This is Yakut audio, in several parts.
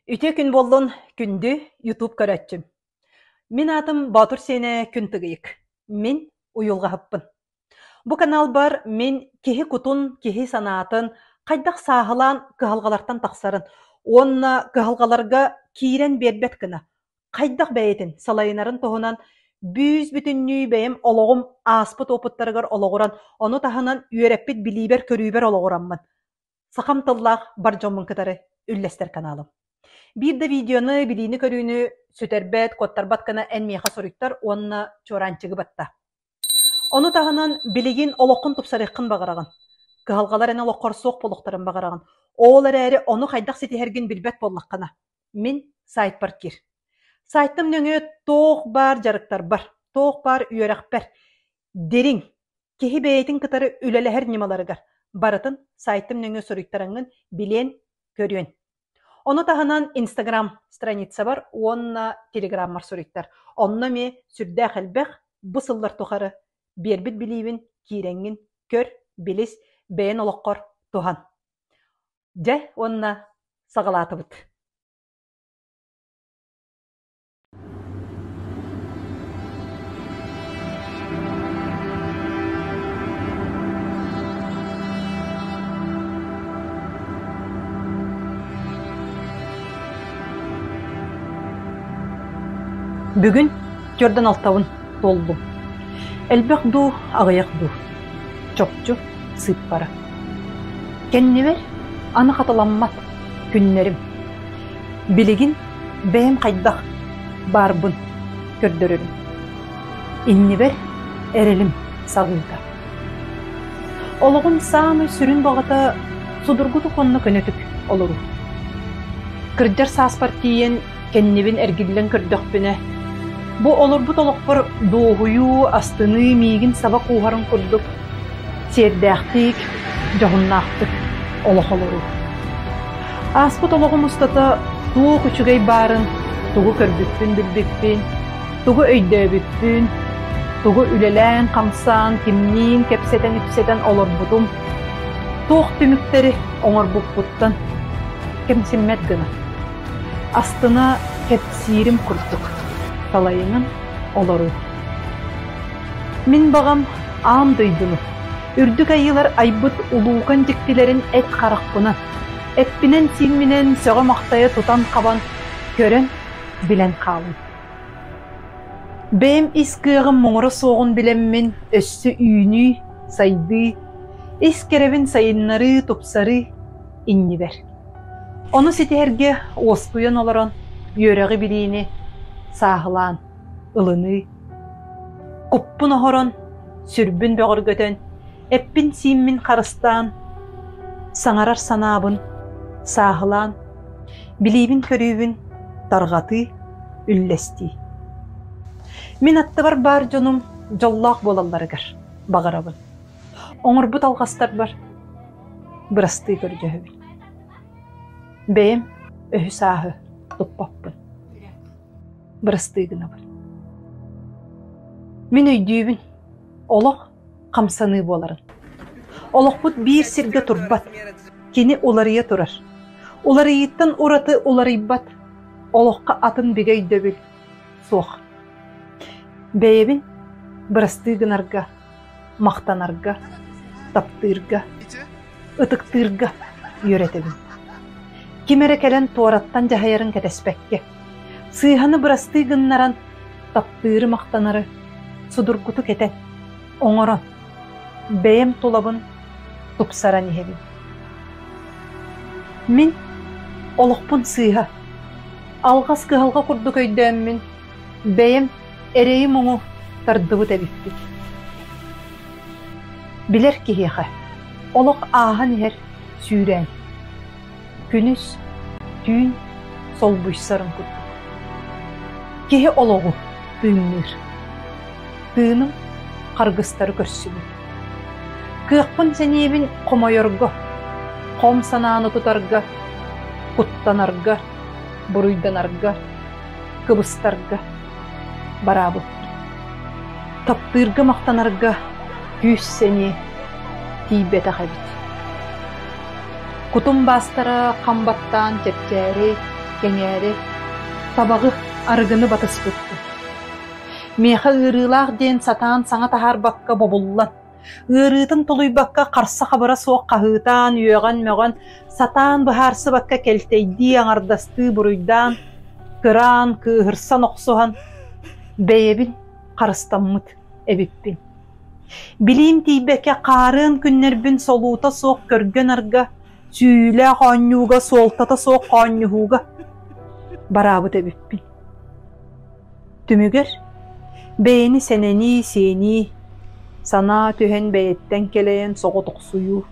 Үтүө күн буоллун, күндү YouTube көрөөччүм. Мин аатым Боотур Сиэнэ Күн Тыгыйык. Мин уйулҕаһыппын. Бу каналбар мин киһи кутун, киһи санаатын хайдах сааһылаан кыһалҕалартан тахсарын уонна кыһалҕаларга киирэн биэрбэт гына хайдах бэйэтин салайынарын туһунан бүүс-бүтүннүү бэйэм олоҕум ааспыт уопуттарыгар олоҕуран, ону таһынан үөрэппит билиибэр-көрүүбэр олоҕураммын сахам тыллаах бар дьоммун кытары үллэстэр каналым. Биир да видеоны, билиини-көрүүнү сүтэрбэт, куоттарбат гына эн миэхэ суруйтар уонна чуораанчыгы батта. Ону таһынан билигин олоххун тупсарыаххын баҕараҕын. Кыһалҕалар эн олоххор суох буолуохтарын баҕараҕын. Ол эрээри ону хайдах ситиһэргин билбэт буоллаххына, мин сайтпар киир. Сайтым нөҥүө туох баар дьарыктарбар, туох баар үөрэхпэр дириҥ, Киһи бэйэтин кытары үлэлэһэр ньымаларыгар барытын сайтым нөҥүө суруйтараҥҥын билиэн, көрүөн. Ону таһынан Инстаграм страницабар уонна Телеграммар суруйтар. Онно эмиэ сүрдээх элбэх бу сыллар тухары биэрбит билиибин киирэҥҥин көр, билис, бэйэн олоххор туһан. Дьэ уонна саҕалаатыбыт. Бүгүн түөрдэн алтабын туоллум. Элбэх дуу, аҕыйах дуу? Чопчу сыыппара. Кэннибэр аны хатыламмат күннэрим. Билигин бэйэм хайдах баарбын көрдөрөрүм. Иннибэр эрэлим саҕыыта. Олоҕум саамай сүрүн баҕата судургутук уонна көнөтүк олоруу. Кырдьар сааспар тиийэн кэннибин эргиллэн көрдөхпүнэ, бу олорбут олохпор дуоһуйуу, астыныы миигин саба кууһарын курдук сиэрдээхтик, дьоһуннаахтык олох олоруу. Ааспыт олоҕум устата туох үчүгэй баарын, тугу көрбүппүн-билбиппин, тугу өйдөөбүппүн, тугу үлэлээн-хамсаан, кимниин кэпсэтэн-ипсэтэн олорбутум, туох түмүктэри оҥорбуппуттан кэмсиммэт гына, астына кэпсиирим курдук салайынан олоруу. Мин баҕам аан дойдуну, үрдүк айыылар айбыт улуукан дьиктилэрин эт харахпынан, эппинэн-сиимминэн сөҕө-махтайа тутан-хабан, көрөн, билэн хаалым. Бэйэм ис кыаҕым муҥура суоҕун билэммин өссө үүнүү, сайдыы, ис кэрэбин сайыннарыы, тупсарыы иннибэр. Ону ситиһэргэ уоскуйан олорон үөрэҕи-билиини сааһылаан ылыныы. Куппун оһорон, сүрбүн бөҕөргөтөн, эппин-сииммин харыстаан, саҥарар санаабын сааһылаан, билиибин-көрүүбүн тарҕатыы, үллэстии. Мин аттыбар баар дьонум дьоллоох буолалларыгар баҕарабын. Оҥорбут алҕастарбар бырастыы көрдөһөбүн. Бэйэм өһү-сааһы туппаппын. Бырастыы гынабын. Мин өйдүүбүн, олох хамсаныы буоларын. Олохпут биир сиргэ турбат, кини уларыйа турар. Уларыйыыттан ураты уларыйбат, олоххо атын бигэ өйдөбүл суох. Бэйэбин бырастыы гынарга, махтанарга, таптыырга, ытыктыырга үөрэтэбин. Ким эрэ кэлэн туораттан дьаһайарын кэтэспэккэ, сыыһаны бырастыы гыннаран, таптыыры-махтанары судургутук этэн, оҥорон, бэйэм тулабын тупсаран иһэбин. Мин олохпун сыыһа, алҕас кыһалҕа курдук өйдөөммүн, бэйэм эрэйи-муҥу тардыбыт эбиппин. Билэр киһиэхэ олох ааһан иһэр сүүрээн, күнүс, түүн солбуйсарын курдук. Киһи олоҕу тыынныыр. Тыыным харгыстары көрсүбүт. Кыахпын-сэниэбин хомойорго, хом санааны тутарга, куттанарга, буруйданарга, кыбыстарга бараабыппын. Таптыырга махтанарга күүс-сэниэ тиийбэтэх эбит. Кутум баастара хам баттаан чэпчээри, кэҥээри, табаҕы, арыгыны батыспыппын. Миэхэ ыарыылаах диэн сатаан саҥа таһаарбакка бобуллан, ыарыытын тулуйбакка харса-хабыра суох хаһыытаан, үөҕэн-мөҕөн, сатаан быһаарсыбакка кэлтэйдии, аҥардастыы буруйдаан, кыраан, кыыһырсан охсуһан, бэйэбин харыстаммыт эбиппин. Билиим тиийбэккэ хаарыан күннэрбин солуута суох көргө-нарга, сүүйүүлээх оонньууга, суолтата суох хоонньуһууга бараабыт эбиппин. Түмүгэр бэйэни сэнэнии, сиэнии, санаа түһэн бэйэттэн кэлэйэн соҕотохсуйуу,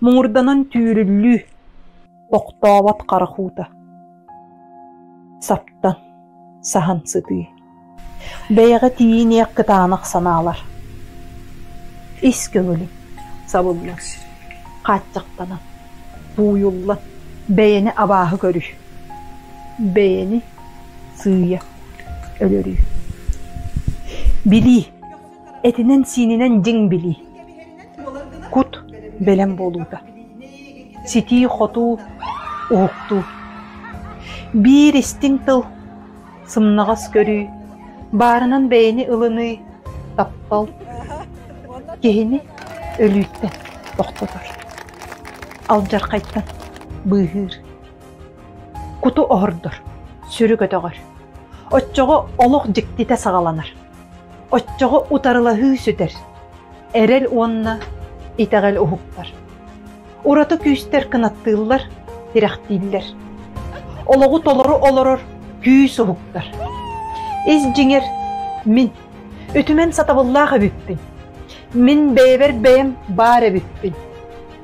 муҥурданан түүрүллүү, тохтообот харах уута, саптан, саһан сытыы. Бэйэҕэ тиийиниэх кытаанах санаалар. Ис көҥүлүм сабыллан, хааччахтанан, тууйуллан, бэйэни абааһы көрүү, бэйэни сыыйа өлөрүү. Билии, этинэн-сиининэн дьиҥ билии. Кут бэлэм буолуута. Ситии-хотуу, уһуктуу. Биир истиҥ тыл сымнаҕас көрүү, баарынан бэйэни ылыныы, таптал киһини өлүүттэн тохтотор, алдьархайтан быыһыыр, куту оһордор, сүрү көтөҕөр. Оччоҕо олох дьиктитэ саҕаланар. Оччоҕо утарылаһыы сүтэр, эрэл уонна итэҕэл уһуктар. Ураты күүстэр кынаттыыллар, тирэхтииллэр. Олоҕу толору олорор күүс уһуктар. Ис дьиҥэр мин үтүмэн сатабыллаах эбиппин. Мин бэйэбэр бэйэм баар эбиппин.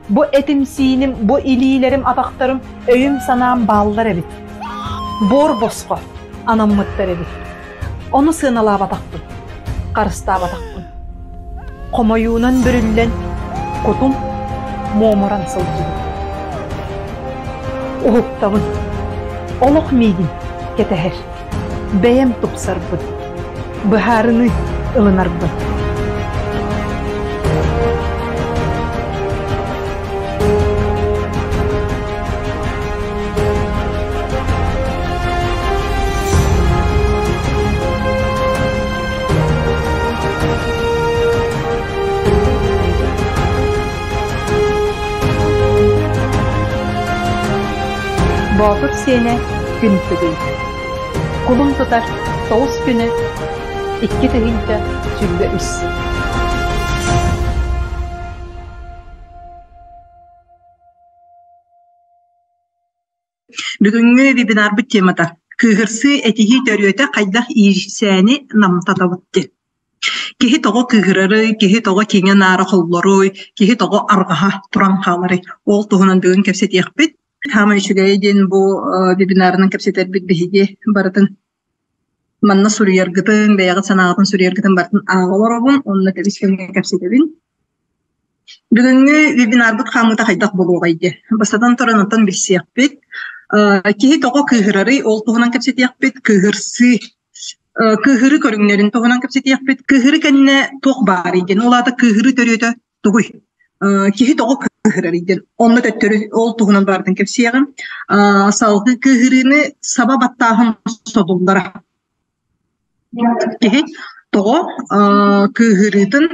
Бу этим-сииним, бу илиилэрим, атахтарым, өйүм-санаам бааллар эбит. Буор босхо анаммыттар эбит. Ону сыаналаабатахпын, харыстаабатахпын. Хомойуунан бүрүллэн, кутум муомуран сылдьыбыт. Уһуктабын. Олох миигин кэтэһэр. Бэйэм тупсарбын. Быһаарыныы ылынарбын. Боотур сиэнэ күн тыгый. Кулун тутар тоҕус күнэ 2023. Бүгүҥҥү вебинарбыт темата «Кыыһырсыы этиһии төрүөтэ хайдах иирсээни намтатабыт» диэн. Киһи тоҕо кыыһырарый, киһи тоҕо киҥэ-наара холлоруй, киһи тоҕо арҕаһа туран хааларый? Ол туһунан бүгүн кэпсэтиэхпит. Саамай үчүгэйэ диэн бу вебинарынан кэпсэтэрбит биһиги барытын манна суруйаргытын, бэйэҕит санааҕытын суруйаргытын барытын ааҕа олоробун, онно тэбис-тэҥҥэ кэпсэтэбин. Бүгүҥҥү вебинарбыт хаамыыта хайдах буолуоҕай диye. Бастатан туран онтон билсиэхпит. Киһи тоҕо кыыһырарый, ол туһунан кэпсэтиэхпит. Кыыһырсыы, кыыһырыы көрүҥнэрин туһунан кэпсэтиэхпит. Кыыһырыы кэннэ туох баарый диэн. Ол аата кыыһырыы төрүөтэ тугуй? Киһи тоҕо кыыһырарый диэн. Онно төттөрү ол туһунан барытын кэпсиэҕим. Салгыы кыыһырыыны саба баттааһын содуллара. Киһи тоҕо кыыһырыытын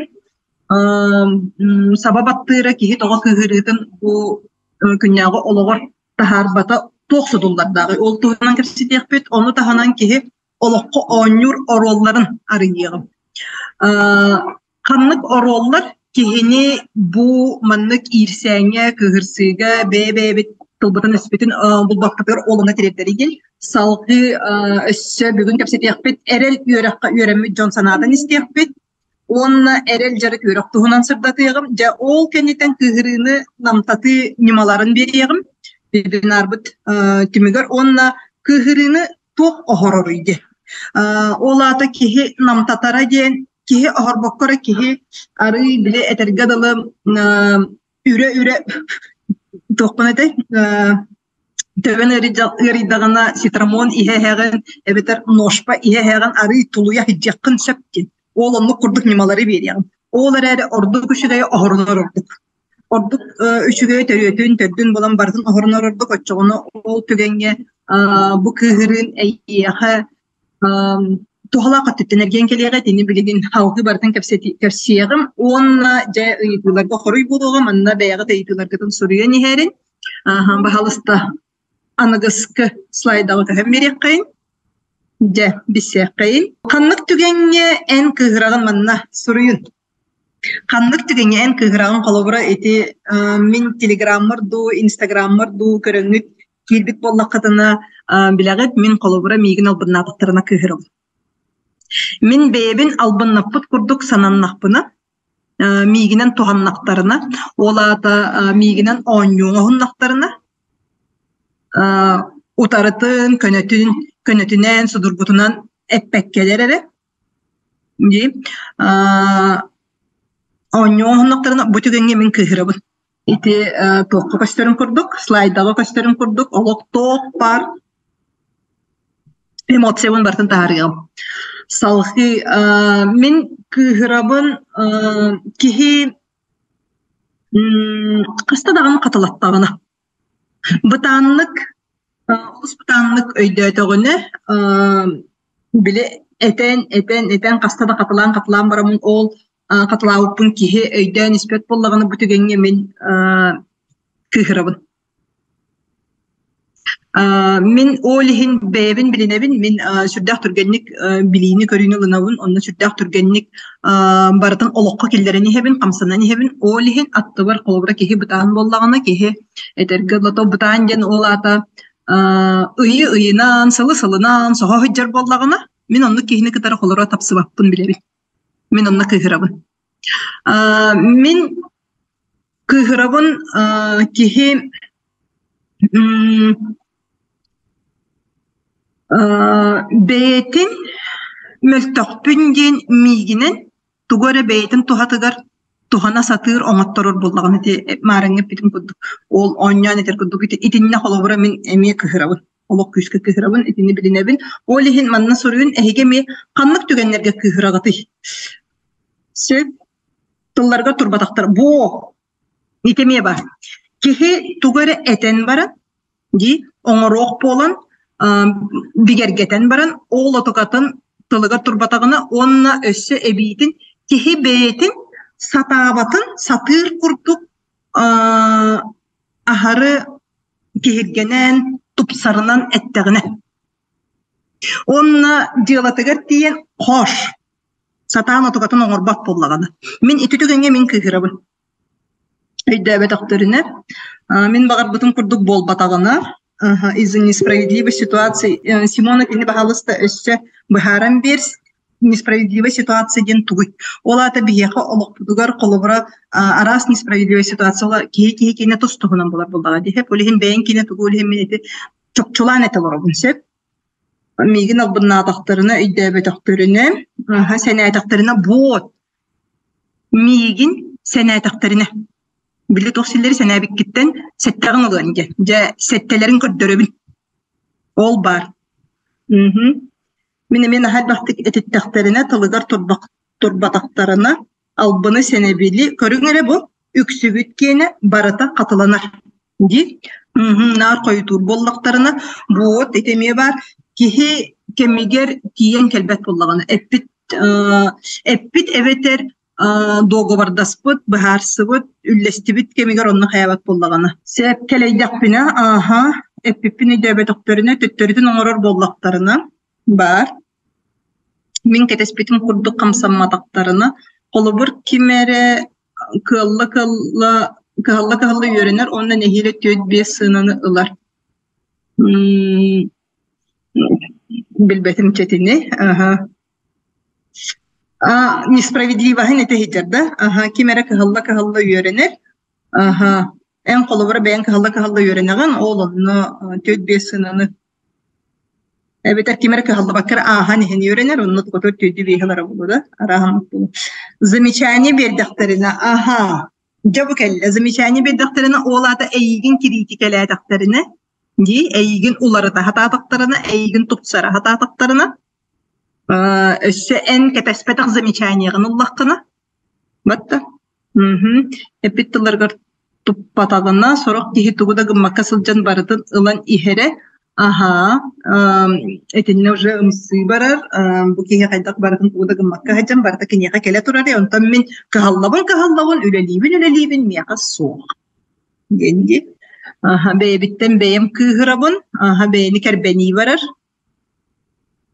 саба баттыыра киһи тоҕо кыыһырыытын бу күннээҕи олоҕор таһаарбата туох содуллардааҕый ол туһунан кэпсэтиэхпит. Ону таһынан киһи олоххо оонньуур оруолларын арыйыаҕым. Ханнык оруоллар киһини бу маннык иирсээҥҥэ, кыыһырсыыга бэйэ-бэйэбит тылбытын-өспүтүн булбаппытыгар олуна тириэрдэрий диэн салгыы өссө бүгүн кэпсэтиэхпит эрэл үөрэххэ үөрэммит дьон санаатын истиэхпит уонна эрэл дьарык үөрэх туһунан сырдатыаҕым. Дьэ, ол кэнниттэн кыыһырыыны намтатыы ньымаларын биэриэҕим вебинарбыт түмүгэр уонна кыыһырыыны туох оһороруй диэн. Ол аата киһи намтатара диэн киһи оһорбокко эрэ киһи арыый били этэргэ дылы үрэ-үрэ туохпун этэй төбөн ыарыйдаҕына цитрамон иһэ-иһэҕин эбэтэр ножпа иһэ-иһэҕин арыый тулуйа сылдьыаххын сөп диэн. Ол оннук курдук ньымалары биэриэҕим. Ол эрээри ордук үчүгэйи оһорунар ордук. Ордук үчүгэйи төрүөтүн, төрдүн булан барытын оһорунар ордук. Оччоҕуна ол түгэҥҥэ Бу кыыһырыын эйиэхэ туһалаах өттүттэн эргийэн кэлиэҕэ итини билигин салгыы барытын кэпсиэҕим уонна дьэ ыйытыыларга хоруй буолуоҕа манна бэйэҕит ыйытыыларгытын суруйан иһэрин баһаалыста аныгыскы слайдаҕа көһөн биэриэххэйин дьэ билсиэххэйин ханнык түгэҥҥэ эн кыыһыраҕын манна суруйун Ханнык түгэҥҥэ эн кыыһыраҕын холобура ити мин телеграммар дуу, инстаграммар дуу көрөҥҥүт киирбит буоллаххытына билэҕит мин холобура миигин албыннаатахтарына кыыһырабын. Мин бэйэбин албыннаппыт курдук сананнахпына, миигинэн туһаннахтарына, ол аата миигинэн оонньуу оҥоһуннахтарына, утарытын, көнөтүн, көнөтүнэн, судургутунан эппэккэлэр эрэ Дии. Оонньуу оҥоһуннахтарына бу түгэҥҥэ мин кыыһырабын. Ити туохха көстөрүн курдук, слайдаҕа көстөрүн курдук, олохтоох баар эмоциябын барытын таһаарыаҕым. Салгыы мин кыыһырабын киһи хаста даҕаны хатылаттаҕына. Бытааннык, олус бытааннык өйдөөтөҕүнэ, били этэн, этэн, этэн хаста да хатылаан-хатылаан бараммын ол хатылаабыппын киһи өйдөөн испэт буоллаҕына бу түгэҥҥэ мин кыыһырабын. Мин ол иһин бэйэбин билинэбин, мин сүрдээх түргэнник билиини-көрүүнү ылынабын, онно сүрдээх түргэнник барытын олоххо киллэрэн иһэбин, хамсанан иһэбин. Ол иһин аттыбар холобура киһи бытаан буоллаҕына, киһи этэргэ дылы бытаан диэн ол аата ыйы ыйынан, сылы сылынан соһо сылдьар буоллаҕына, мин оннук киһини кытары холоро тапсыбаппын билэбин. Мин онно кыыһырабын. Мин кыыһырабын киһи бэйэтин мөлтөхпүн диэн миигинэн тугу эрэ бэйэтин туһатыгар туһана сатыыр оҥотторор буоллаҕына ити маарыҥҥа эппитим курдук ол оонньоон этэр курдук итиннэ холобура мин эмиэ кыһырабын олох күүскэ кыыһырабын итини билинэбин ол иһин манна суруйун эһиги эмиэ ханнык түгэннэргэ кыыһыраҕытый сөп тылларга турбатахтар бу ити эмиэ бар киһи тугу эрэ этэн баран дии оҥоруох буолан бигэргэтэн баран ол отукатын тылыгар турбатаҕына уонна өссө эбиитин киһи бэйэтин сатаабатын сатыыр курдук аһары киһиргэнэн, тупсарынан эттэҕинэ. Уонна дьыалатыгар тиийэн хош сатаан отугатын оҥорбот буоллаҕына. Мин ити түгэҥҥэ мин кыыһырабын. Өйдөөбөтөхтөрүнэ, мин баҕарбытым курдук буолбатаҕына, из-за несправедливой ситуации Симона кини баһаалыста өссө быһааран биэрс несправедливая ситуация диэн тугуй? Ол аата биһиэхэ олохпутугар холобура араас несправедливая ситуация киһи киһи киинэ тус туһунан буолар буоллаҕа дии. Ол иһин бэйэҥ киинэ тугу ол иһин мин ити чопчулаан этэ олоробун сөп. Миигин албыннаатахтарына, өйдөөбөтөхтөрүнэ, сэнээтэхтэринэ буот. Миигин сэнээтэхтэринэ. Били туох силлэри сэнээбиккиттэн сэттэҕин ылыан диэн. Дьэ, сэттэлэрин көрдөрөбүн. Ол баар. Мин эмиэ наһаа элбэхтик этиттэхтэринэ, тылыгар турбатахтарына, албыны-сэнэбили көрүҥ эрэ бу, үксүбүт киэнэ барыта хатыланар дии. Наар хойутуур буоллахтарына, буот ити эмиэ баар, киһи кэмигэр тиийэн кэлбэт буоллаҕына, эппит эппит эбэтэр дуогабардаспыт, быһаарсыбыт, үллэстибит кэмигэр онно хайаабат буоллаҕына. Сөп кэлэйдэхпинэ, ааһа, эппиппин өйдөөбөтөхтөрүнэ, төттөрүтүн оҥорор буоллахтарына, баар. Мин кэтэспитим курдук хамсамматахтарына, холобур, ким эрэ кыалла-кыалла кыһалла-кыһалла үөрэнэр уонна нэһиилэ 4-5 сыананы ылар. Билбэтим чэтини, аха. А, несправедливоһын этэ сылдьар да? Аха, ким эрэ кыһалла-кыһалла үөрэнэр. Аха, эн холобура бэйэҥ кыһалла-кыһалла үөрэнэҕин, ол онно 4-5 сыананы эбэтэр ким эрэ кыһаллыбакка эрэ ааһан иһэн үөрэнэр, онно тукатыгар 4-5 ылара буолуо да, арааһын буолуо. Замечание биэрдэхтэринэ, аха, дьэ бу кэллэ. Замечание биэрдэхтэринэ, ол аата эйиигин кириитикэлээтэхтэринэ, дии, эйиигин уларыта сатаатахтарына, эйиигин тупсара сатаатахтарына, Өссө эн кэтэспэтэх замечаниеҕын ыллаххына, батта эппит тылларыгар туппатаҕына, сорох киһи тугу да гыммакка сылдьан барытын ылан иһэрэ. Аһаа, итиннэ уже ымсыы барар, бу киһи хайдах барытын тугу да гыммакка сылдьан барыта киниэхэ кэлэ турар, онтон мин кыһаллабын-кыһаллабын, үлэлиибин-үлэлиибин, миэхэ суох диэн дии. Аһа, бэйэбиттэн бэйэм кыыһырабын, аһа, бэйэни кэрбэнии барар.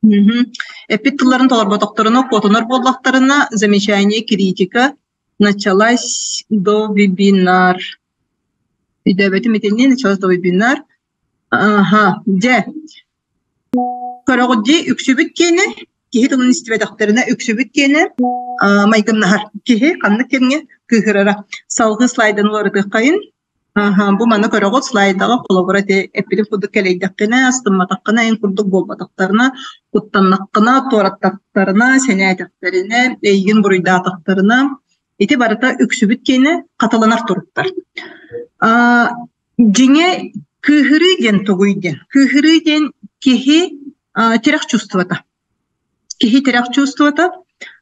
Мгм. Эппит тылларын толорботохторуна, куотунар буоллахтарына, замечание, критика началась до вебинар. Өйдөөбөтүм итинни, началась до вебинар. Аха, дьэ, көрөҕүт дии, үксүбүт киэнэ, киһи тылын истибэтэхтэринэ үксүбүт киэнэ майгыннаһар. Киһи ханнык кэмҥэ кыыһырара. Салгыы слайданы уларытыаххайын. Аха, бу маны көрөҕүт слайдаҕа холобура ити эппитим курдук кэлэйдэххинэ, астымматаххына, эн курдук буолбатахтарына, куттаннаххына, туораттахтарына, сэнээтэхтэринэ, эйигин буруйдаатахтарына, ити барыта үксүбүт киэнэ хатыланар туруктар. Дьиҥэ, кыыһырыы диэн тугуй диэн? Кыыһырыы диэн киһи тирэх чувствота. Киһи тирэх чувствота.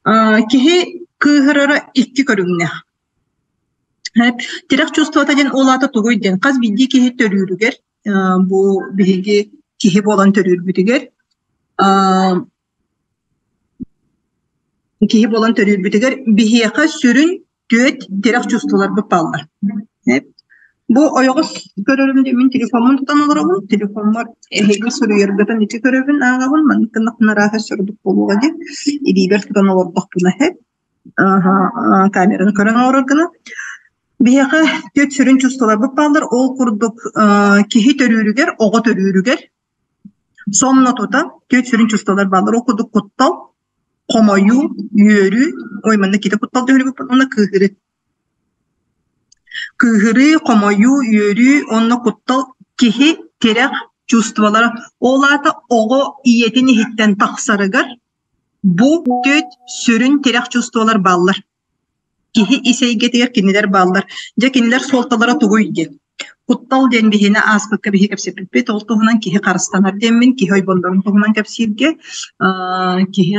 Киһи кыыһырара икки көрүҥнээх. Тирэх чувствота диэн ол аата тугуй диэн? Хас биирдии киһи төрүүрүгэр, бу биһиги киһи буолан төрүүрбүтүгэр Киһи буолан төрүүрбүтүгэр биһиэхэ сүрүн түөрт тирэх чувстволарбыт бааллар. Бу ойоҕос көрөрүм диэн мин телефоммун тутан олоробун. Телефоммар эһиги суруйаргытын ити көрөбүн, ааҕабын. Маннык гыннахпына арааһа сордук буолуоҕа диэн илиибэр тутан олордохпуна эһэ камераны көрөн олорор гына. Биһиэхэ түөрт сүрүн чувстволарбыт бааллар. Ол курдук киһи төрүүрүгэр, оҕо төрүүрүгэр Сонно тута түөрт сүрүн чувстволар бааллар. Ол курдук куттал, хомойуу, үөрүү, ой манна киирэ куттал түһүлүбүт уонна кыыһырыы. Кыыһырыы, хомойуу, үөрүү уонна куттал киһи тирэх чувстволара. Ол аата оҕо ийэтин иһиттэн тахсарыгар бу түөрт сүрүн тирэх чувстволар бааллар. Киһи ис эйгэтигэр кинилэр бааллар. Дьэ кинилэр суолталара тугуй диэн. Куттал диэн биһиэнэ ааспыкка биһи кэпсэппиппит. Ол туһунан киһи харыстанар диэммин, киһи ойбоннорун туһунан кэпсииргэ, киһи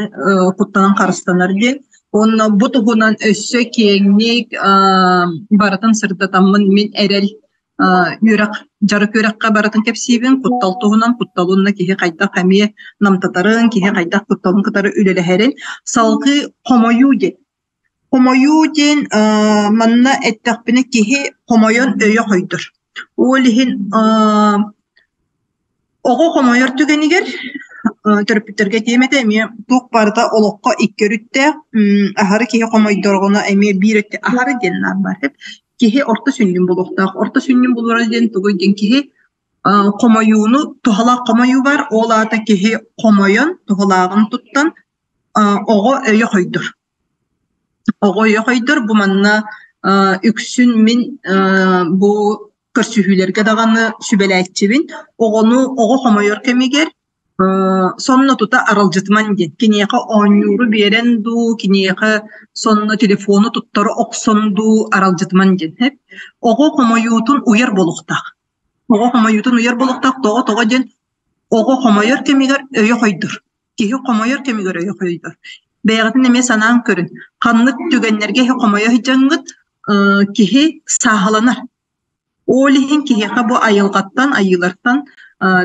куттанан харыстанар диэн. Уонна бу туһунан өссө киэҥник барытын сырдатаммын мин эрэл үөрэх, дьарык үөрэххэ барытын кэпсиибин, куттал туһунан, куттал уонна киһи хайдах эмиэ намтатарын, киһи хайдах кутталын кытары үлэлэһэрин. Салгыы хомойуу диэн. Хомойуу диэн манна эттэхпинэ киһи хомойон өйө хойдор. Ол иһин Оҕо хомойор түгэнигэр төрөппүттэргэ этиэм этэ эмиэ туох барыта олоххо икки өрүттээх, аһары киһи хомойдорҕуна эмиэ биир өттө аһары диэн наар баар эбит. Киһи орто сүнньүн булуохтаах. Орто сүнньүн булара диэн тугуй диэн киһи хомойууну туһалаах хомойуу бар, ол аата киһи хомойон, туһалааҕын туттан оҕо өйө хойдор. Оҕо өйө хойдор бу манна үксүн мин бу көрсүһүүлэргэ даҕаны сүбэлээччибин. Оҕону оҕо хомойор кэмигэр сонно тута аралдьытыман диэн. Киниэхэ оонньууру биэрэн дуу, киниэхэ сонно телефону туттара охсон дуу аралдьытыман диэн. Оҕо хомойуутун уйар буолуохтаах. Оҕо хомойуутун уйар буолуохтаах. Тоҕо тоҕо диэн оҕо хомойор кэмигэр өйө хойдор. Киһи хомойор кэмигэр өйө хойдор. Бэйэҕитин эмиэ санаан көрүн. Ханнык түгэннэргэ хомойо сылдьаҥҥыт киһи сааһыланар. Ол иһин киһиэхэ бу айылҕаттан, айыылартан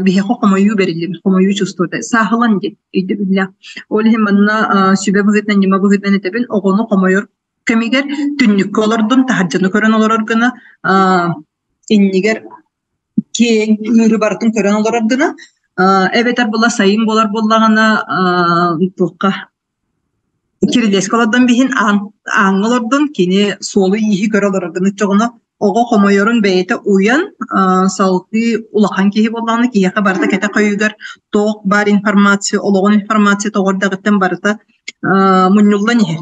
биһиэхэ хомойуу бэриллибит, хомойуу чувствота сааһылан диэн өйдөбүллээх. Ол иһин манна сүбэ быһыытынан, ньыма быһыытынан этэбин, оҕону хомойор кэмигэр түннүккэ олордун, таһырдьаны көрөн олорор гына иннигэр киэҥ ыыры барытын көрөн олорор гына эбэтэр була сайын буолар буоллаҕына туохха кирилиэскэ олордон биһин аан ааҥҥа олордон кини суолу-ииһи көрө олорор гына оччоҕуна оҕо хомойорун бэйэтэ уйан салгыы улахан киһи буоллаҕына киһиэхэ барыта кэтэх өйүгэр туох баар информация олоҕун информацията оҕо эрдэҕиттэн барыта мунньуллан иһэр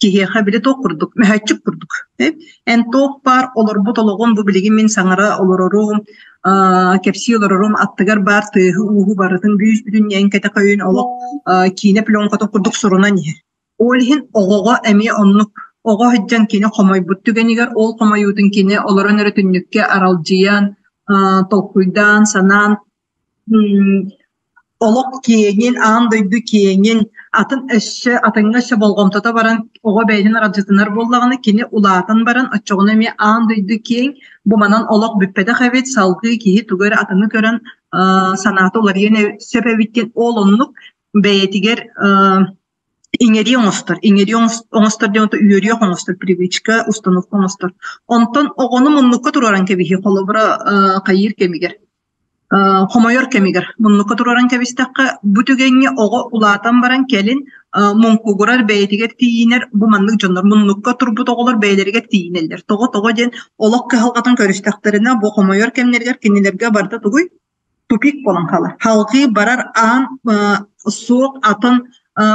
Киһиэхэ били туох курдук, мөһөөччүк курдук. Эн туох баар олорбут олоҕум бу билигин мин саҥара олорорум, кэпсии олорорум аттыгар баар тыаһы-ууһу барытын бүүс-бүтүн эн кэтэх өйүн олох киинэ пленкатын курдук сурунан иһэр. Ол иһин оҕоҕо эмиэ оннук оҕо сылдьан кини хомойбут түгэнигэр ол хомойуутун кини олорон эрэ түннүккэ аралдьыйан, толкуйдаан, санаан Олох киэҥин, аан дойду киэҥин, атын өссө атыҥҥа өссө болҕомтото баран оҕо бэйэтин аралдьытынар буоллаҕына, кини улаатан баран оччоҕуна эмиэ аан дойду киэҥ, бу манан олох бүппэтэх эбит, салгыы киһи тугу эрэ атыны көрөн санаата уларыйан сөп эбит диэн ол оннук бэйэтигэр иҥэрии оҥостор. Иҥэрии оҥостор диэн үөрүйэх оҥостор, привычка, установка оҥостор. Онтон оҕону муннукка туруоран кэбиһии, холобура, хайыыр кэмигэр хомойор кэмигэр муннукка туруоран кэбистэххэ, бу түгэҥҥэ оҕо улаатан баран кэлин муҥкугурар бэйэтигэр тиийинэр бу маннык дьоннор муннукка турбут оҕолор бэйэлэригэр тиийинэллэр. Тоҕо тоҕо диэн олох кыһалҕатын көрүстэхтэринэ бу хомойор кэмнэригэр кинилэргэ барыта тугуй? Тупик буолан хаалар. Халҕыы барар аан суох атын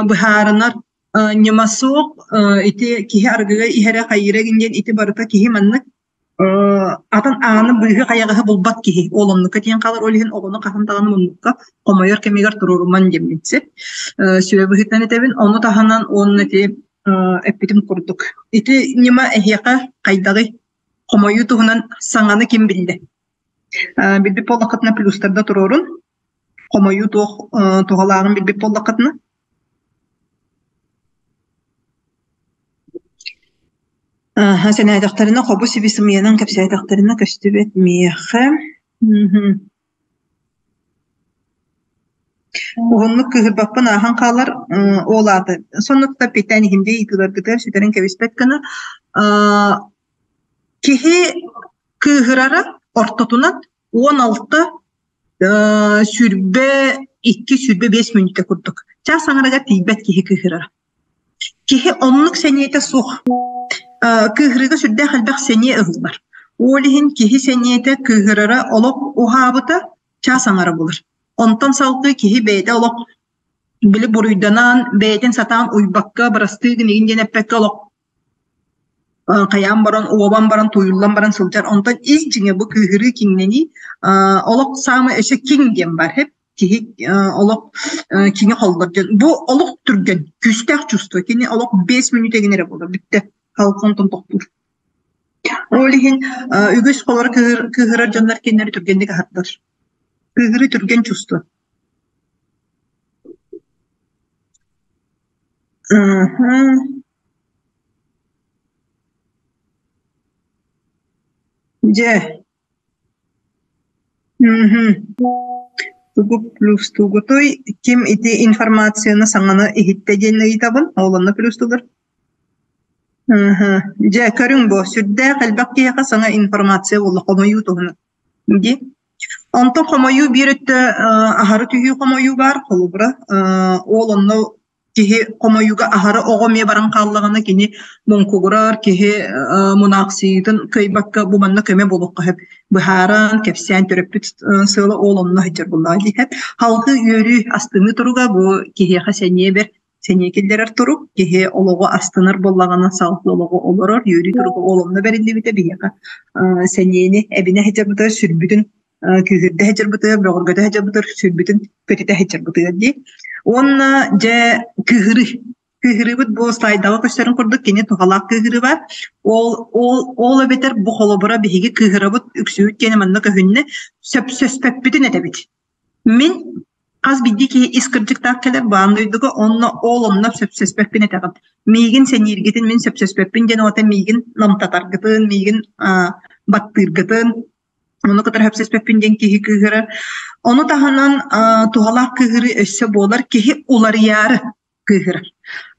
быһаарынар ньыма суох ити киһи арыгыга иһэрэ хайыыра диэн ити барыта киһи маннык Атын ааны быыһы-хайаҕаһы булбат киһи ол оннукка тиийэн хаалар, ол иһин оҕону хаһан даҕаны муннукка хомойор кэмигэр туруоруман диэммин сөп. Сүбэ быһыытынан этэбин. Ону таһынан уонна ити эппитим курдук. Ити ньыма эһиэхэ хайдаҕый? Хомойуу туһунан саҥаны ким биллэ? Билбит буоллаххытына плюстарда туруорун. Хомойуу туох туһалааҕын билбит буоллаххытына. Ааһа, сэнээтэхтэринэ хобу-сиби сымыйанан кэпсээтэхтэринэ көстүбэт миэхэ. Мм. Уһуннук кыыһырбаппын ааһан хаалар, ол аата соннук да эппиэттээн иһин дии ыйытыыларгытыгар сүтэрэн кэбиспэт гына. Аа, киһи кыыһырара ортотунан 16 22-25 мүнүүтэ курдук. Чаас аҥарыгар тиийбэт киһи кыыһырара. Киһи оннук сэниэтэ суох. Кыыһырыыга сүрдээх элбэх сэниэ ыһыллар. Ол иһин киһи сэниэтэ кыыһырара олох уһаабыта чаас аҥара булар. Онтон салгыы киһи бэйэтэ олох били буруйданан, бэйэтин сатаан уйбакка, бырастыы гыныгын диэн эппэккэ олох хайаан баран, уобан баран, тууйуллан баран сылдьар. Онтон ис дьиҥэ бу кыыһырыы киҥнэнии олох саамай өссө киҥ диэн баар киһи олох киҥи холлор диэн. Бу олох түргэн, күүстээх чувство. Кини олох 5 мүнүүтэ гин эрэ буолар бүттэ. Халка онтон тохтуур. Ол иһин үгүс холор кыыһырар дьоннор кинилэри түргэнник аһардар. Кыыһырыы түргэн чувство. Дьэ, Тугу плюстуугутуй? Ким ити информацияны саҥаны иһиттэ диэн ыйытабын, ол онно плюстуулар. Дьэ, көрүҥ бу, сүрдээх элбэх киһиэхэ саҥа информация буолла хомойуу туһунан. Дии. Онтон хомойуу биир өттө аһары түһүү хомойуу баар, холобура, ол онно киһи хомойууга аһары оҕо эмиэ баран хааллаҕына кини муҥкугурар, киһи мунаахсыйыытын кыайбакка бу манна көмө буолуохха сөп. Быһааран, кэпсээн төрөппүт сыала ол онно сылдьар буоллаҕа дии. Халҕыы үөрүү, астыныы туруга бу киһиэхэ сэниэ бэрт, сэниэ киллэрэр турук. Киһи олоҕу астынар буоллаҕына салгыы олоҕу олорор, үөрүү туруга ол онно бэриллибитэ биһиэхэ сэниэни эбинэ сылдьарбытыгар сүрбүтүн күүһүрдэ сылдьарбытыгар, бөҕөргөтө сылдьарбытыгар, сүрбүтүн көтүтэ сылдьарбытыгар дии. Уонна дьэ кыыһырыы. Кыыһырыыбыт бу слайдаҕа көстөрүн курдук кини туһалаах кыыһырыы баар. Ол, ол, ол эбэтэр бу холобура биһиги кыыһырабыт үксүбүт диэни манна көһүннэ сөпсөспөппүтүн этэбит. Мин хас биирдии киһи ис кырдьыктаах кэлэр баан дойдуга онно ол онно сөпсөспөппүн этэҕин. Миигин сэнииргитин мин сөпсөспөппүн диэн уота миигин намтатаргытын, миигин баттыыргытын Ону кытары сөпсөспөппүн диэн киһи кыыһырар. Ону таһынан туһалаах кыыһырыы өссө буолар киһи уларыйаары кыыһырар.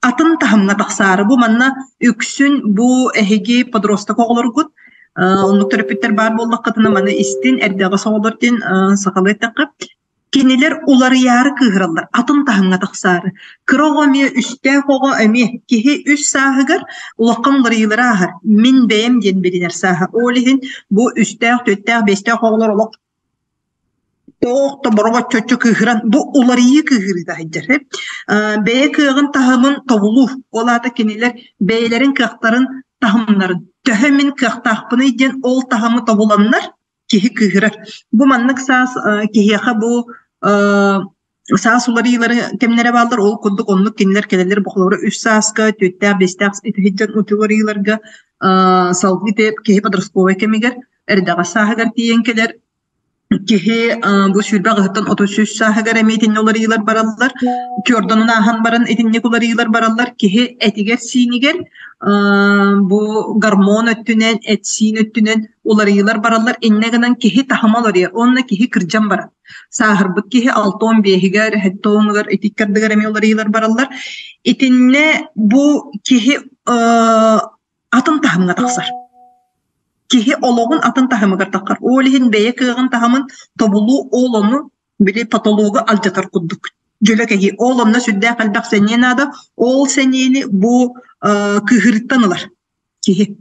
Атын таһымҥа тахсаары бу манна үксүн бу эһиги подросток оҕолоргут оннук төрөппүттэр баар буоллаххытына маны истин эрдэҕэс оҕолор диэн сахалыы эттэххэ Кинилэр уларыйаары кыыһыраллар, атын таһымҥа тахсаары. Кыра оҕо эмиэ, үстээх оҕо эмиэ. Киһи үс сааһыгар улахан уларыйыылары ааһар. Мин бэйэм диэн билинэр сааһа. Ол иһин бу үстээх, түөртээх, биэстээх оҕолор олох тоох да бороҕоччоччу кыыһыран бу уларыйыы кыыһырыыта сылдьар. Бэйэ кыаҕын таһымын тобулуу. Ол аата кинилэр бэйэлэрин кыахтарын таһымнарын төһө мин кыахтаахпыный диэн ол таһымы тобуланнар киһи кыыһырар. Бу маннык саас киһиэхэ бу саас уларыйыылары кэмнэрэ бааллар, ол курдук оннук кинилэр кэлэллэр бохолоро үс сааска, түөртээх, биэстээх итиһиддьэн уларыйыыларга салгыы киһи подростковай кэмигэр эрдэҕэс сааһыгар тиийэн кэлэр. Киһи бу сүүрбэ аҕыһыттан 33 сааһыгар эмиэ итиннэ уларыйыылар бараллар. Чуорданын ааһан баран итинник уларыйыылар бараллар. Киһи этигэр-сиинигэр бу гормон өттүнэн, эт-сиин өттүнэн уларыйыылар бараллар. Иннэ гынан киһи таһыма уларыйар уонна киһи кырдьан барар. Сааһырбыт киһи 65-игэр, 70-угар ити икки эмиэ уларыйыылар бараллар. Итиннэ бу киһи атын таһымҥа тахсар. Киһи олоҕун атын таһымыгар таххар. Ол иһин бэйэ кыаҕын таһымын тобулуу ол ону били потологу алдьатар курдук. Дьөлө кэһии. Ол онно сүрдээх элбэх сэниэ наада. Ол сэниэни бу кыыһырыттан ылар киһи.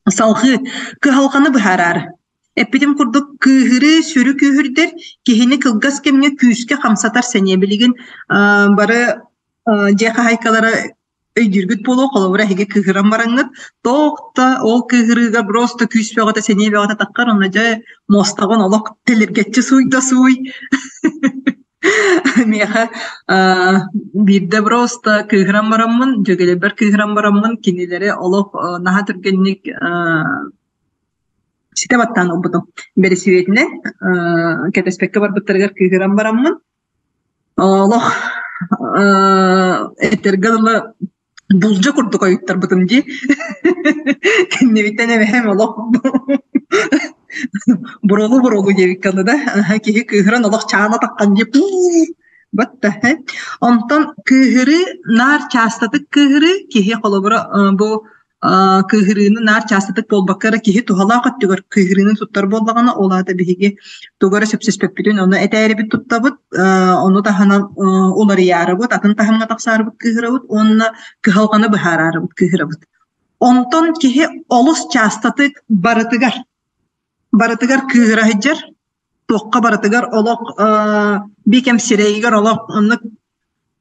Салҕыы кыһалҕаны быһаараары. Эппитим курдук, кыыһырыы сүрү күүһүрдэр, киһини кылгас кэмҥэ күүскэ хамсатар сэниэ. Билигин бары дьиэ хаһаайкалара өйдүүргүт буолуо, холобура эһиги кыыһыран бараҥҥыт, туох да ол кыыһырыыга просто күүс бөҕөтө, сэниэ бөҕөтө таххар, онно дьэ муостаҕын олох тэлиргэччи сууй да сууй. Миэхэ биирдэ просто кыыһыран бараммын, дьүөгэлэрбэр кыыһыран бараммын, кинилэри олох наһаа түргэнник ситэ баттаан ылбытым. Бэрэсибиэтинэн кэтэспэккэ барбыттарыгар кыыһыран бараммын, Олох этэргэ дылы булдьа курдук ойуттарбытым дии. Кэннибиттэн эбэһэм олох буруолу-буруолу диэбиккэ дылы да, киһи кыыһыран олох чаана таххан дии пуу батта Онтон кыыһырыы наар чаастатык кыыһырыы киһи холобура бу кыыһырыыны наар чаастатык буолбакка эрэ киһи туһалаах өттүгэр кыыһырыыны туттар буоллаҕына, ол аата биһиги тугу эрэ сөпсөспөппүтүн ону этээрибит туттабыт, ону таһынан уларыйаарыбыт, атын таһымҥа тахсаарыбыт кыыһырабыт уонна кыһалҕаны быһаараарыбыт кыыһырабыт. Онтон киһи олус чаастатык барытыгар барытыгар кыыһыра сылдьар, туохха барытыгар олох биир кэм сирэйигэр олох оннук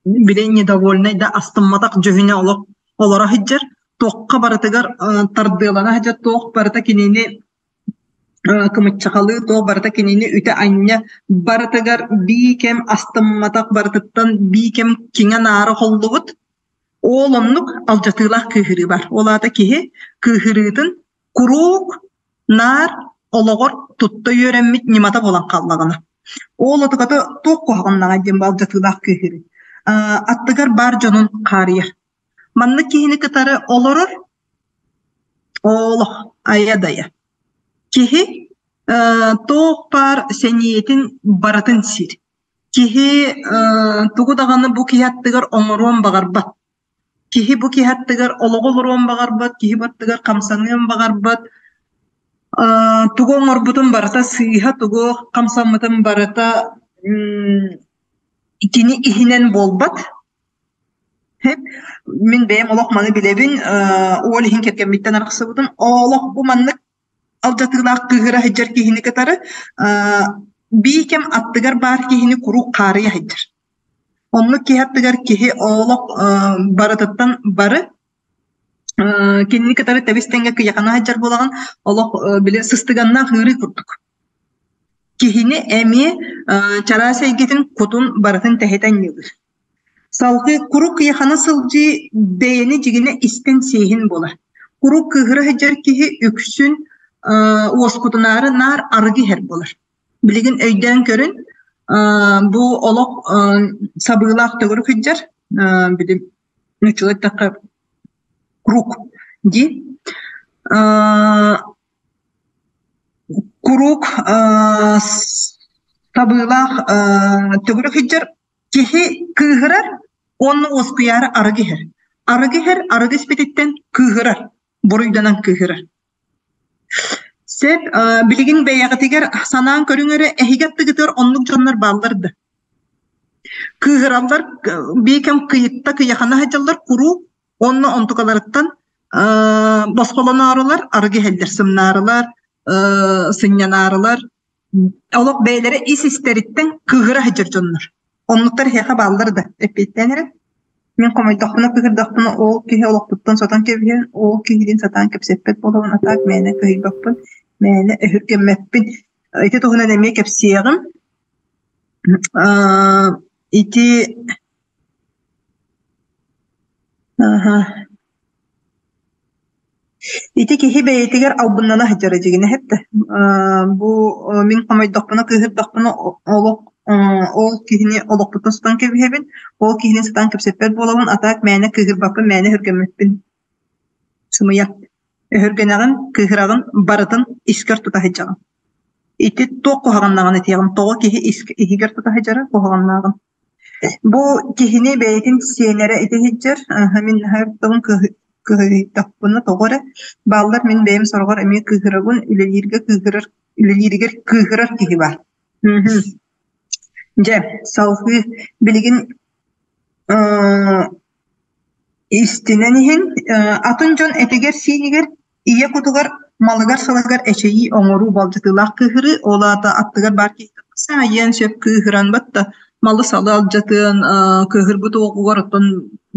били недовольнай да астымматах дьүһүнэ олох олоро сылдьар, туохха барытыгар тардыалана сылдьар, туох барыта кинини кымыччахалыы, туох барыта кинини үтэ-анньа барытыгар бии кэм астымматах барытыттан бии кэм киҥэ-наара холлубут. Ол оннук алдьатыылаах кыыһырыы бар. Ол аата киһи кыыһырыытын куруук наар олоҕор тутта үөрэммит ньымата буолан хааллаҕына. Ол отуката туох куһаҕаннаҕай диэн бу алдьатыылаах кыыһырыы. Аттыгар баар дьонун хаарыйар. Маннык киһини кытары олорор олох айа-дайа. Киһи туох баар сэниэтин барытын сиир. Киһи тугу даҕаны бу киһи аттыгар оҥоруон баҕарбат. Киһи бу киһи аттыгар олоҕу олоруон баҕарбат, киһи бу аттыгар хамсаныан баҕарбат, тугу оҥорбутун барыта сыыһа, тугу хамсаммытын барыта кини иһинэн буолбат. Мин бэйэм олох маны билэбин, ол иһин кэргэммиттэн арахсыбытым. Олох бу маннык алдьатыылаах кыыһыра сылдьар киһини кытары бии кэм аттыгар баар киһини куруук хаарыйа сылдьар. Оннук киһи аттыгар киһи олох барытыттан бары кинини кытары тэбис-тэҥҥэ кыйахана сылдьар буолаҕын, олох били сыстыганнаах ыарыы курдук. Киһини эмиэ чараас эйгэтин кутун барытын тэһитэ анньыылыыр. Салгыы куруук кыйахана сылдьыы бэйэни дьигинэ истэн сиэһин буолар. Куруук кыыһыра сылдьар киһи үксүн уоскутунаары наар арыгы иһэр буолар. Билигин өйдөөн көрүн, бу олох сабыылаах төгүрүк сылдьар, били нууччалыы эттэххэ круг дии. Куруук сабыылаах төгүрүк сылдьар киһи кыыһырар уонна уоскуйаары арыгы иһэр. Арыгы иһэр, арыгы испититтэн кыыһырар, буруйданан кыыһырар. Сөп, билигин бэйэҕитигэр санаан көрүҥ эрэ, эһиги аттыгытыгар оннук дьоннор бааллар да? Кыыһыраллар, биир кэм кыйытта кыйахана сылдьаллар куруук уонна онтукаларыттан босхолоноорлар, арыгы иһэллэр, сымнаарылар, сынньанаарылар, Олох бэйэлэрэ ис-истэриттэн кыыһыра сылдьар дьоннор. Оннуктар эһиэхэ бааллар да, эппиэттээн эрэ. Мин хомойдохпуна, кыыһырдахпына, ол киһи олохпуттан сотон кэбиһэн, ол киһилиин сатаан кэпсэппэт буолабын, а так мээнэ кыһыйбаппын, мээнэ өһүргэммэппин. Ити туһунан эмиэ кэпсиэҕим. Ити Ити киһи бэйэтигэр албыннана сылдьара дьигинэ эттэ. Бу мин хомойдохпуна, кыыһырдахпына олох ол киһини олохпуттан сутан кэбиһэбин, ол киһини сатаан кэпсэппэт буолабын, а так мээнэ кыыһырбаппын, мээнэ өһүргэммэппин. Сымыйа. Өһүргэнэҕин, кыыһыраҕын барытын искэр тута сылдьаҕын. Ити туох куһаҕаннаҕын этиэҕим, тоҕо киһи иһигэр тута сылдьара куһаҕаннааҕын. Бу киһини бэйэтин сиэнэрэ ити сылдьар, мин наһаа тылын кыһыйдахпына тоҕо эрэ бааллар мин бэйэм сороҕор эмиэ кыыһырабын, үлэлииргэ кыыһырар, үлэлииригэр кыыһырар киһи баар. Дьэ, салҕыы билигин Истинэн иһин, атын дьон этигэр-сиинигэр, ийэ кутугар, малыгар-салыгар эчэйии оҥоруу балдьатыылаах кыыһырыы, ол аата аттыгар баар киһи саайыан сөп кыыһыран батта малы-салы алдьатыан, кыыһырбыт уоҕугар оттон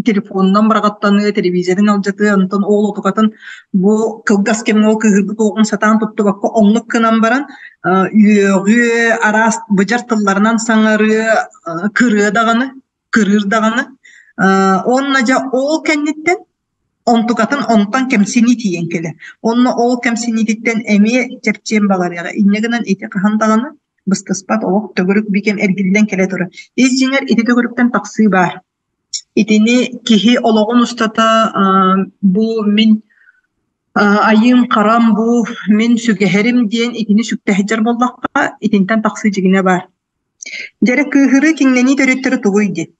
телефонунан быраҕаттаныа, телевизорын алдьатыа, онтон ол отукатын бу кылгас кэмҥэ ол кыыһырбыт уоҕун сатаан туттубакка оннук гынан баран үөҕүө, араас быдьар тылларынан саҥарыа, кырыа даҕаны кырыыр даҕаны уонна дьэ ол кэнниттэн онтукатын онтон кэмсинии тиийэн кэлэр. Онно ол кэмсиниититтэн эмиэ чэпчиэн баҕарыаҕа. Инньэ гынан ити хаһан даҕаны быстыспат олох төгүрүк бигэм эргиллэн кэлэ турар. Ис дьиҥэр ити төгүрүктэн тахсыы баар. Итини киһи олоҕун устата бу мин айыым-харам бу мин сүгэһэрим диэн итини сүктэһдьэр буоллахха итинтэн тахсыы дьигинэ баар. Дьэрэ кыыһырыы киҥнэнии төрүттэрэ тугуй диэн.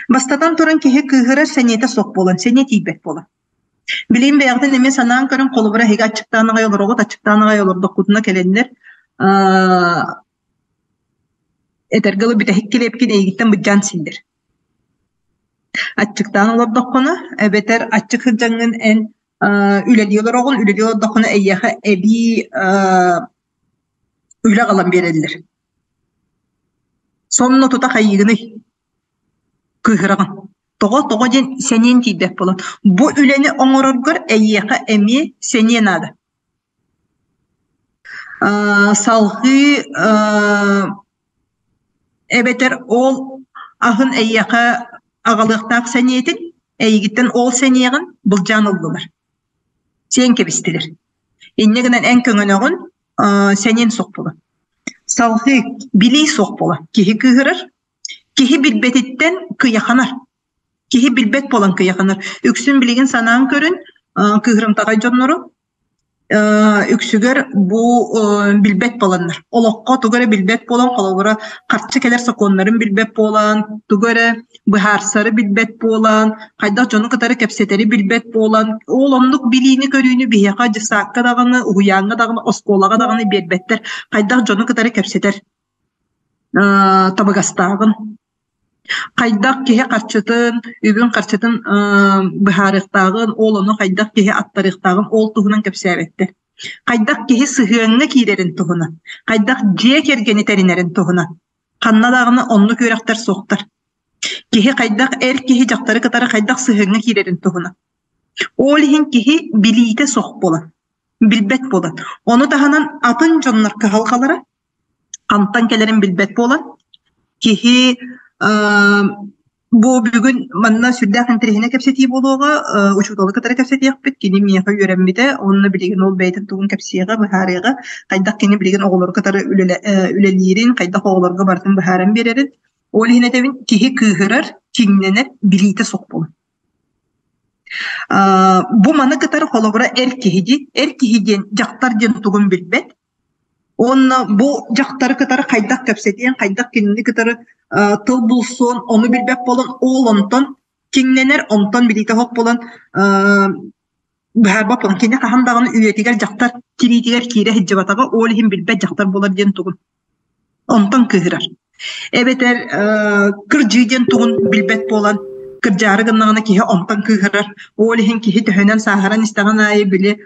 Бастатан туран киһи кыыһырар сэниэтэ суох буолан, сэниэ тиийбэт буолан. Билигин бэйэҕитин эмиэ санаан көрөн, холобура эһиги аччыктаан аҕай олороҕут, аччыктаан аҕай олордоххутуна кэлэннэр этэргэ дылы бүтэһик килиэпкин эйигиттэн быдьаан сииллэр. Аччыктаан олордоххуна, эбэтэр аччык сылдьаҥҥын эн үлэлии олороҕун, үлэлии олордоххуна эйиэхэ эбии үлэ аҕалан биэрэллэр. Сонно тута хайыыгыный? Кыыһыраҕын. Тоҕо? Тоҕо диэн сэниэн тиийбэт буолан. Бу үлэни оҥороргор эйиэхэ эмиэ сэниэ наада. Салҕыы эбэтэр ол аһын эйиэхэ аҕалыахтаах сэниэтин эйигиттэн ол сэниэҕин былдьаан ыллылар. Сиэн кэбистилэр. Инньэ гынан эн көҥөнөҕүн, сэниэн суох буолар. Салҕыы билии суох буолар. Киһи кыыһырар, киһи билбэтиттэн кыйаханар. Киһи билбэт буолан кыйаханар. Үксүн билигин санаан көрүн, кыыһырымтаҕай дьоннору үксүгэр бу билбэт буоланнар. Олоххо тугу эрэ билбэт буолан, холобура, харчы кэлэр сокуоннарын билбэт буолан, тугу эрэ быһаарсары билбэт буолан, хайдах дьону кытары кэпсэтэри билбэт буолан, ол оннук билиини-көрүүнү биһиэхэ дьыссаакка даҕаны, уһуйааҥҥа даҕаны, оскуолаҕа даҕаны биэрбэттэр. Хайдах дьону кытары кэпсэтэр табыгастааҕын. Хайдах киһи харчытын, үбүн-харчытын быһаарыахтааҕын, ол ону хайдах киһи аттарыахтааҕын ол туһунан кэпсээбэттэр. Хайдах киһи сыһыаҥҥа киирэрин туһунан, хайдах дьиэ кэргэни тэринэрин туһунан. Ханна даҕаны оннук үөрэхтэр суохтар. Киһи хайдах эр киһи дьахтары кытары хайдах сыһыаҥҥа киирэрин туһунан. Ол иһин киһи билиитэ суох буолан, билбэт буолан. Ону таһынан атын дьоннор кыһалҕалара хантан кэлэрин билбэт буолан, киһи бу бүгүн манна сүрдээх интэриэһинэй кэпсэтии буолуоҕа, учууталы кытары кэпсэтиэхпит, кини миэхэ үөрэммитэ уонна билигин ол бэйэтин тугун кэпсиэҕэ, быһаарыаҕа, хайдах кини билигин оҕолору кытары үлэлиирин, хайдах оҕолорго барытын быһааран биэрэрин. Ол иһин этэбин, киһи кыыһырар, киҥнэнэр билиитэ суох буолар. Бу маны кытары холобура эр киһи дии, эр киһи диэн дьахтар диэн тугун билбэт, Уонна бу дьахтары кытары хайдах кэпсэтиэн, хайдах кинини кытары тыл булсуон, ону билбэт буолан, ол онтон киҥнэнэр, онтон билиитэ суох буолан быһаарбат буолан, кини хаһан даҕаны үйэтигэр дьахтар тириитигэр киирэ сылдьыбатаҕа, ол иһин билбэт дьахтар буолар диэн тугун. Онтон кыыһырар. Эбэтэр кырдьыы диэн тугун билбэт буолан, кырдьаары гыннаҕына киһи онтон кыыһырар. Ол иһин киһи төһөнөн сааһыран истэҕин аайы били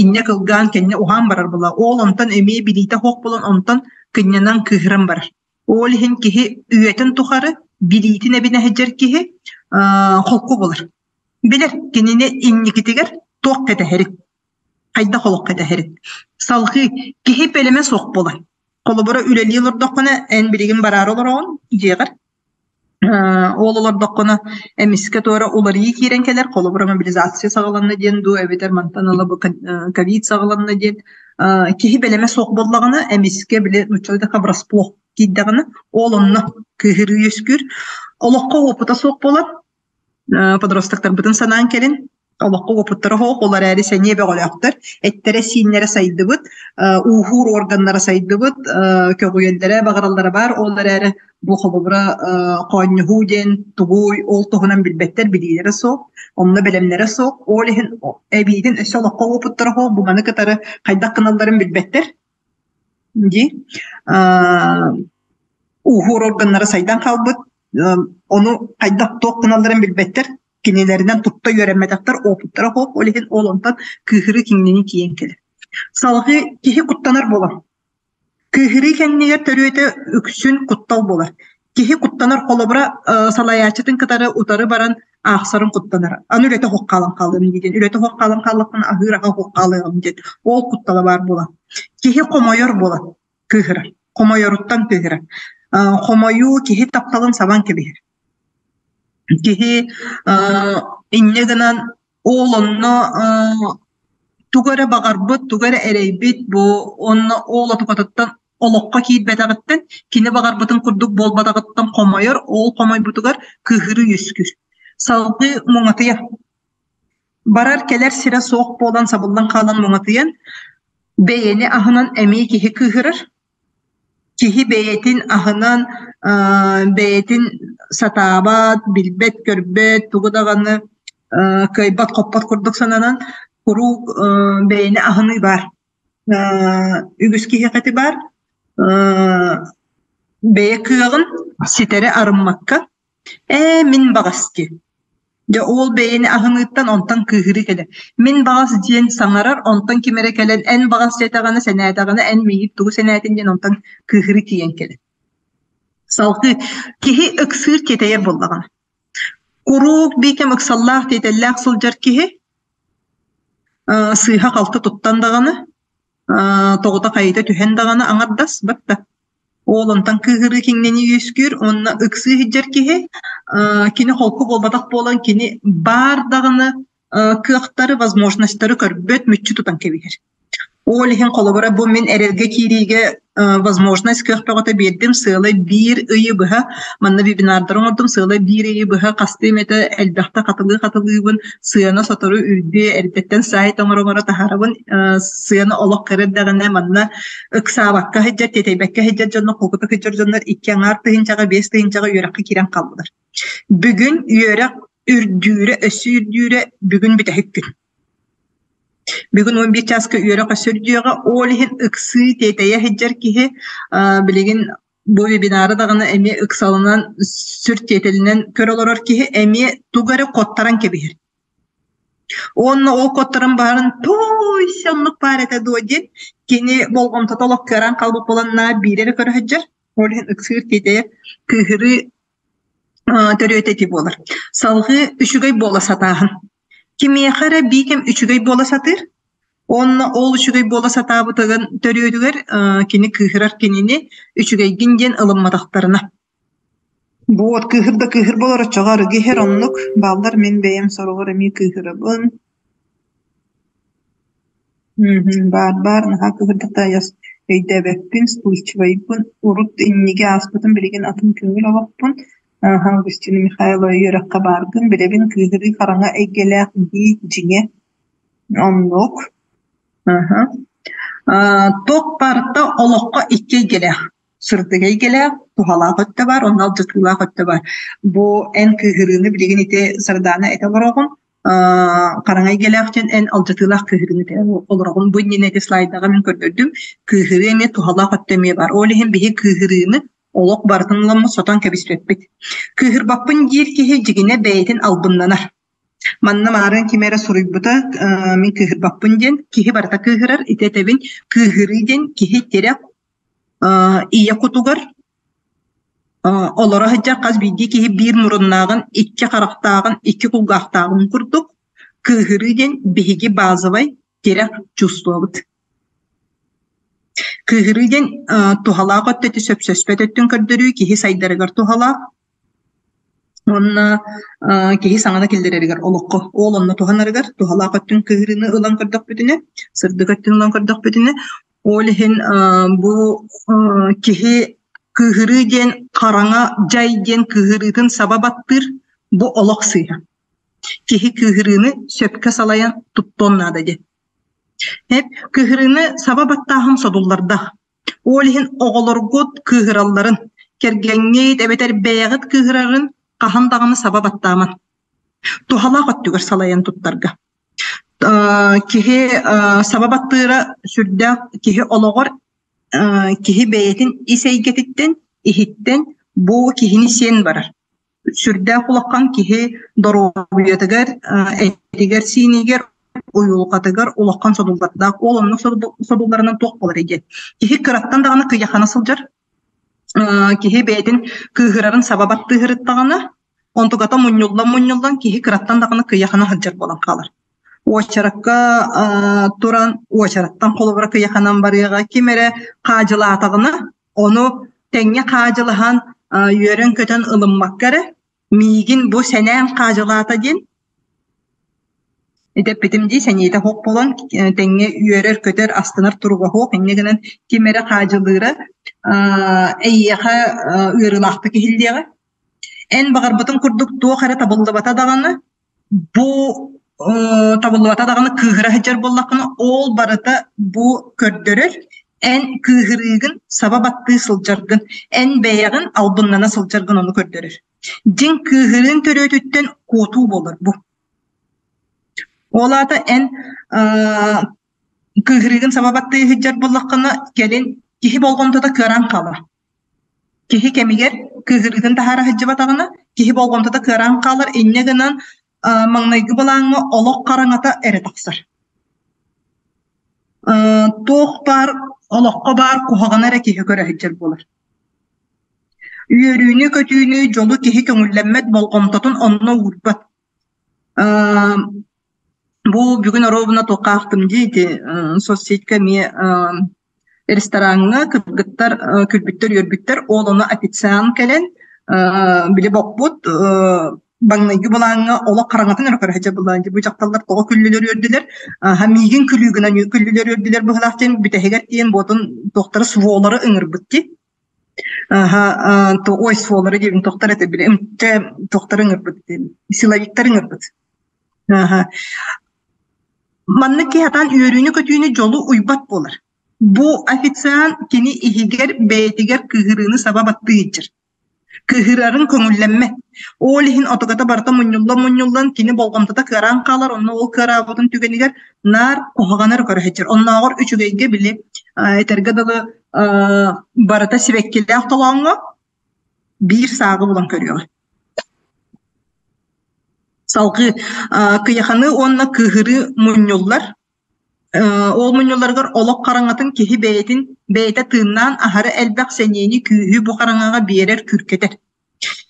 инньэ кылгаан кэннэ уһаан барар буолла. Ол онтон эмиэ билиитэ суох буолан онтон кынньанан кыыһыран барар. Ол иһин киһи үйэтин тухары билиитин эбинэ сылдьар киһи холку буолар. Билэр кинини инникитигэр туох кэтэһэрин хайдах олоххо этэһэрин. Салҕыы киһи бэлэмэ суох буолар. Холобура, үлэлии олордоххуна, эн билигин бараары олороҕун дьиэҕэр. Ол олордоххуна эмискэ туора уларыйыы киирэн кэлэр, холобура мобилизация саҕаланна диэн дуу, эбэтэр мантан ыла бу ковид саҕаланна диэн киһи бэлэмэ суох буоллаҕына, эмискэ били нууччалыы да врасплох киирдэҕинэ, ол онно кыыһырыы үөскүүр. Олоххо уопута суох буолан, Подростоктарбытын санаан кэлин, олоххо уопуттара суох, ол эрээри сэниэ бөҕөлөөхтөр, эттэрэ-сииннэрэ сайдыбыт, ууһуур органнара сайдыбыт, көҕүйэллэрэ, баҕараллара баар, ол эрээри бу холобура хоонньоһуу диэн тугуй, ол туһунан билбэттэр, билиилэрэ суох, онно бэлэмнэрэ суох, ол иһин эбиитин өссө олоххо уопуттара суох, бу маны кытары хайдах гыналларын билбэттэр дии. Ууһуур органнара сайдан хаалбыт, Ону хайдах туох гыналларын билбэттэр, кинилэринэн тутта үөрэммэтэхтэр, уопуттара суох, ол иһин ол онтон кыыһырыы киҥнэни тиийэн кэлэр. Салҕыы киһи куттанар буолар. Кыыһырыы кэннигэр төрүөтэ үксүн куттал буолар. Киһи куттанар холобура салайааччытын кытары утары баран аахсарын куттанар. Аны үлэтэ суох хаалан хаалыам диэн, үлэтэ суох хаалан хааллахпына аһыыр аһа суох хаалыаҕым диэн. Ол куттала баар буолар. Киһи хомойор буолар. Кыыһырар, хомойоруттан кыыһырар. Хомойуу киһи тапталын сабан кэбиһэр. Киһи инньэ гынан ол онно тугу эрэ баҕарбыт, тугу эрэ эрэйбит бу онно ол отукатыттан олоххо киирбэтэҕиттэн, кини баҕарбытын курдук буолбатаҕыттан хомойор, ол хомойбутугар кыыһырыы үөскүүр. Салгыы муҥатыйар. Барар-кэлэр сирэ суох буолан сабыллан хаалан муҥатыйан, бэйэни аһынан эмиэ киһи кыыһырар. Киһи бэйэтин аһынан, бэйэтин сатаабат, билбэт-көрбөт, тугу даҕаны кыайбат-хоппот курдук сананан куруук бэйэни аһыныы баар. Үгүс киһиэхэ ити баар. Бэйэ кыаҕын ситэри арыммакка Ээ, мин баҕас диэн. Дьэ ол бэйэни аһыныыттан онтон кыыһырыы кэлэр. Мин баҕас диэн саҥарар, онтон ким эрэ кэлэн эн баҕас диэтэҕинэ, сэнээтэҕинэ, эн миигин тугу сэнээтин диэн онтон кыыһырыы тиийэн кэлэр. Салгыы киһи ыксыыр тиэтэйэр буоллаҕына. Куруук биикэм ыксаллаах тиэтэллээх сылдьар киһи сыыһа-халты туттан даҕаны, тоҕута-хайыта түһэн даҕаны аҥардас батта Ол онтон кыыһырыы киҥнэни үөскүүр уонна ыксыы сылдьар киһи кини холку буолбатах буолан кини баар даҕаны кыахтары, возможностары көрбөт, мүччү тутан кэбиһэр. Ол иһин холобура бу мин эрэлгэ киириигэ возможность кыах бөҕөтө биэрдим, сыала биир ыйы быһа манна вебинардары оҥордум, сыала биир ыйы быһа хастыы эмэтэ элбэхтэ хатылыы-хатылыыбын, сыана сотору үрдүө, эрдэттэн сайт оҥоро-оҥоро таһаарабын, сыана олох кыра эрдэҕинэ манна ыксаабакка сылдьар, тиэтэйбэккэ сылдьар дьоннор, холкутук сылдьар дьоннор икки аҥаар тыһыынчаҕа, биэс тыһыынчаҕа үөрэххэ киирэн хааллылар. Бүгүн үөрэх үрдүүрэ, өссө үрдүүрэ бүгүн бүтэһик күн. Бүгүн 11 чааска үөрэх өссө үрдүөҕэ, ол иһин ыксыы, тиэтэйэ сылдьар киһи билигин бу вебинары даҕаны эмиэ ыксалынан, сүр тиэтэлинэн көрө олорор киһи эмиэ тугу эрэ куоттаран кэбиһэр. Уонна ол куоттаран баарын туой оннук баар этэ дуо диэн кини болҕомтото олох кыараан хаалбыт буолан наар биири эрэ көрө сылдьар. Ол иһин ыксыыр тиэтэйэр кыыһырыы төрүөтэ ити буолар. Салҕыы үчүгэй буола сатааһын. Кимиэхэ эрэ биикэм үчүгэй буола сатыыр. Уонна ол үчүгэй буола сатаабытыгын төрүөтүгэр кини кыыһырар кинини үчүгэйгин диэн ылымматахтарына. Буот кыыһыр да кыыһыр буолар оччоҕо арыгы иһэр оннук бааллар мин бэйэм сороҕор эмиэ кыыһырабын. Баар баар наһаа кыыһырдахтаайас өйдөөбөппүн, вспыльчивайбын, урут инниги ааспытым билигин атын көҥүл олохпун. Аһа Августина Михайлова үөрэххэ бааргын билэбин кыыһырыы хараҥа эйгэлээх дии дьиҥэ оннук. Аһа. Туох барыта олоххо икки эйгэлээх. Сырдык эйгэлээх, туһалаах өттө баар уонна алдьатыылаах өттө баар. Бу эн кыыһырыыны билигин ити Сардаана этэ олороҕун, хараҥа эйгэлээх диэн эн алдьатыылаах кыыһырыыны этэ олороҕун. Бу иннинэ ити слайдаҕа мин көрдөрдүм. Кыыһырыы эмиэ туһалаах өттө эмиэ баар. Ол иһин биһи кыыһырыыны олох барытын ыламмыт сотон кэбиспэппит. Кыыһырбаппын диир киһи дьигинэ бэйэтин албыннанар. Манна маарыын ким эрэ суруйбута, мин кыыһырбаппын диэн, киһи барыта кыыһырар, ити этэбин, кыыһырыы диэн киһи тирэх ийэ кутугар олоро сылдьар хас биирдии киһи биир муруннааҕын, икки харахтааҕын, икки кулгаахтааҕын курдук кыыһырыы диэн биһиги базовай тирэх чувствобут. Кыыһырыы диэн туһалаах өттө сөпсөспөт өттүн көрдөрүү киһи сайдарыгар туһалаах. Уонна киһи саҥаны киллэрэригэр олоххо ол онно туһанарыгар туһалаах өттүн кыһырыыны ылан көрдөхпүтүнэ, сырдык өттүн ылан көрдөхпүтүнэ, ол иһин бу киһи кыыһырыы диэн хараҥа дьай диэн кыыһырыытын саба баттыыр бу олох сыыһа. Киһи кыыһырыыны сөпкө салайан туттуон наада диэн. Кыыһырыыны саба баттааһын содуллардаах. Ол иһин оҕолоргут кыыһыралларын, кэргэҥҥит эбэтэр бэйэҕит кыыһырарын хаһан даҕаны саба баттааман. Туһалаах өттүгэр салайан туттарга. Киһи саба баттыыра сүрдээх киһи олоҕор киһи бэйэтин ис эйгэтиттэн, иһиттэн бу киһини сиэн барар. Сүрдээх улахан киһи доруобуйатыгар, этигэр-сиинигэр, уйулҕатыгар улахан содуллардаах. Ол оннук содулларынан туох буолар диэн. Киһи кыраттан даҕаны кыйахана сылдьар. Киһи бэйэтин кыыһырарын саба баттыыһырыттаҕына, онтуката мунньуллан-мунньуллан киһи кыраттан даҕаны кыйахана сылдьар буолан хаалар. Уочаракка туран, уочараттан холобура кыйаханан барыаҕа. Ким эрэ хаадьылаатаҕына, Ону тэҥҥэ хаадьылаһан, үөрэн-көтөн ылыммакка эрэ, миигин бу сэнээн хаадьылаата диэн этэппитим дии, сэниэтэ суох буолан тэҥҥэ үөрэр-көтөр, астынар туруга суох, инньэ гынан ким эрэ хаадьылыыра эйиэхэ ыарыылаахтык иһиллиэҕэ. Эн баҕарбытыҥ курдук туох эрэ табыллыбата даҕаны, Бу табыллыбата даҕаны кыыһыра сылдьар буоллаххына, ол барыта бу көрдөрөр эн кыыһырыыгын саба баттыы сылдьаргын, эн бэйэҕин албыннана сылдьаргын ону көрдөрөр. Дьиҥ кыыһырыын төрүөтүттэн куотуу буолар бу. Ол аата эн кыыһырыыгын саба баттыы сылдьар буоллаххына, кэлин киһи болҕомтото кыараан хаалар. Киһи кэмигэр кыыһырыытын таһаара сылдьыбатаҕына, киһи болҕомтото кыараан хаалар, инньэ гынан маҥнайгы былааҥҥа олох хараҥата эрэ тахсар. Туох баар олоххо баар куһаҕана эрэ киһи көрө сылдьар буолар. Үөрүүнү-көтүүнү, дьолу киһи көҥүллэммэт болҕомтотун онно уурбат. Бу бүгүн оруобуна туохха аахтым дии ити соцсетька эмиэ рестораҥҥа кыргыттар күлбүттэр-үөрбүттэр, ол ону официант кэлэн били боппут маҥнайгы былааҥҥа олох хараҥатын эрэ көрө сылдьар былаан бу дьахталлар тоҕо күллүлэр үөрдүлэр миигин күлүү гынан күллүлэр үөрдүлэр быһылаах диэн бүтэһигэр тиийэн буотун туохтары сволары ыҥырбыт дии ой сволары диэбин тохтор этэ били туохтары ыҥырбыт силовиктары ыҥырбыт. Маннык киһи сатаан үөрүүнү-көтүүнү дьолу уйбат буолар. Бу официант кини иһигэр бэйэтигэр кыыһырыыны саба баттыы сылдьар. Кыыһырарын көҥүллэммэт. Ол иһин отугата барыта мунньуллан-мунньуллан кини болҕомтото кыараан хаалар, онно ол кыараабытын түгэнигэр наар куһаҕаны эрэ көрө сылдьар. Оннооҕор үчүгэйгэ били этэргэ дылы барыта сибэккилээх толооҥҥо биир сааҕы булан көрүөҕэ. Салгыы кыйаханыы уонна кыыһырыы мунньуллар. Ол мунньулларыгар олох хараҥатын киһи бэйэтин бэйэтэ тыыннаан аһары элбэх сэниэни күүһү бу хараҥаҕа биэрэр күүркэтэр.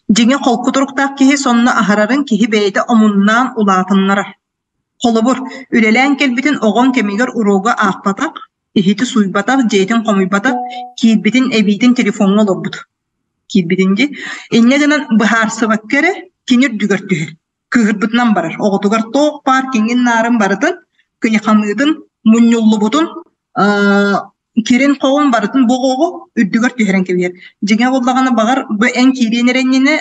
Дьиҥэ холку туруктаах киһи сонно аһарарын киһи бэйэтэ омуннаан улаатыннарар. Холобур, үлэлээн кэлбитин оҕоҥ кэмигэр уруогу аахпатах, иһити сууйбатах, дьиэтин хомуйбатах, киирбитин эбиитин телефоҥҥа олорбут киирбитин дии. Инньэ гынан быһаарсыбакка эрэ кини үрдүгэр түһэр. Кыыһырбытынан барар. Оҕотугар туох баар киҥин-наарын барытын, кыйаханыытын, мунньуллубутун, кирин-хоҕун барытын бу оҕо үрдүгэр түһэрэн кэбиһэр. Дьиҥэ буоллаҕына, баҕар, бу эн киириэн эрэ иннинэ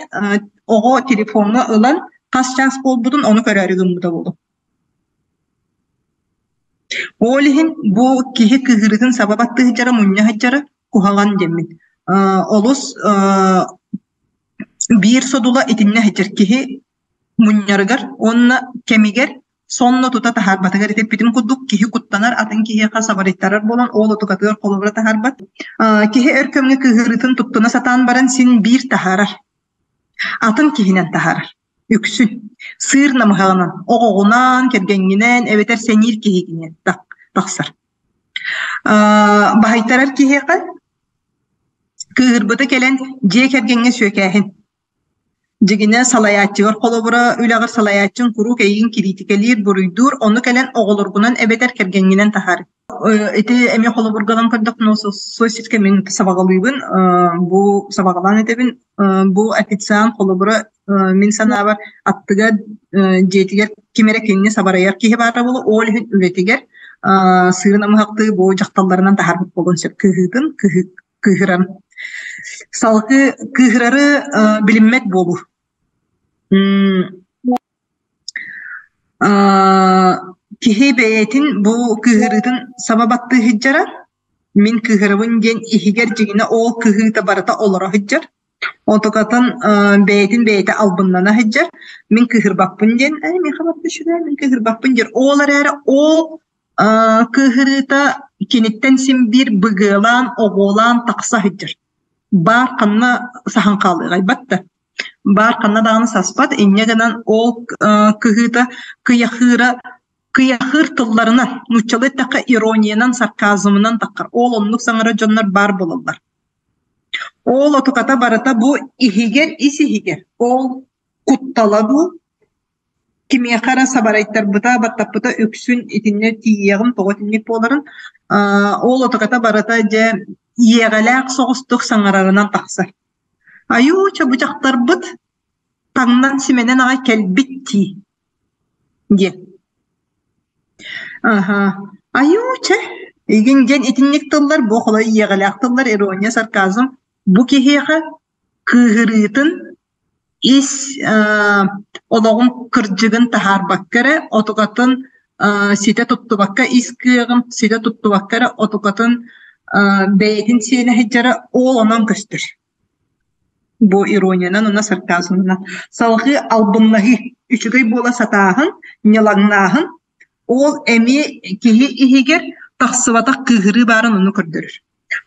оҕо телефоҥҥа ылан хас чаас буолбутун ону көрөөрү гыммыта буолуо. Ол иһин бу киһи кыыһырыытын саба баттыы сылдьара, мунньа сылдьара куһаҕан диэммин. Олус биир содула итиннэ сылдьар киһи мунньарыгар уонна кэмигэр сонно тута таһаарбатыгар этиппитим курдук киһи куттанар, атын киһиэхэ сабарыйтарар буолан ол отукатыгар холобура таһаарбат. Киһи өр кэмҥэ кыыһырыытын туттуна сатаан баран син биир таһаарар. Атын киһинэн таһаарар. Үксүн сыыр намыһаҕынан, оҕоҕунан, кэргэҥҥинэн эбэтэр сэниир киһигинэн тахсар. Баһыйтарар киһиэхэ кыыһырбыта кэлэн дьиэ кэргэҥҥэ сүөкээһин. Дьигинэ салайааччыгар холобура үлэҕэр салайааччыҥ куруук эйигин кириитикэлиир, буруйдуур, ону кэлэн оҕолоргунан эбэтэр кэргэҥҥинэн таһаар. Ити эмиэ холобурга көрдөхпүнэ, соцсетька мин сабаҕалыыбын, бу сабаҕалаан этэбин, бу официант холобура мин санаабар аттыгар дьиэтигэр ким эрэ кинини сабарайар киһи баара буолуо, ол иһин үлэтигэр сыырын амыһахтыы бу дьахталларынан таһаарбыт буолуон сөп кыыһыытын, кыыһыран. Салгыы кыыһырары билиммэт буолуу. Киһи бэйэтин бу кыыһырыытын саба баттыы сылдьара, мин кыыһырабын диэн иһигэр дьиҥинэ ол кыһыыта барыта олоро сылдьар. Онтукатын бэйэтин бэйэтэ албыннана сылдьар, мин кыыһырбаппын диэн, ээ миэхэ барыта үчүгэй, мин кыыһырбаппын диир. Ол эрээри ол кыыһырыыта киниттэн син биир быгыалаан, оҕуолаан тахса сылдьар. Баар ханна саһан хаалыаҕай батта. Баар ханна даҕаны саспат, инньэ гынан ол кыһыыта кыйахыыра кыйахыыр тылларынан, нууччалыы эттэххэ ирониянан, сарказмынан таххар. Ол оннук саҥарар дьоннор баар буолаллар. Ол отуката барыта бу иһигэр, ис иһигэр, ол куттала дуу, кимиэхэ эрэ сабарайтарбыта, баттаппыта үксүн итиннэ тиийиэҕим тоҕо итинник буоларын, ол отуката барыта дьэ иэҕэлээх соҕустук саҥарарынан тахсар. Айуу, бу дьахтарбыт таҥнан симэнэн аҕай кэлбит дии диэн. Аһа, айуу чэ, игин диэн итинник тыллар бу холой иэҕэлээх тыллар ирония, сарказм бу киһиэхэ кыыһырыытын ис олоҕун кырдьыгын таһаарбакка эрэ отугатын ситэ туттубакка ис кыаҕын ситэ туттубакка эрэ отугатын бэйэтин сиэнэ сылдьара ол онон көстөр. Бу ирониянан уонна сарказмынан. Салҕыы албыннаһыы, үчүгэй буола сатааһын, ньылаҥнааһын ол эмиэ киһи иһигэр тахсыбатах кыыһырыы баарын ону көрдөрөр.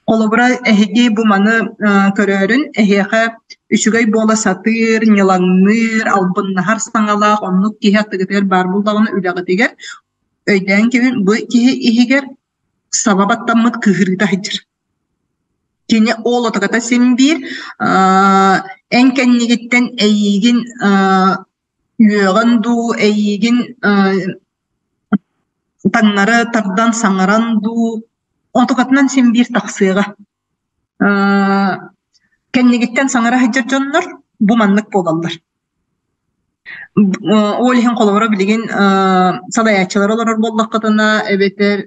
Холобура, эһиги бу маны көрөөрүн, эһиэхэ үчүгэй буола сатыыр, ньылаҥныыр, албыннаһар саҥалаах оннук киһи аттыгытыгар баар буоллаҕына үлэҕитигэр өйдөөн кэбин бу киһи иһигэр саба баттаммыт кыыһырыыта сылдьар. Кини ол отогата син биир эн кэннигиттэн эйиигин үөҕэн дуу, эйиигин таҥнары тардан саҥаран дуу, отугатынан син биир тахсыаҕа. Кэннигиттэн саҥара сылдьар дьоннор бу маннык буолаллар. Ол иһин холобура билигин салайааччылар олорор буоллаххытына эбэтэр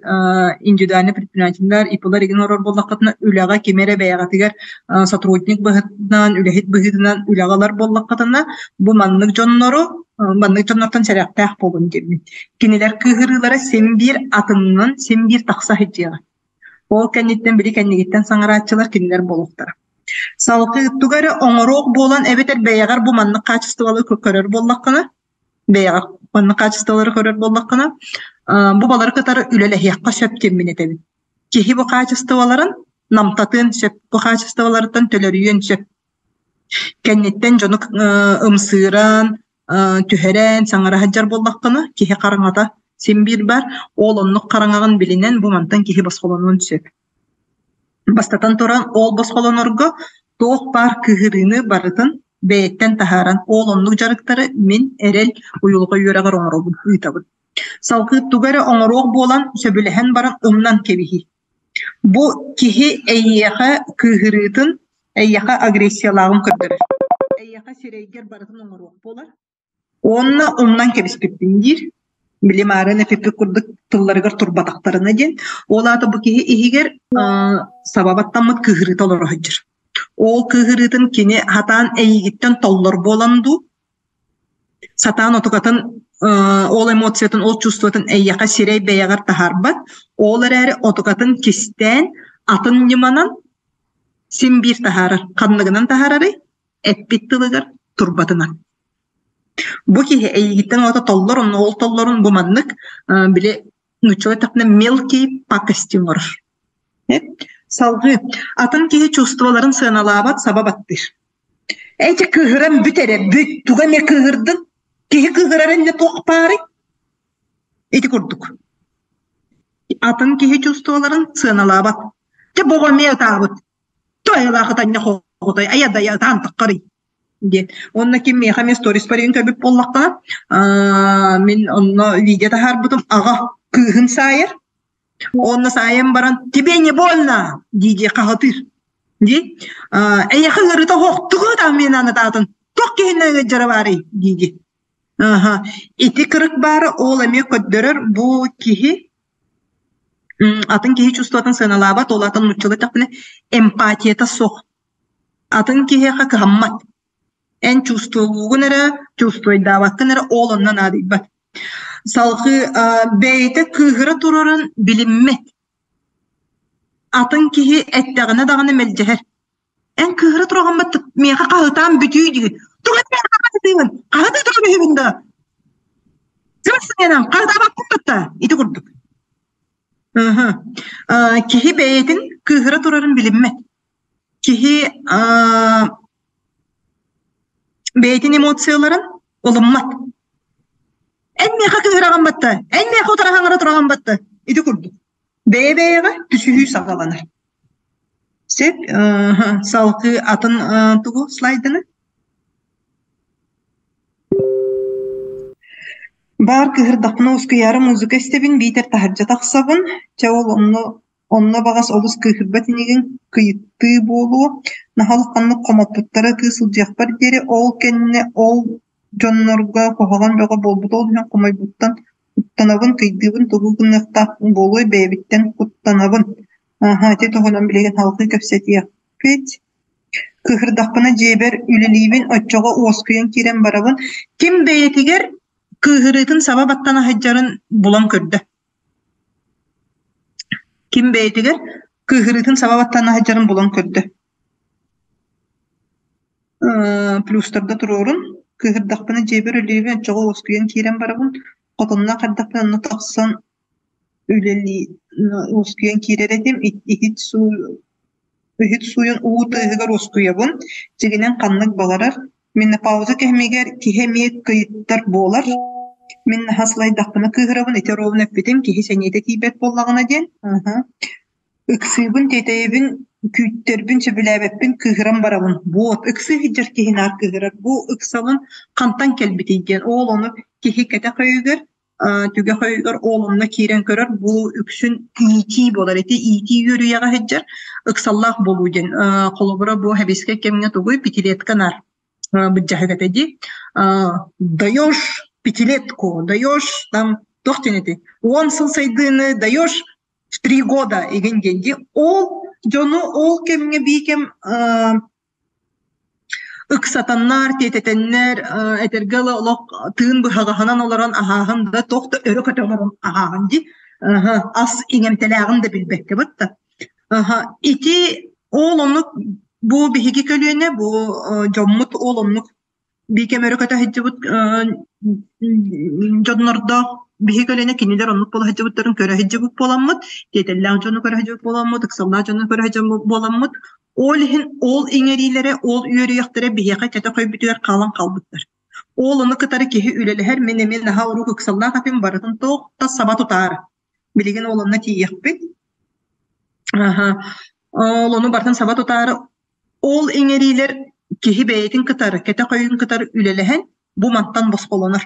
индивидуальный предпринимателлэр, ИП-лар игин олорор буоллаххытына үлэҕэ кими эрэ бэйэҕитигэр сотрудник быһыытынан, үлэһит быһыытынан үлэҕэ ылар буоллаххытына бу маннык дьоннору маннык дьоннортон сэрэхтээх буолун диэммин. Кинилэр кыыһырыылара син биир атынынан син биир тахса сылдьыаҕа. Ол кэнниттэн били кэннигиттэн саҥарааччылар кинилэр буолуохтара. Салгыы тугу эрэ оҥоруох буолан эбэтэр бэйэҕэр бу маннык хаачыстыбалы көрөр буоллаххына, бэйэҕэр маннык хаачыстыбалары көрөр буоллаххына, бу балары кытары үлэлэһиэххэ сөп диэммин этэбин. Киһи бу хаачыстыбаларын намтатыан сөп, бу хаачыстыбаларыттан төлөрүйүөн сөп. Кэнниттэн дьону ымсыыран, түһэрэн саҥара сылдьар буоллаххына, киһи хараҥата син биир баар. Ол оннук хараҥаҕын билинэн бу мантан киһи босхолонуон сөп. Бастатан туран, ол босхолонорго туох баар кыыһырыыны барытын бэйэттэн таһааран, ол оннук дьарыктары мин эрэл уйулҕа үөрэҕэр оҥоробун, ыытабын. Салгыы тугу эрэ оҥоруох буолан, сөбүлэһэн баран умнан кэбиһии. Бу киһи эйиэхэ кыыһырыытын, эйиэхэ агрессиялааҕын көрдөрөр. Эйиэхэ сирэйгэр барытын оҥоруох буолар. Уонна умнан кэбиспиппин диир. Били маарын эпиппит курдук тылларыгар турбатахтарына диэн. Ол аата бу киһи иһигэр саба баттаммыт кыыһырыыта олоро сылдьар. Ол кыыһырыытын кини хатаан эйигиттэн толлор буолан дуу, сатаан отукатын ол эмоциятын, ол чувствотын эйиэхэ сирэй бэйэҕэр таһаарбат, ол эрээри отукатын кистээн атын ньыманан син биир таһаарар. Ханныгынан таһаарарый? Эппит тылыгар турбатынан. Бу киһи эйигиттэн оҕото толлор, онно ол толлорун бу маннык били нууччалыы эттэхпинэ мелкий пакости оҥорор. Салгыы атын киһи чувстволарын сыаналаабат, саба баттыыр. Эти кыыһыран бүт эрэ, бүт, туга эмэ кыыһырдын? Киһи кыыһырар иннэ туох баарый? Ити курдук. Атын киһи чувстволарын сыаналаабат. Дьэ боҕо эмиэ ытаабыт. Тойалаах ытанньа хоҕутай, айа-дайа ытаан таххарый диэн. Уонна ким миэхэ эмиэ сторис паригын көрбүт буоллаххына, мин онно видео таһаарбытым аҕа кыыһын саайар. Онно саайан баран «Тебе не больно?» дии-дии хаһытыыр. Дии эйиэхэ ыарыыта оһохтугу мен анатаатын туох киһиннэн ыалдьара баарый дии-дии. Аха. Ити кырык баара ол эмиэ көрдөрөр бу киһи атын киһи чувствотын сыаналаабат, ол атын нууччалыы эттэхпинэ эмпатията суох. Атын киһиэхэ кыһаммат. Эн чувствуйгун эрэ, чувствуйдаабаккын эрэ ол онно наадыйбат. Салгыы бэйэтэ кыыһыра турарын билиммэт. Атын киһи эттэҕинэ даҕаны мэлдьэһэр. Эн кыыһыра тураҕын миэхэ хаһытаан бүтүүй диигин. Тугу миэхэ хаһытыыбын? Хаһытыы турар үһүбүн да? Сымсыйанан хаһытаабаппын батта. Ити курдук. Киһи бэйэтин кыыһыра турарын билиммэт. Киһи бэйэтин эмоцияларын ылыммат. Эн миэхэ кыыһыраҕын батта, эн миэхэ утары хаҥара тураҕын батта. Ити курдук. Бэйэ-бэйэҕэ түсүһүү саҕаланар. Сөп, салгыы атын тугу слайданы? Баар кыыһырдахпына ускуйаары музыка истэбин, биитэр таһырдьа тахсабын. Чэ ол онно онно баҕас олус кыыһырбат инигин кыйыттыы буолуо. Наһаа улаханнык хомоппуттара ытыы сылдьыахпар диэри, ол кэннэ ол дьоннорго куһаҕан бөҕө буолбута ол иһин хомойбуттан куттанабын, кыйдыыбын, тугу гыныахтаах буолуой бэйэбиттэн куттанабын. Аһа, ити туһунан билигин салгыы кэпсэтиэхпит. Кыыһырдахпына дьиэбэр үлэлиибин, оччоҕо уоскуйан киирэн барабын. Ким бэйэтигэр кыыһырыытын саба баттана сылдьарын булан көрдө. Ким бэйэтигэр кыыһырыытын саба баттана сылдьарын булан көрдө. Плюстарга туруорун, кыыһырдахпына дьиэбэр үлэлиибин, оччоҕо уоскуйан киирэн барабын. Хотонноох эрдэхпинэ онно тахсан үлэлии уоскуйан киирэр этим. Иһит суу иһит сууйан уу тыаһыгар уоскуйабын. Дьиҥинэн ханнык баҕарар. Менопауза кэмигэр киһи эмиэ кыйыттар буолар. Мин наһаа сылайдахпына кыыһырабын, ити оруобуна эппитим, киһи сэниэтэ тиийбэт буоллаҕына диэн. Ыксыыбын, тиэтэйэбин, күүттэрбин, сөбүлээбэппин, кыыһыран барабын. Буот, ыксыы сылдьар киһи наар кыыһырар. Бу ыксалын хантан кэлбитий диэн. Ол ону киһи кэтэх өйүгэр, түгэх өйүгэр ол онно киирэн көрөр. Бу үксүн иитии буолар. Ити иитии үөрүйэҕэ сылдьар ыксаллаах буолуу диэн. Холобура, бу сэбиэскэй кэмҥэ тугуй пятилетка наар быдьаһык этэ дии. Даешь пятилетку, даешь там туох диэн этэй? 10 сыл сайдыыны даешь в 3 года игин диэн дии. Ол дьону ол кэмҥэ биикэм ыксатаннар, тиэтэтэннэр, этэргэ дылы олох тыын быһаҕаһынан олорон аһааһын да туох да өрө көтө олорон аһааһын дии. Ас иҥэмтэлээҕин да билбэккэ бытта. Ити ол оннук бу биһиги көлүөнэ бу дьоммут ол оннук Биикэм өрө көтө сылдьыбыт дьоннордоох биһи көлүөнэ кинилэр оннук буола сылдьыбыттарын көрө сылдьыбыт буоламмыт, тиэтэллээх дьону көрө сылдьыбыт буоламмыт, ыксаллаах дьону көрө сылдьыбыт буоламмыт, ол иһин ол иҥэриилэрэ, ол үөрүйэхтэрэ биһиэхэ кэтэх өйбүтүгэр хаалан хаалбыттар. Ол ону кытары киһи үлэлэһэр, мин эмиэ наһаа урук ыксаллаах этим, барытын туох да саба тутаары. Билигин ол онно тиийиэхпит. Аха. Ол ону барытын саба тутаары Ол иҥэриилэр киһи бэйэтин кытары, кэтэх өйүн кытары үлэлэһэн бу мантан босхолонор.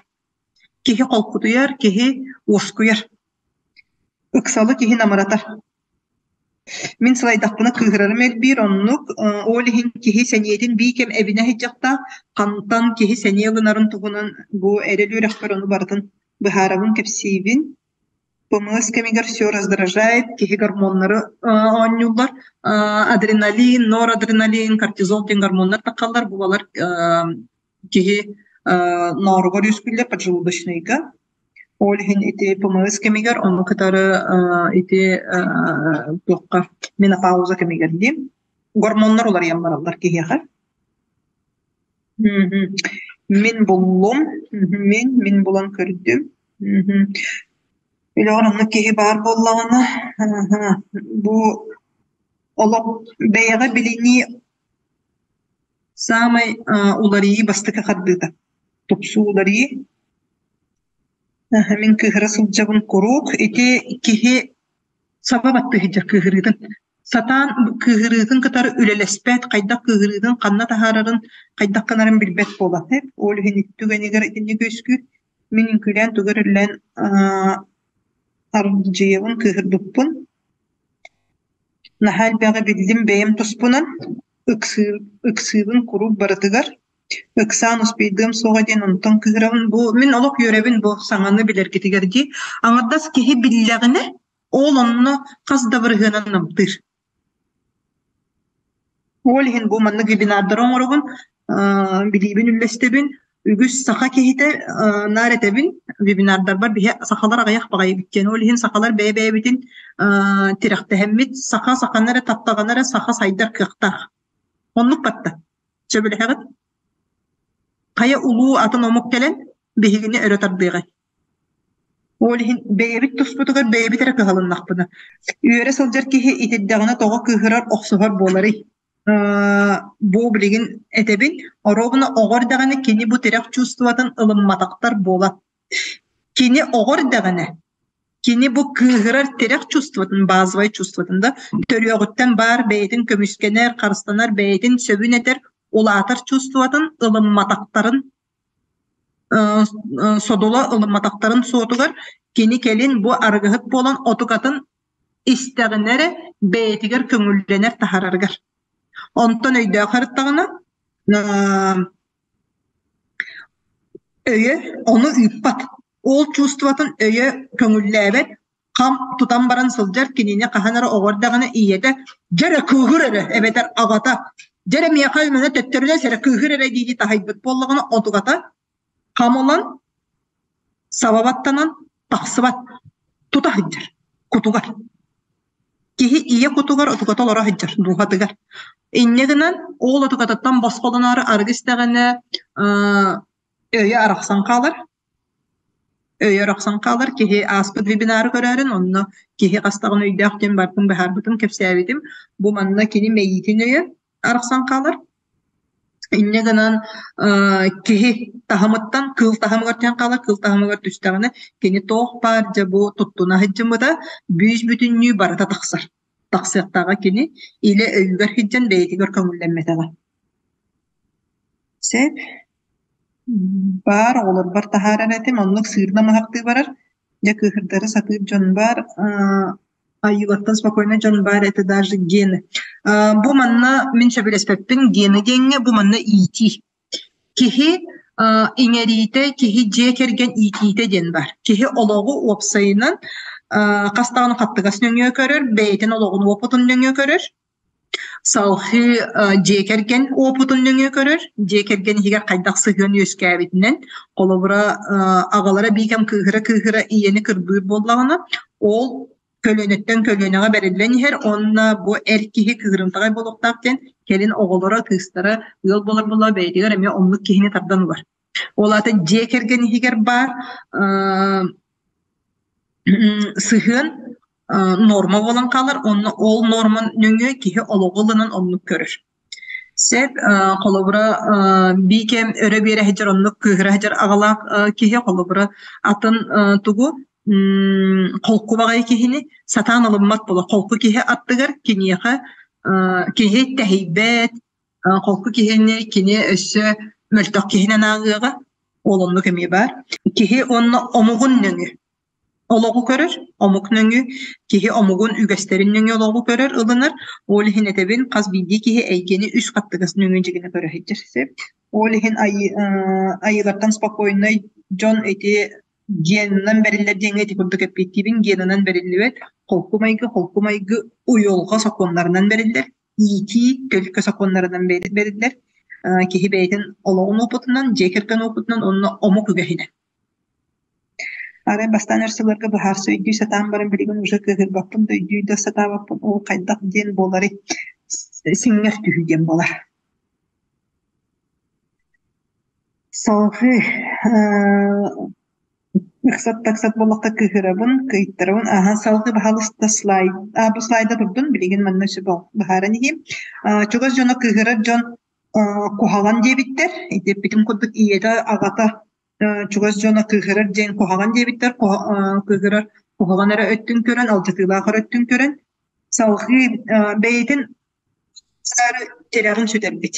Киһи холкутуйар, киһи уоскуйар. Ыксалы киһи намыратар. Мин сылайдахпына кыыһырарым элбиир, оннук. Ол иһин киһи сэниэтин бии кэм эбинэ сылдьахтаах, хантан киһи сэниэ ылынарын туһунан бу эрэл үөрэхпэр ону барытын быһаарабын, кэпсиибин. ПМС кэмигэр все раздражает, киһи гормоннары оонньууллар. Адреналин, норадреналин, кортизол диэн гормоннар таххаллар. Бу балар киһи нооругар үөскүүллэр поджелудочныйга. Ол иһин ити ПМС кэмигэр ону кытары ити туохха менопауза кэмигэр дии гормоннар уларыйан бараллар киһиэхэ. Мин буллум, мин булан көрдүм. Үлэҕэр оннук киһи баар буоллаҕына, бу олох бэйэҕэ билинии саамай уларыйыы бастакы хардыыта. Тупсуу уларыйыы. Мин кыыһыра сылдьабын куруук. Ити киһи саба баттыы сылдьар кыыһырыытын. Сатаан кыыһырыытын кытары үлэлэспэт, хайдах кыыһырыытын ханна таһаарарын, хайдах гынарын билбэт буолар. Ол иһин ити түгэнигэр итинник үөскүүр. Мин үҥкүүлээн тугу эрэ үлэлээн. Аралдьыйабын, кыыһырбыппын. Наһаа элбэҕи биллим бэйэм туспунан, ыксыы ыксыыбын куруук барытыгар, ыксаан успейдыам суоҕа диэн онтон кыыһырабын. Бу мин олох үөрэбин бу саҥаны билэргитигэр дии. Аҥардас киһи биллэҕинэ, ол онно хас да бырыһыанын намтыыр. Ол иһин бу маннык вебинардары оҥоробун, билиибин үллэстэбин. Үгүс саха киһитэ наар этэбин, вебинардарбар биһи сахалар аҕыйах баҕайыбыт диэн. Ол иһин сахалар бэйэ-бэйэбитин тирэхтэһэммит, саха саханы эрэ таптаҕына эрэ саха сайдар кыахтаах. Оннук батта. Сөбүлэһэҕит? Хайа улуу атын омук кэлэн биһигини өрө тардыаҕай? Ол иһин бэйэбит туспутугар бэйэбит эрэ кыһалыннахпына. Үөрэ сылдьар киһи итирдэҕинэ тоҕо кыыһырар, охсуһар буоларый? Бу билигин этэбин, оруобуна оҕо эрдэҕинэ кини бу тирэх чувствотын ылымматахтар буолан. Кини оҕо эрдэҕинэ, кини бу кыыһырар тирэх чувствотын, базовай чувствотын да төрүөҕүттэн баар бэйэтин көмүскэнэр, харыстанар, бэйэтин сөбүн этэр, улаатар чувствотын ылымматахтарын содула ылымматахтарын суотугар кини кэлин бу арыгыһыт буолан отукатын истэҕинэ эрэ бэйэтигэр көҥүллэнэр таһарарыгар. Онтон өйдөөх ырыттаҕына өйө ону ыыппат. Ол чувствотын өйө көҥүллээбэт, хам тутан баран сылдьар кинини хаһан эрэ оҕо эрдэҕинэ ийэтэ дьэ эрэ кыыһыр эрэ эбэтэр аҕата дьэ эрэ миэхэ мэнэ төттөрүнэн эрэ кыыһыр эрэ дии таһыйбыт буоллаҕына отугата хам ылан саба баттанан тахсыбат тута сылдьар кутугар киһи ийэ кутугар отугата олоро сылдьар дууһатыгар инньэ гынан ол отугатыттан босхолоноору арыгы истэҕинэ өйө арахсан хаалар Өйө арахсан хаалар киһи ааспыт вебинары көрөөрүн, онно киһи хас даҕаны өйдөөх диэн барытын быһаарбытым, кэпсээбитим. Бу манна кини мэйиитин өйө арахсан хаалар. Инньэ гынан киһи таһымыттан кыыл таһымыгар түһэн хаалар, кыыл таһымыгар түстэҕинэ кини туох баар дьэ бу туттуна сылдьыбыта бүүс-бүтүннүү барыта тахсар. Тахсыахтааҕа кини илэ өйүгэр сылдьан бэйэтигэр көҥүллэммэтэҕэ. Сөп. Баар оҕолорбор таһаарар этим, оннук сыырна муһахтыы барар. Дьэ кыыһырдары сатыыр дьон баар, айыылартан спокойно дьон баар это даже гены. Бу манна мин сөбүлэспэппин гены диэҥҥэ бу манна иитии. Киһи иҥэриитэ, киһи дьиэ кэргэн иитиитэ диэн баар. Киһи олоҕу уопсайынан хас даҕаны хаттыгас нөҥүө көрөр, бэйэтин олоҕун уопутун нөҥүө көрөр. Салгыы дьиэ кэргэн уопутун нөҥүө көрөр, дьиэ кэргэн иһигэр хайдах сыһыан үөскээбитинэн, холобура, аҕалара биикэм кыыһыра-кыыһыра ийэни кырбыыр буоллаҕына, ол көлүөнэттэн көлүөнэҕэ бэриллэн иһэр уонна бу эр киһи кыыһырымтаҕай буолуохтаах диэн кэлин оҕолоро, кыыстара ыал буолар буолла бэйэтигэр эмиэ оннук киһини тардан ылар. Ол аата дьиэ кэргэн иһигэр баар сыһыан норма буолан хаалар уонна ол норма нөҥүө киһи олоҕу ылынан оннук көрөр. Сөп, холобура, биикэм өрө биэрэ сылдьар оннук кыыһыра сылдьар аҕалаах киһи холобура атын тугу холку баҕайы киһини сатаан ылыммат буолар. Холку киһи аттыгар киниэхэ киһи тэһийбэт, холку киһини кини өссө мөлтөх киһинэн ааҕыаҕа, ол оннук эмиэ баар. Киһи уонна омугун нөҥүө Олоҕу көрөр, омук нөҥүө, киһи омугун үгэстэрин нөҥүө олоҕу көрөр, ылынар. Ол иһин этэбин, хас биирдии киһи эйгэни үс хаттыгас нөҥүө дьигинэ көрө сылдьар сөп. Ол иһин айыылартан спокойнай дьон ити генынан бэриллэр диэҥҥэ ити курдук эппиэттиибин, генынан бэриллибэт, холку майгы, холку майгы уйулҕа сокуоннарынан бэриллэр, иитии төлкө сокуоннарынан бэриллэр, киһи бэйэтин олоҕун уопутунан, дьиэ кэргэн уопутунан уонна омук үгэһинэн. Арай бастаан өр сылларга быһаарса өйдүү сатаан баран билигин уже кыыһырбаппын да өйдүү да сатаабаппын ол хайдах диэн буоларый сиҥҥэр түһүү диэн буолар. Салгыы ыксат-таксат буоллахха кыыһырабын, кыйтарабын. Аһа салгыы баһаалыста слайд а бу слайда турдун билигин манна сөп быһааран иһиим. Чугас дьоно кыыһырар дьон куһаҕан диэбиттэр. Ити эппитим курдук ийэтэ, аҕата чугас дьоно кыыһырар диэн куһаҕан диэбиттэр, кыыһырар куһаҕан эрэ өттүн көрөн, алдьатыылаах эрэ өттүн көрөн, салҕыы бэйэтин тирэҕин сүтэрбит.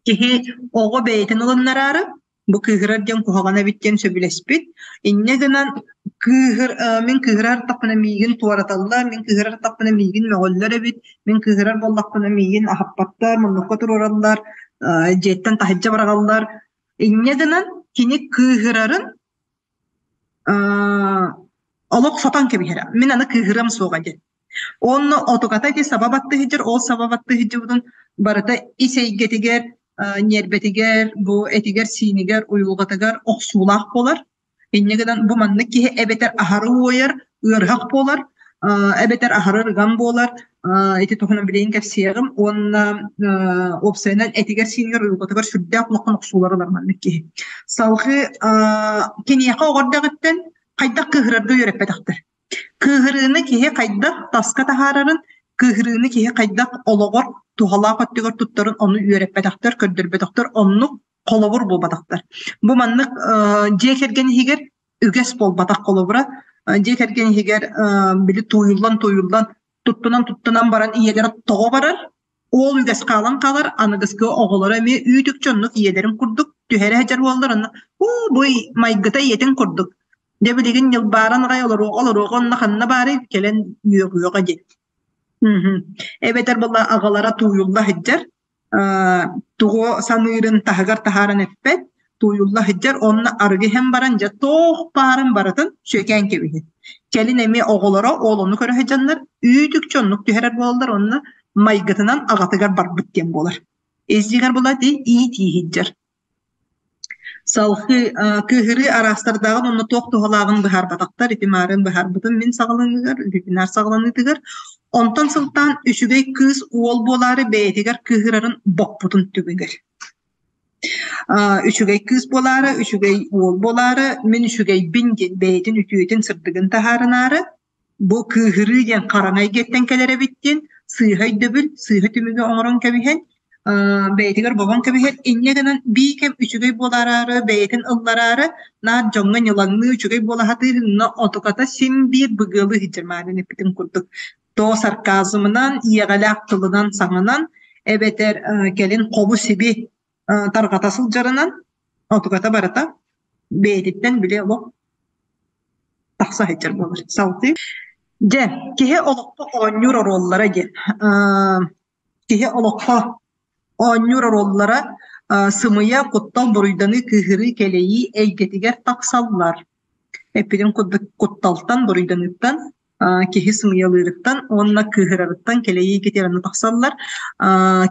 Киһи оҕо бэйэтин ылыннараары. Бу кыыһырар диэн куһаҕан эбит диэн сөбүлэспит. Инньэ гынан кыыһыр мин кыыһырар тахпына миигин туораталлар, мин кыыһырар тахпына миигин мөҕөллөр эбит, мин кыыһырар буоллахпына миигин аһаппаттар, муннукка туруораллар, дьиэттэн таһырдьа быраҕаллар. Инньэ гынан кини кыыһырарын олох сотон кэбиһэрэ. Мин аны кыыһырыам суоҕа диэн. Онно отуката ити саба баттыһыдьар, ол саба баттыһыдьыбытын барыта ис эйгэтигэр, ньиэрбэтигэр, бу этигэр-сиинигэр, уйулҕатыгар охсуулаах буолар. Инньэ гынан бу маннык киһи эбэтэр аһары уойар, ыарыһах буолар, эбэтэр аһары ырыган буолар. Ити туһунан билигин кэпсиэҕим уонна уопсайынан этигэр-сиинигэр, уйулҕатыгар сүрдээх улахан охсуулар ылар маннык киһи. Салгыы киниэхэ оҕо эрдэҕиттэн хайдах кыыһырарга үөрэппэтэхтэр. Кыыһырыыны киһи хайдах таска таһаарарын, кыыһырыыны киһи хайдах олоҕор туһалаах өттүгэр туттарын ону үөрэппэтэхтэр, көрдөрбөтөхтөр, оннук холобур буолбатахтар. Бу маннык дьиэ кэргэн иһигэр үгэс буолбатах холобура. Дьиэ кэргэн иһигэр били тууйуллан-тууйуллан, туттунан-туттунан баран ийэлэрэ тоҕо барар, Уол үгэс хаалан хаалар, аныгыскы оҕолоро эмиэ үүт-үкчү оннук ийэлэрин курдук түһэрэ сылдьар буоллар онно "Уу, бу майгыта ийэтин курдук, дьэ билигин ньылбааран аҕай олоруоҕа олоруоҕа онно ханна баарый кэлэн үөҕүөҕэ" диэн. Эбэтэр буолла аҕалара тууйулла сылдьар, тугу саныырын таһыгар таһааран эппэт, тууйулла сылдьар уонна арыгы иһэн баран дьэ туох баарын барытын сүөкээн кэбиһэр. Кэлин эмиэ оҕолоро ол ону көрө сылдьаннар үүт-үкчү оннук түһэрэр буолаллар уонна майгытынан аҕатыгар барбыт диэн буолар. Ис дьиҥэр була ити иитии сылдьар. Салхыы кыыһырыы араастардааҕын уонна туох туһалааҕын быһаарбатахтар. Ити маарын быһаарбытым мин саҕаланыыгар, вебинар саҕаланыытыгар. Онтон сылтаан үчүгэй кыыс уол буолаары бэйэтигэр кыыһырарын боппутун түмүгэр. Үчүгэй кыыс буолаары, үчүгэй уол буолаары, мин үчүгэйбин диэн бэйэтин үтүөтүн сырдыгын таһаарынаары Бу кыыһырыы диэн хараҥа эйгэттэн кэлэр эбит диэн сыыһа өйдөбүл, сыыһа түмүгү оҥорон кэбиһэн, бэйэтигэр бобон кэбиһэр. Инньэ гынан бии кэм үчүгэй буолараары, бэйэтин ыллараары, наар дьоҥҥо ньылаҥныы үчүгэй буола сатыыр, но отуката син биир быгыалыы сылдьар маарын эппитим курдук. То сарказмынан, иэҕэлээх тылынан саҥанан, эбэтэр кэлин хобу-сиби тарҕата сылдьарынан, отуката барыта бэйэтиттэн били олох тахса сылдьар буолар. Салгыы. Дьэ, киһи олоххо оонньуур оруоллара диэн. Киһи олоххо оонньуур оруоллара сымыйа, куттал, буруйданыы, кыыһырыы, кэлэйии эйгэтигэр тахсаллар. Эппитим курдук кутталтан, буруйданыыттан, киһи сымыйалыырыттан уонна кыыһырарыттан кэлэйии эйгэтигэр онно тахсаллар.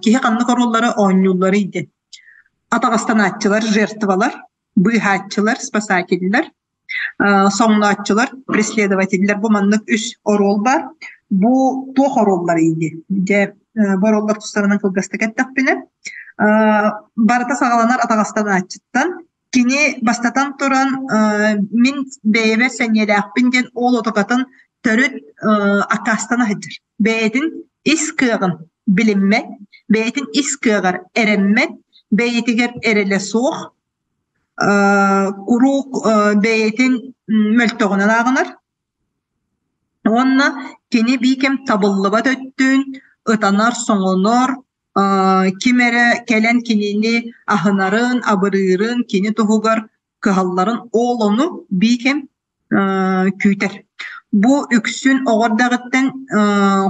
Киһи ханнык оруоллары оонньуулларый диэн. Атаҕастанааччылар, жертвалар, быыһааччылар, спасателлэр, соҥнооччулар, преследователлэр бу маннык үс оруол баар. Бу туох оруолларый дии? Дьэ, бу оруоллар тустарынан кылгастык эттэхпинэ, барыта саҕаланар атаҕастанааччыттан. Кини бастатан туран мин бэйэбэр сэниэлээхпин диэн ол отокатын төрүт аккаастана сылдьар. Бэйэтин ис кыаҕын билиммэт, бэйэтин ис кыаҕар эрэммэт, бэйэтигэр эрэлэ суох, куруук бэйэтин мөлтөҕүнэн ааҕынар уонна кини биикэм табыллыбат өттүн ытанар-соҥонор, ким эрэ кэлэн кинини аһынарын, абырыырын, кини туһугар кыһалларын ол ону биикэм күүтэр. Бу үксүн оҕо эрдэҕиттэн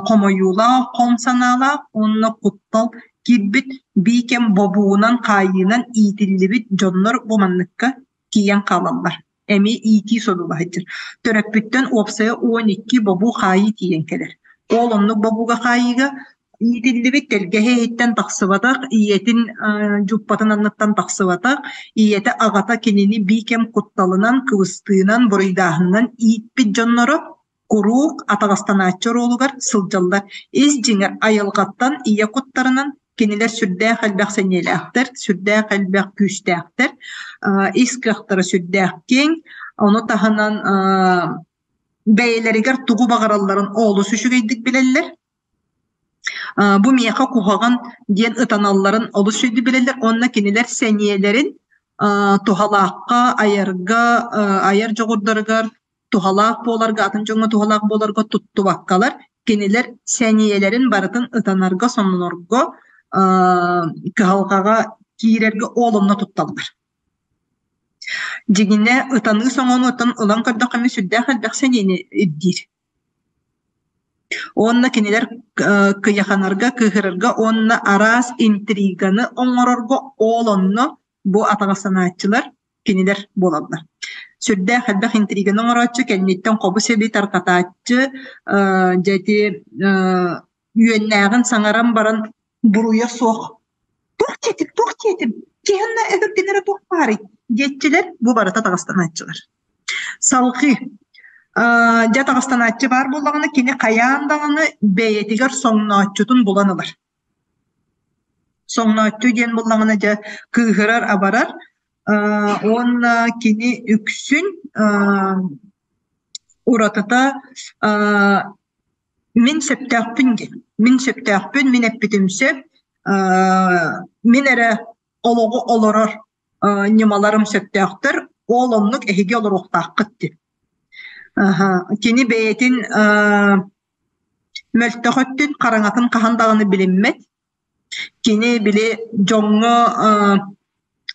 хомойуулаах, хом санаалаах уонна куттал киирбит биикэм бобуунан, хаайыынан иитиллибит дьоннор бу манныкка тиийэн хаалаллар. Эмиэ иитии содула сылдьар. Төрөппүттэн уопсайа 12 бобуу хаайыы тиийэн кэлэр. Ол оннук бобууга хаайыыга Иитиллибит тэлгэһэ иһиттэн тахсыбатах, ийэтин дьууппатын анныттан тахсыбатах, ийэтэ аҕата кинини биикэм кутталынан, кыбыстыынан, буруйдааһынынан ииппит дьонноро куруук атаҕастанааччы оруолугар сылдьаллар. Ис дьиҥэр айылҕаттан ийэ куттарынан кинилэр сүрдээх элбэх сэниэлээхтэр, сүрдээх элбэх күүстээхтэр, ис кыахтара сүрдээх киэҥ, ону таһынан бэйэлэригэр тугу баҕаралларын олус үчүгэйдик билэллэр. Бу миэхэ куһаҕан диэн ытаналларын олус үчүгэйдик билэллэр уонна кинилэр сэниэлэрин туһалаахха, айарга, айар дьоҕурдарыгар туһалаах буоларга, атын дьоҥҥо туһалаах буоларга туттубаккалар, кинилэр сэниэлэрин барытын ытанарга, соннонорго, кыһалҕаҕа киирэргэ ол онно тутталлар. Дьиҥинэ, ытаныы соҥонуоттан ылан көрдөххө эмиэ сүрдээх элбэх сэниэни ирдиир. Уонна кинилэр кыйаханарга, кыыһырарга уонна араас интриганы оҥорорго ол онно бу атаҕастанааччылар кинилэр буолаллар. Сүрдээх элбэх интриганы оҥорооччу, кэнниттэн хобу-сиби тарҕатааччы, дьэ ити үөннээҕин саҥаран баран буруйа суох туох диэтим, туох диэтим, киһи өһүргэнэрэ туох баарый диэччилэр бу барыта таҕыстанааччылар. Салҕыы дьэ таҕыстанааччы баар буоллаҕына кини хайаан даҕаны бэйэтигэр соҥнооччутун булан ылар. Соҥнооччу диэн буоллаҕына дьэ кыыһырар-абарар уонна кини үксүн уратыта мин сөптөөхпүн диэн. Мин сөптөөхпүн, мин эппитим сөп, мин эрэ олоҕу олорор ньымаларым сөптөөхтөр, ол оннук эһиги олоруохтааххыт диэн. Кини бэйэтин мөлтөх өттүн хараҥатын хаһан даҕаны билиммэт. Кини били дьоҥҥо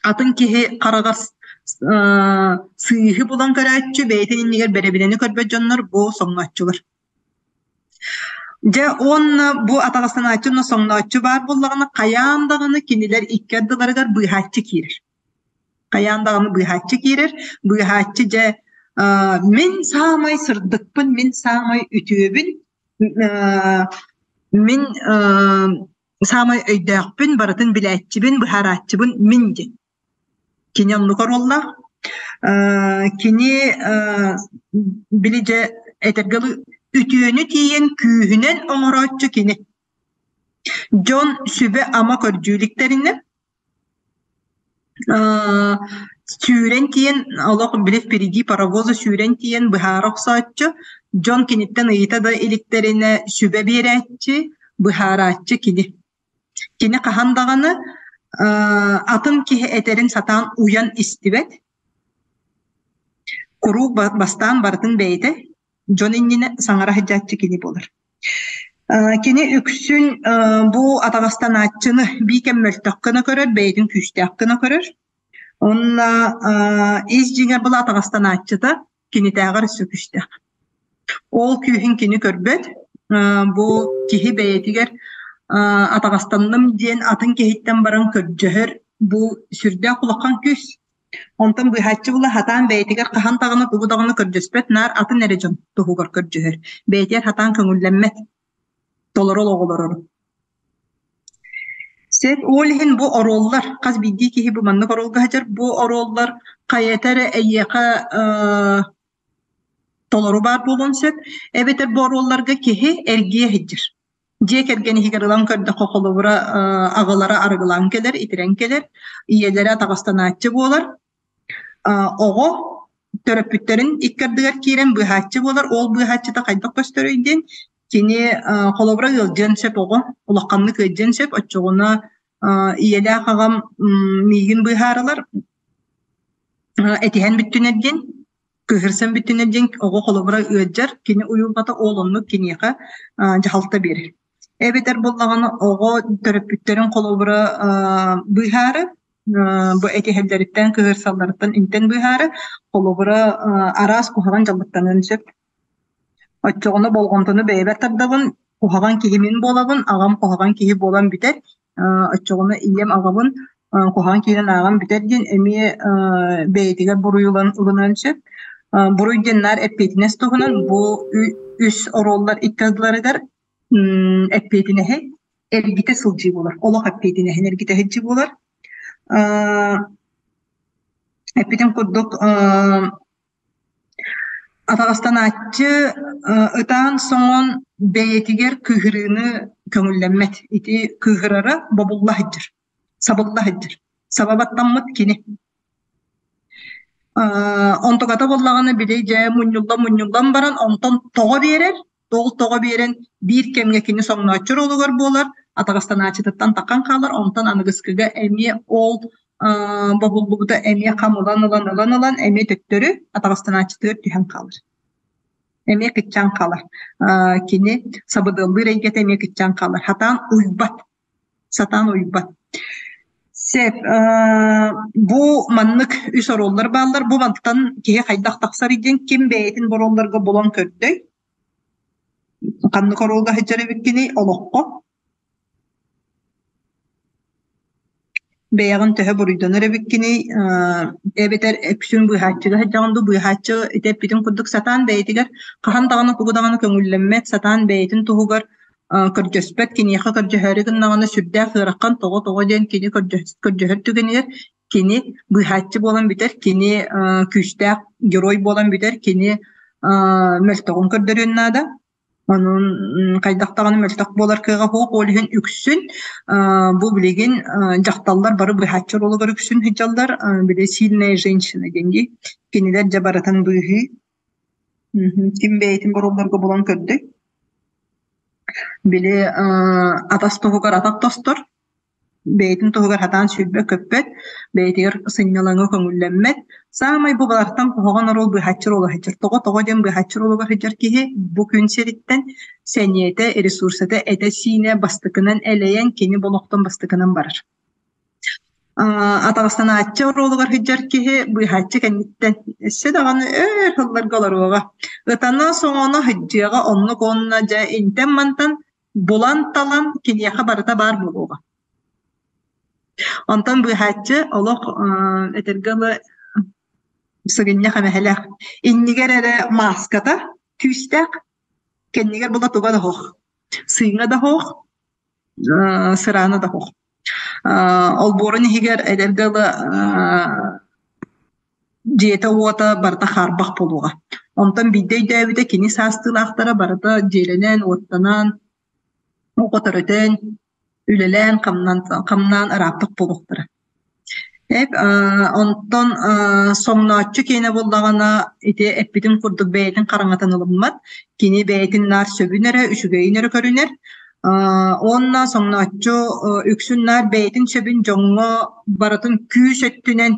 атын киһи хараҕар сыыһы булан көрөөччү, бэйэтин иннигэр бэрэбинэни көрбөт дьоннор бу соҥнооччулар. Дьэ уонна бу атаҕастанааччы уонна соҥнооччу баар буоллаҕына, хайаан даҕаны кинилэр икки ардыларыгар быыһааччы киирэр. Хайаан даҕаны быыһааччы киирэр. Быыһааччы дьэ мин саамай сырдыкпын, мин саамай үтүөбүн, мин саамай өйдөөхпүн, барытын билээччибин, быһаарааччыбын мин диэн. Кини оннук оруоллаах. Кини били дьэ этэргэ дылы үтүөнү тиийэн күүһүнэн оҥорооччу кини. Дьон сүбэ-ама көрдүү иликтэринэ Сүүрэн тиийэн олох били впереди паровоза сүүрэн тиийэн быһаара охсооччу, дьон киниттэн ыйыта да иликтэринэ сүбэ биэрээччи, быһаарааччы кини. Кини хаһан даҕаны атын киһи этэрин сатаан уйан истибэт, куруук бастаан барытын бэйэтэ дьон иннинэ саҥара сылдьааччы кини буолар. Кини үксүн бу атаҕастанааччыны биикэм мөлтөх гына көрөр, бэйэтин күүстээх гына көрөр. Уонна ис дьиҥэр была атаҕастанааччыта кинитээҕэр өссө күүстээх. Ол күүһүн кини көрбөт. Бу киһи бэйэтигэр атаҕастанным диэн атын киһиттэн баран көрдөһөр бу сүрдээх улахан күүс. Онтон быыһааччы була сатаан бэйэтигэр хаһан даҕаны тугу даҕаны көрдөспөт, наар атын эрэ дьон туһугар көрдөһөр. Бэйэтигэр сатаан көҥүллэммэт, толору олоҕу олорор. Сөп, ол иһин бу оруоллар, хас биирдии киһи бу маннык оруолга сылдьар, бу оруоллар хайата эрэ эйиэхэ толору баар буолуон сөп, эбэтэр бу оруолларга киһи эргийэ сылдьар. Дьиэ кэргэн иһигэр ылан көрдөххө, холобура, аҕалара арыгылаан кэлэр, итирэн кэлэр, ийэлэрэ атаҕастанааччы буолар. Оҕо төрөппүттэрин икки ардыгар киирэн быыһааччы буолар. Ол быыһааччыта хайдах көстөрүй диэн, кини холобура ыалдьыан сөп оҕо, улаханнык ыалдьыан сөп. Оччоҕуна ийэлээх аҕам миигин быыһаарылар, этиһэн бүттүнэр диэн Кыыһырсан бүттүнэр диэн оҕо холобура ыалдьар, кини уйулҕата ол оннук киниэхэ дьаһалта биэрэр. Эбэтэр буоллаҕына оҕо төрөппүттэрин холобура быыһаары, бу этиһэллэриттэн, кыыһырсалларыттан интэн быыһаары, холобура араас куһаҕан дьаллыктаныан сөп. Оччоҕуна болҕомтону бэйэбэр тардабын, куһаҕан киһи мин буолабын, аҕам куһаҕан киһи буолан бүтэр, оччоҕуна ийэм аҕабын куһаҕан киирэн ааҕан бүтэр диэн эмиэ бэйэтигэр буруй ылан ылыныан сөп. Буруй диэн наар эппиэтинэс туһунан бу үс оруоллар икки ардыларыгар эппиэтинэһи эргитэ сылдьыы буолар. Олох эппиэтинэһин эргитэ сылдьыы буолар. Эппитим курдук Атаҕастанааччы ытаан-соҥон бэйэтигэр кыыһырыыны көҥүллэммэт. Ити кыыһырара бобулла сылдьар, сабылла сылдьар. Саба баттаммыт кини. Онтуката буоллаҕына били дьэ мунньуллан-мунньуллан баран онтон тоҕо биэрэр, ол тоҕо биэрэн биир кэмҥэ кини соҥнооччу оруолугар буолар, атаҕастанааччытыттан таххан хаалар, онтон аныгыскыга эмиэ ол бобуллубута эмиэ хам ылан ылан ылан ылан эмиэ төттөрү атаҕастанааччытыгар түһэн хаалар. Эмиэ кыччаан хаалар. Кини сабыдыаллыыр эйгэтэ эмиэ кыччаан хаалар. Хатаан уйбат. Сатаан уйбат. Сөп. Бу маннык үс оруоллар бааллар. Бу мантан киһи хайдах тахсарый диэн ким бэйэтин бу оруолларга булан көрдөй? Ханнык оруолга сылдьар эбиккиний олоххо? Бэйэҕин төһө буруйданар эбиккиний? Эбэтэр үксүн быыһааччыга сылдьаҕын дуу, быыһааччы ити эппитин курдук сатаан бэйэтигэр хаһан даҕаны тугу даҕаны көҥүллэммэт, сатаан бэйэтин туһугар көрдөспөт, киниэхэ көрдөһөөрү гыннаҕына сүрдээх ыарахан тоҕо-тоҕо диэн кини көрдөһөр түгэнигэр кини быыһааччы буолан бүтэр, кини күүстээх герой буолан бүтэр, кини мөлтөҕүн көрдөрүөн наада. Онон хайдах даҕаны мөлтөх буолар кыаҕа суох. Ол иһин үксүн бу билигин дьахталлар бары быыһааччы оруолугар үксүн сылдьаллар. Били сильная женщина диэн дии. Кинилэр дьэ барытын быыһыы. Ким бэйэтин оруолларга булан көрдөй. Били атас туһугар атах тостор. Бэйэтин туһугар сатаан сүүрбэт-көппөт, бэйэтигэр сынньалаҥы көҥүллэммэт. Саамай бу балартан куһаҕан оруол быыһааччы оруола сылдьар. Тоҕо-тоҕо диэн быыһааччы оруолугар сылдьар киһи бу күн сириттэн сэниэтэ, ресурсата, этэ-сиинэ бастакынан элэйэн кини бу олохтон бастакынан барар. Атаҕастанааччы оруолугар сылдьар киһи быыһааччы кэнниттэн өссө даҕаны өр сылларга олоруоҕа. Ытана-соҥоно сылдьыаҕа оннук уонна дьэ интэн-мантан булан-талан киниэхэ барыта баар буолуоҕа. Онтон быыһааччы олох этэргэ дылы сыгынньах эмэһэлээх. Иннигэр эрэ мааската күүстээх, кэннигэр була туга да суох. Сыыҥа да суох, сыраана да суох. Олбуорун иһигэр эдэргэ дылы дьиэтэ-уота барыта хаарбах буолуоҕа. Онтон биирдэ өйдөөбүтэ кини саастыылаахтара барыта дьиэлэнэн-уоттанан, оҕо төрөтөн, үлэлээн хамнаан ырааппыт буолуохтара. Эп онтон соҥнооччу киэнэ буоллаҕына ити эппитим курдук бэйэтин хараҥатын ылыммат, кини бэйэтин наар сөбүн эрэ, үчүгэйин эрэ көрүнэр. Уонна соҥнооччу үксүн наар бэйэтин сөбүн дьоҥҥо барытын күүс өттүнэн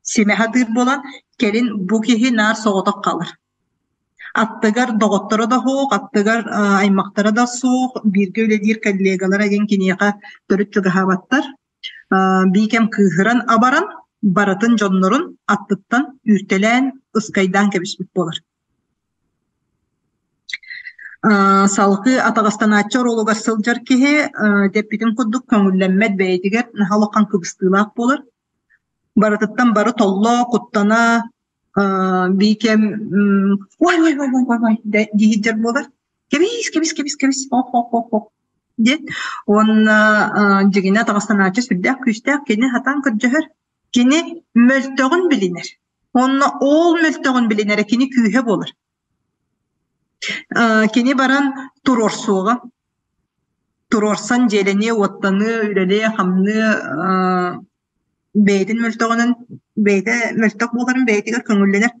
симэ сатыыр буолан, кэлин бу киһи наар соҕотох хаалар. Аттыгар доҕотторо да суох, аттыгар аймахтара да суох, бииргэ үлэлиир коллегалара диэн киниэхэ төрүт чугаһаабаттар. Биикэм кыыһыран абаран, барытын дьоннорун аттыттан үүртэлээн, ыскайдаан кэбиспит буолар. Салгыы атаҕастанааччы оруолугар сылдьар киһи дэппитин курдук көҥүллэммэт бэйэтигэр наһаа улахан кыбыстыылаах буолар. Барытыттан бары толло, куттана, биикэм ой ой ой ой ой дии сылдьар буолар. Кэбиис, кэбис, кэбис, кэбис, ох ох ох ох диэн. Уонна дьиҥинэ атаҕастанааччы сүрдээх күүстээх, кини сатаан көрдөһөр. Кини мөлтөҕүн билинэр. Уонна ол мөлтөҕүн билинэрэ кини күүһэ буолар. Кини баран туруорсуоҕа. Туруорсан дьиэлэниэ, уоттаныа, үлэлиэ, хамныа бэйэтин мөлтөҕүнэн бэйэтэ мөлтөх буоларын бэйэтигэр көҥүллэнэр.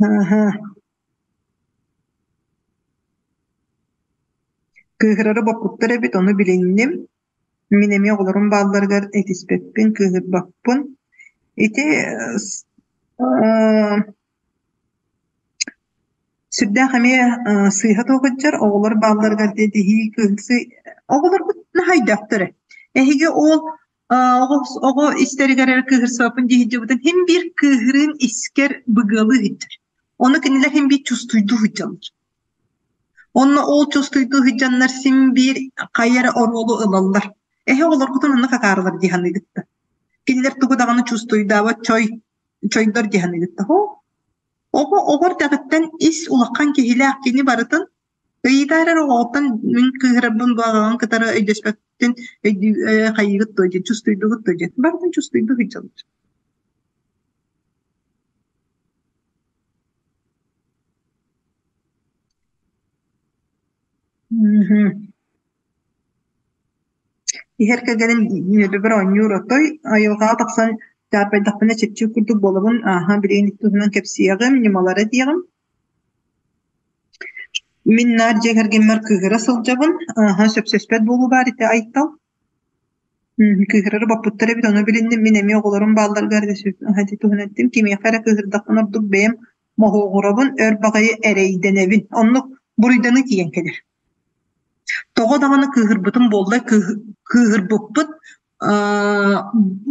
Аһа. Кыыһырары боппуттар эбит, ону билинним. Мин эмиэ оҕолорум баалларыгар этиспэппин, кыыһырбаппын. Ити сүрдээх эмиэ сыыһа туох сылдьар, оҕолор баалларыгар этиһии, кыыһырсыы оҕолорбут наһаа өйдөөхтөр ээ. Эһиги ол оҕо оҕо истэригэр эрэ кыыһырсыбаппын дии сылдьыбытын син биир кыыһырыын искэр быгыалыы сылдьар. Ону кинилэр син биир чувствуйдуу сылдьаллар. Онно ол чувствуйдуу сылдьаннар син биир хайа эрэ оруолу ылаллар. Эһи оҕолоргутун онно хакаарылар дии саныыгыт да. Кинилэр тугу даҕаны чувствуйдаабат чой чойдор дии саныыгыт да. Оҕо оҕо эрдэҕиттэн ис улахан киһилээх кини барытын ыйытаар эрэ оҕоттон мин кыыһырарбын бу аҕаҕын кытары өйдөспөппүн өйдүү хайыыгыт дуо диэн чувствуйдугут дуо диэн барытын чувствуйдуу сылдьаллар. Мгм. Иһэр кэргэним ньүөлүбэр оонньуур отой, айылҕаҕа тахсан дьаарбайдахпына чэпчиир курдук буолабын, ааһа билигин ити туһунан кэпсиэҕим, ньымалара диэҕим. Мин наар дьиэ кэргэммэр кыыһыра сылдьабын, ааһа сөпсөспөт буолуу баар ити Айтал. Кыыһырары боппуттар эбит, ону билинним. Мин эмиэ оҕолорум баалларыгар ити туһунан эттим. Кимиэхэ эрэ кыыһырдахпына ордук бэйэм моһуогурабын, өр баҕайы эрэйдэнэбин. Оннук буруйданыы тиийэн кэлэр. Тоҕо даҕаны кыыһырбытым буолла, кыыһырбыппыт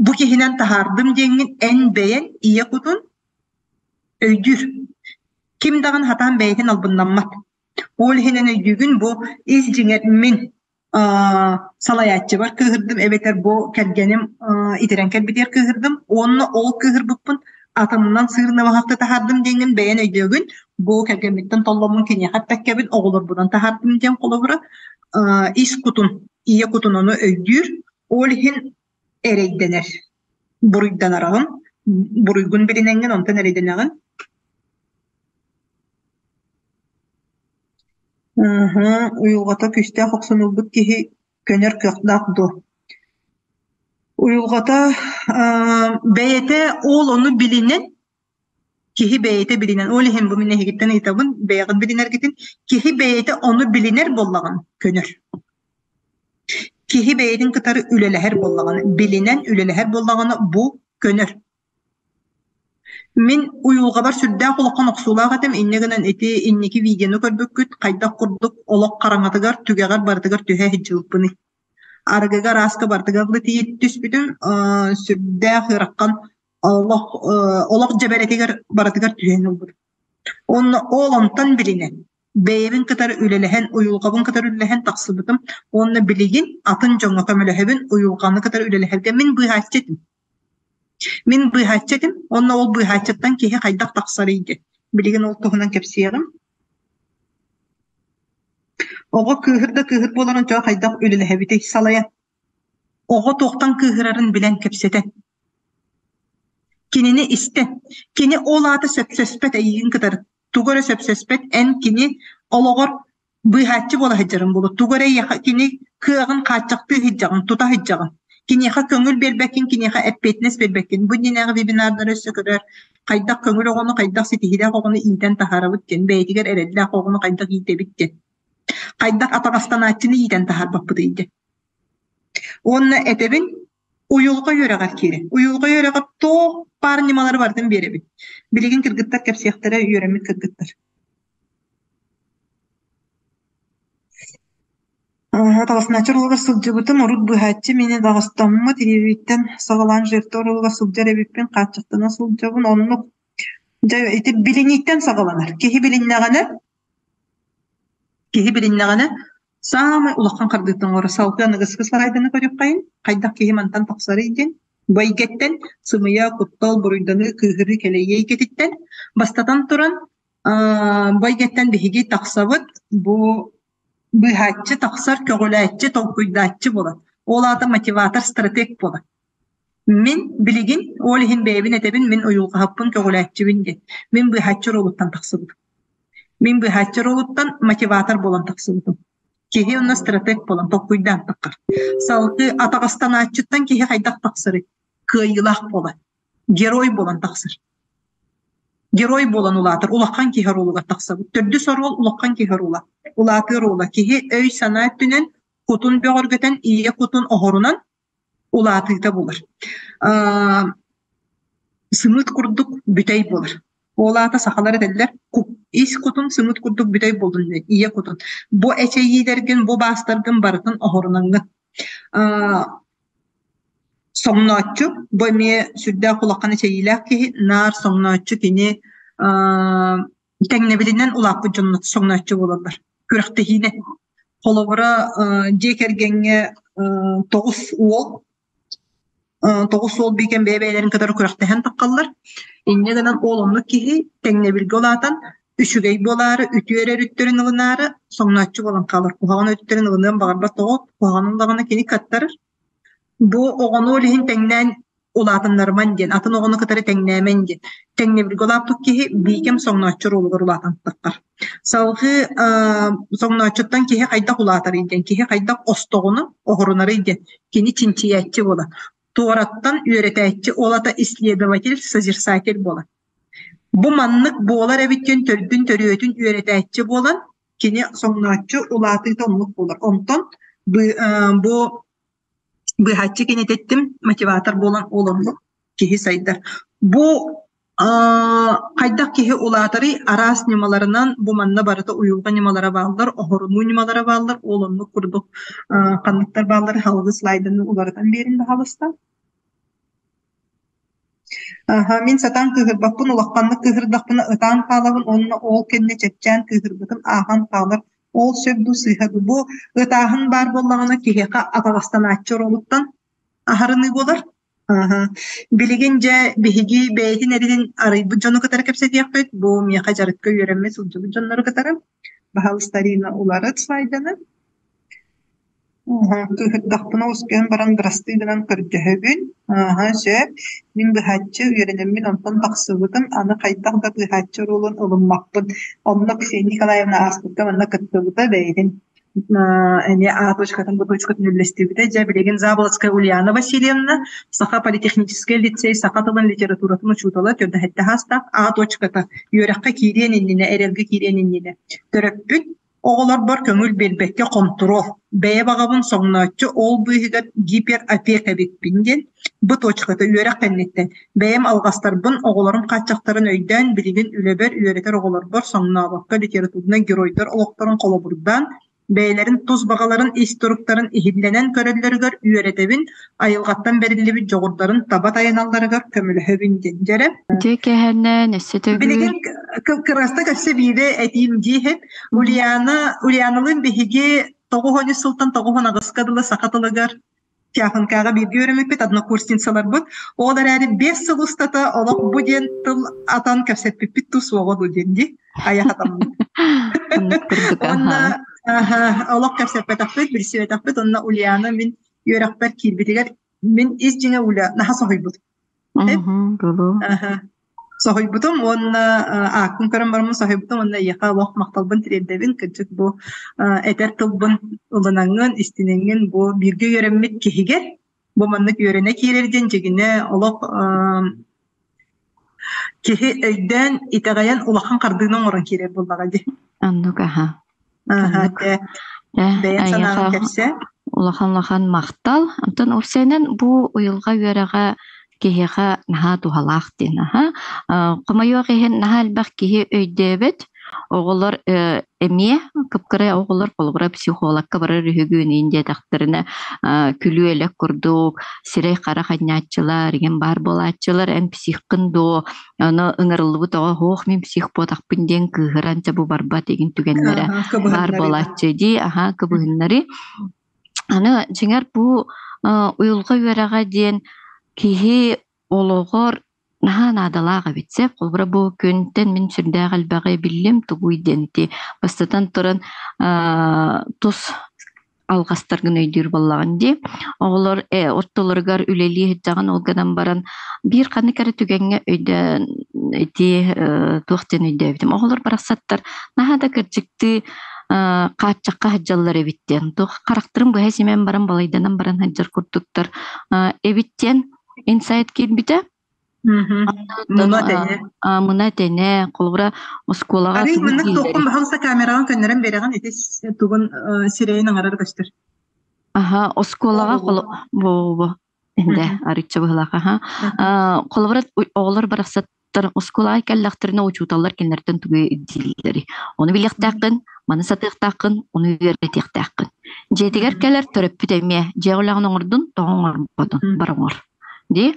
бу киһинэн таһаардым диэҥҥин эн бэйэҥ ийэ кутун өйдүүр. Ким даҕаны сатаан бэйэтин албыннаммат. Ол иһинэн өйдүүгүн бу ис дьиҥэр мин салайааччыбар кыыһырдым эбэтэр бу кэргэним итирэн кэлбитигэр кыыһырдым уонна ол кыыһырбыппын атынынан сыырнабаһахта таһаардым диэҥҥин бэйэн өйдүөгүн бу кэргэммиттэн толломмун киниэхэ эппэккэбин оҕолорбунан таһаардым диэн холобура ис кутун ийэ кутун ону өйдүүр ол иһин эрэйдэнэр буруйданараҕын буруйгун билинэҥҥин онтон эрэйдэнэҕин Ыһы, уйулҕата күүстээх охсон ылбыт киһи көнөр кыахтаах дуо? Уйулҕата бэйэтэ ол ону билинэн, киһи бэйэтэ билинэн, ол иһин бу мин эһигиттэн ыйытабын, бэйэҕит билинэргитин, киһи бэйэтэ ону билинэр буоллаҕына көнөр. Киһи бэйэтин кытары үлэлэһэр буоллаҕына, билинэн үлэлэһэр буоллаҕына бу көнөр. Мин уйулҕабар сүрдээх улахан охсуулаах этим, инньэ гынан ити инники видеону көрбүккүт хайдах курдук олох хараҥатыгар, түгэҕэр барытыгар түһэ сылдьыбыппыный. Арыгыга арааска барытыгар да тиийэ түспүтүм, сүрдээх ыарахан олох олох дьэбэрэтигэр барытыгар түһэн ылбытым. Уонна ол онтон билинэн, бэйэбин кытары үлэлэһэн, уйулҕабын кытары үлэлэһэн тахсыбытым уонна билигин атын дьоҥҥо көмөлөһөбүн, уйулҕаны кытары үлэлэһэргэ мин быыһааччы этим. Мин быыһааччы этим уонна ол быыһааччыттан киһи хайдах тахсарый диэн. Билигин ол туһунан кэпсиэҕим. Оҕо кыыһыр да кыыһыр буоларын дьон хайдах үлэлэһэбитий салайан. Оҕо туохтан кыыһырарын билэн кэпсэтэн. Кинини истэн. Кини ол аата сөпсөспөт эйигин кытары. Тугу эрэ сөпсөспөт эн кини олоҕор Быыһааччы буола сылдьарын буолуо, тугу эрэ эйиэхэ кини кыаҕын хааччахтыы сылдьаҕын, тута сылдьаҕын. Киниэхэ көҥүл биэрбэккин, киниэхэ эппиэтинэс биэрбэккин. Бу иннинээҕи вебинардары өссө көрөр, хайдах көҥүл оҕону, хайдах ситиһиилээх оҕону иитэн таһаарабыт диэн, бэйэтигэр эрэллээх оҕону хайдах иитэбит диэн, хайдах атаҕастанааччыны иитэн таһаарбаппытый диэн. Уонна этэбин, уйулҕа үөрэҕэр киирин. Уйулҕа үөрэҕэр туох баар ньымалары барытын биэрэбин. Билигин кыргыттар кэпсиэхтэрэ, үөрэммит кыргыттар. Таҕыснааччы оруолугар сылдьыбытым, урут быыһааччы миэнэ даҕастаммыт, ийэбиттэн саҕалаан жертва оруолугар сылдьар эбиппин, хааччахтана сылдьабын. Оннук дьэ ити билинииттэн саҕаланар. Киһи билиннэҕинэ, киһи билиннэҕинэ саамай улахан хардыытын оҥорор. Салгыы аныгыскы слайданы көрүөххэйин, хайдах киһи мантан тахсарый диэн. Бу эйгэттэн сымыйа, куттал, буруйданыы, кыыһырыы, кэлэйии эйгэтиттэн бастатан туран Бу эйгэттэн биһиги тахсабыт, бу быыһааччы тахсар, көҕүлээччи, толкуйдааччы буолар. Ол аата мотиватор, стратег буолар. Мин билигин ол иһин бэйэбин этэбин, мин уйулҕаһыппын, көҕүлээччибин диэн. Мин быыһааччы оруолуттан тахсыбытым. Мин быыһааччы оруолуттан мотиватор буолан тахсыбытым. Киһи онно стратег буолан толкуйдаан таххар. Салгыы атаҕастанааччыттан киһи хайдах тахсарый? Кыайыылаах буолар. Герой буолан тахсар. Герой буолан улаатар, улахан киһи оруолугар тахсабыт. Төрдүс оруол улахан киһи оруола. Улаатыы оруола. Киһи өй-санаа өттүнэн кутун бөҕөргөтөн, ийэ кутун оһорунан улаатыыта буолар. Сымыыт курдук бүтэй буолар. Ол аата сахалар этэллэр ис кутун сымыыт курдук бүтэй буоллун диэн, ийэ кутун. Бу эчэйиилэргин, бу баастаргын барытын оһорунаҥҥын. Соҥнооччу, бу эмиэ сүрдээх улахан эчэйиилээх киһи, наар соҥнооччу кини тэҥнэбилинэн улааппыт дьонно соҥнооччу буолаллар. Күрэхтэһиинэн. Холобура, дьиэ кэргэҥҥэ 9 уол, 9 уол биикэн бэйэ-бэйэлэрин кытары күрэхтэһэн таххаллар. Инньэ гынан уол оннук киһи тэҥнэбилгэ улаатан, үчүгэй буолаары, үтүө эрэ өрүттэрин ылынаары соҥнооччу буолан хаалар. Куһаҕан өрүттэрин ылыныан баҕарбат тоҕо? Куһаҕанын даҕаны кини кыаттарар. Бу оҕону ол иһин тэҥнээн улаатыннарыман диэн, атын оҕону кытары тэҥнээмэн диэн. Тэҥнэбилгэ улааппыт киһи биикэм соҥнооччу оруолугар улаатан таххар. Салгыы соҥнооччуттан киһи хайдах улаатарый диэн, киһи хайдах остоҕуну оһорунарый диэн кини чинчийээччи буолар. Туораттан үөрэтээччи, ол аата исследователь, созерцатель буолар. Бу маннык буолар эбит диэн төрдүн төрүөтүн үөрэтээччи буолан, кини соҥнооччу улаатыыта оннук буолар. Онтон бу быыһааччы кинитэттим мотиватор буолан ол оннук киһи сайдар. Бу Хайдах киһи улаатарый араас ньымаларынан бу манна барыта уйулҕа ньымалара бааллар, оһорунуу ньымалара бааллар, ол оннук курдук ханныктар бааллар салгыы слайданы уларытан биэрин баһаалыста. Аһа, мин сатаан кыыһырбаппын, улаханнык кыыһырдахпына ытаан хаалабын уонна ол кэннэ чэпчээн кыыһырбытым ааһан хаалар. Ол сөп дуу сыыһа дуу? Бу ытааһын баар буоллаҕына киһиэхэ атаҕастанааччы оруолуттан аһарыныы буолар. Аһа. Билигин дьэ биһиги бэйэтин эрин арыйбыт дьону кытары кэпсэтиэхпит. Бу миэхэ дьарыкка үөрэммит сылдьыбыт дьоннору кытары. Баһаалыста Арина уларыт слайданы. Аһа, кыыһырдахпына успеһын баран бырастыы гынан көрдөһөбүн. Аһа, сөп. Мин быһааччы үөрэнэммин онтон тахсыбытым, аны хайдах да быыһааччы оруолун ылыммаппын. Онно Ксения Николаевна ааспыкка манна кыттыбыта бэйэтин эмиэ А точкатын, Б точкатын үллэстибитэ. Дьэ, билигин Заболоцкая Ульяна Васильевна, Саха политехническэй лицей саха тылын литературатын учуутала, төрдөһөттө аастаах А точката үөрэххэ киириэн иннинэ, эрэлгэ киириэн иннинэ төрөппүт Оҕолорбор көҥүл биэрбэккэ хонтуруол, бэйэ баҕабын соҥнооччу, ол быыһыгар гиперопека эбиппин диэн, бу точката үөрэх кэнниттэн бэйэм алҕастарбын, оҕолорум хааччахтарын өйдөөн, билигин үлэбэр үөрэтэр оҕолорбор соҥнообокко литературнай геройдар олохторун холобурдаан, бэйэлэрин тус баҕаларын ис туруктарын иһиллэнэн көрөллөрүгэр үөрэтэбин, айылҕаттан бэриллибит дьоҕурдарын таба тайаналларыгар көмөлөһөбүн диэн дьэрэ. Дьэ кэһэнэн өссө төгүл Билигин кырааста өссө биири этиим диэһин. Ульяна Ульяналыын биһиги 93 сылтан 98-ка дылы саха тылыгар Тяханкаҕа бииргэ үөрэммиппит, однокурсницаларбыт. Ол эрээри 5 сыл устата олох бу диэн тыл атан кэпсэппиппит тус суоҕа дуу диэн дии айах атаммыт. Уонна олох кэпсэппэтэхпит, билсибэтэхпит. Онно Ульяна мин үөрэхпэр киирбитигэр мин ис дьиҥэ Уля наһаа соһуйбут. Соһуйбутум уонна ааккын көрөн бараммын соһуйбутум уонна эйиэхэ олох махталбын тириэрдэбин. Кырдьык бу этэр тылбын ылынаҥҥын, истинэҥҥин бу бииргэ үөрэммит киһигэр бу маннык үөрэнэ киирэр диэн дьигинэ олох киһи өйдөөн, итэҕэйэн улахан хардыыны оҥорон киирэр буоллаҕа дии. Оннук аһа. Оннук. Бэйэҥ санааҕын кэпсээ. Улахан-улахан махтал. Онтон уопсайынан бу уйулҕа үөрэҕэ киһиэхэ наһаа туһалаах диэн аһа. Хомойуох иһин наһаа элбэх киһи өйдөөбөт. Оҕолор эмиэ кып-кыра оҕолор холобура психологка барар үһүгүн иин диэтэхтэринэ күлүү-элэк курдук сирэй-харах анньааччылар игин баар буолааччылар эн психкын дуо Ону ыҥырыллыбыт оҕо «Һуох, мин псих буотахпын» диэн кыыһыран дьэ бу барбат игин түгэннэрэ баар буолааччы дии, аһаа кыбыһыннары. Аны дьиҥэр бу уйулҕа үөрэҕэ диэн киһи олоҕор наһаа наадалаах эбит сөп. Холобура бу күнтэн мин сүрдээх элбэҕи биллим тугуй диэн ити бастатан туран тус алҕастаргын өйдүүр буоллаҕын дии. Оҕолор ортолоругар үлэлии сылдьаҕын ол гынан баран биир ханнык эрэ түгэҥҥэ өйдөөн ити туох диэн өйдөөбүтүм. Оҕолор барахсаттар наһаа да кырдьыктыы хааччахха сылдьаллар эбит диэн. Туох харахтарын быһа симэн баран балайданан баран сылдьар курдуктар эбит диэн инсайт киирбитэ. Муна тэнэ. Муна тэнэ. Холобура, оскуолаҕа Арый маннык туоххун баһылса камераҕын көннөрөн биэрэҕин ити тугун сирэйин аҥарар көстөр. Аха, оскуолаҕа бо инде арычча быһылаах аха. Холобура, оҕолор барахсаттар оскуолаҕа кэллэхтэринэ учууталлар кинилэртэн тугу ирдииллэрий? Ону билиэхтээххин, маны сатыахтааххын, ону үөрэтиэхтээххин. Дьиэтигэр кэлэр төрөппүт эмиэ дьиэ үлэҕин оҥордун, тоҕо оҥорботун, бар оҥор. Дии.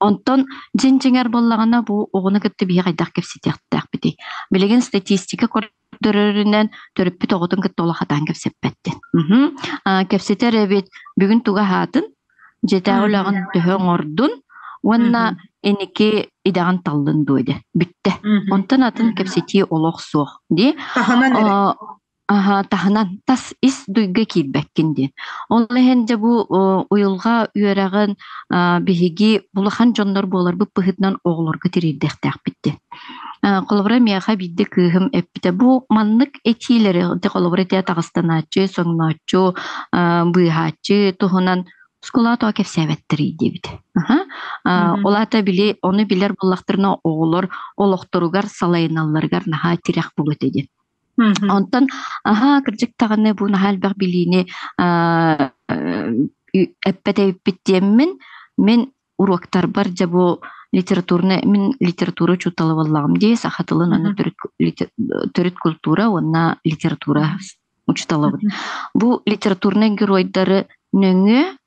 Онтон дьиҥ-дьиҥэр буоллаҕына бу оҕону кытта биһиги хайдах кэпсэтиэхтээхпитий? Билигин статистика көрдөрөрүнэн төрөппүт оҕотун кытта олох хатаан кэпсэппэттин. Кэпсэтэр эбит бүгүн туга аһаатын, дьиэтээҕи үлэҕин төһө оҥордун уонна инники идэҕин таллын дуо диэн бүттэ. Онтон атын кэпсэтии олох суох дии. Таһынан эрэ. Аһа, таһынан тас ис дуйга киирбэккин диэн. Ол иһин дьэ бу уйулҕа үөрэҕин биһиги улахан дьоннор буоларбыт быһыытынан оҕолорго тириэрдиэхтээхпит диэн. Холобура, миэхэ биирдэ кыыһым эппитэ бу маннык этиилэри холобура этэ таҕыстанааччы, соҥнооччу, быыһааччы туһунан оскуолаҕа тоҕо кэпсээбэттэрий диэбит. Аха. Ол аата били ону билэр буоллахтарына оҕолор олохторугар салайыналларыгар наһаа тирэх буолуо этэ диэн. Онтон аһаа кырдьык даҕаны бу наһаа элбэх билиини эппэт эбиппит диэммин, мин уруоктарбар дьэ бу литературный мин литература учуутала буоллаҕым дии, саха тылын уонна төрүт төрүт культура уонна литература учууталабын. Бу литературнай геройдары нөҥүө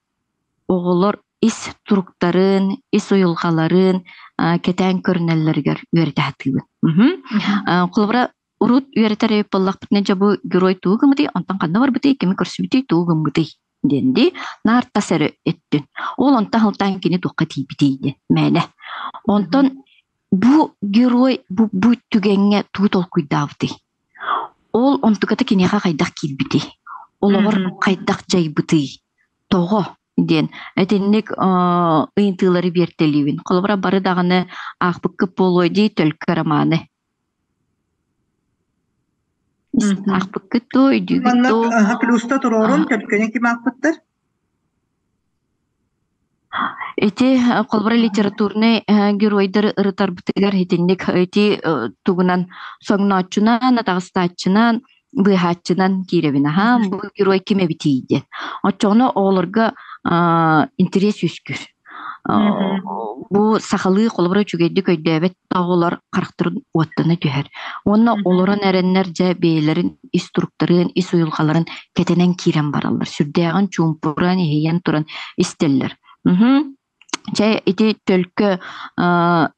оҕолор ис туруктарын, ис уйулҕаларын кэтээн көрүнэллэригэр үөрэтэ сатыыбын. Холобура, урут үөрэтэр эбит буоллахпытына, дьэ бу герой тугу гыммытый, онтон ханна барбытый, кими көрсүбүтүй, тугу гыммытый диэн дии, наар тас эрэ өттүн. Ол онтон сылтаан кини туохха тиийбитий диэн мээнэ. Онтон бу герой бу, бу түгэҥҥэ тугу толкуйдаабытый? Ол онтуката киниэхэ хайдах киирбитий? Олоҕор хайдах дьайбытый? Тоҕо? диэн итинник ыйытыылары биэртэлиибин. Холобура, бары даҕаны аахпыккыт буолуо дии Төлкө романы. Аахпыккыт дуу, өйдүүгүт Манна дуу? плюста туруорун, төлкөнү ким аахпыттар? Ити холобура литературнай геройдары ырытарбытыгар итинник ити тугунан соҥнооччунан, атаҕастааччынан, быыһааччынан киирэбин аһаа бу герой ким эбитий диэн. Оччоҕуна оҕолорго интэриэс үөскүүр. Бу сахалыы холобура үчүгэйдик өйдөөбөт оҕолор харахтарын уоттана түһэр. Уонна олорон эрэннэр дьэ бэйэлэрин ис туруктарын, ис уйулҕаларын кэтэнэн киирэн бараллар. Сүрдээҕин чуумпуран, иһийэн туран истэллэр. Чэ, ити төлкө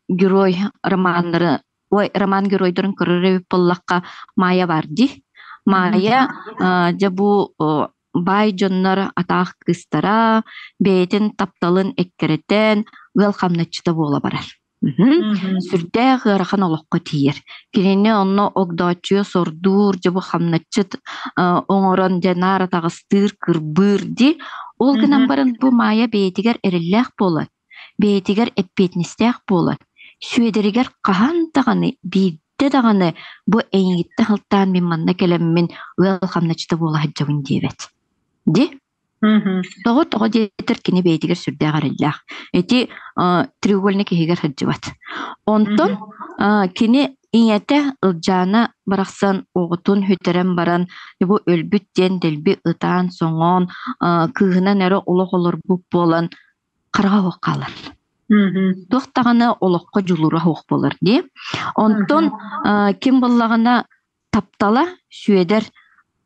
герой романнары ой, роман геройдарын көрөр эбит буоллахха Майя баар дии. Майя дьэ бу баай дьоннор атаах кыыстара бэйэтин тапталын эккирэтэн ыал хамначчыта буола барар. Сүрдээх ыарахан олоххо тиийэр. Кинини онно огдооччуйа сордуур, дьэ бу хамначчыт оҥорон дьэ наар атаҕастыыр, кырбыыр дии. Ол гынан баран бу Маайа бэйэтигэр эрэллээх буолан, бэйэтигэр эппиэтинэстээх буолан, Сүөдэригэр хаһан даҕаны биирдэ даҕаны бу эйигиттэн сылтаан мин манна кэлэммин ыал хамначчыта буола сылдьабын диэбэт. Ди? Тоҕо тоҕо диэтэр кини бэйэтигэр сүрдээх эрэллээх. Ити треугольник иһигэр сылдьыбат. Онтон кини ийэтэ Ылдьаана барахсан оҕотун сүтэрэн баран бу өлбүт диэн дэлби ытаан-соҥоон кыыһынан эрэ олох олорбут буолан хараҕа суох хаалар. Туох даҕаны олоххо дьулуура суох буолар дии. Онтон ким буоллаҕына таптала Сүөдэр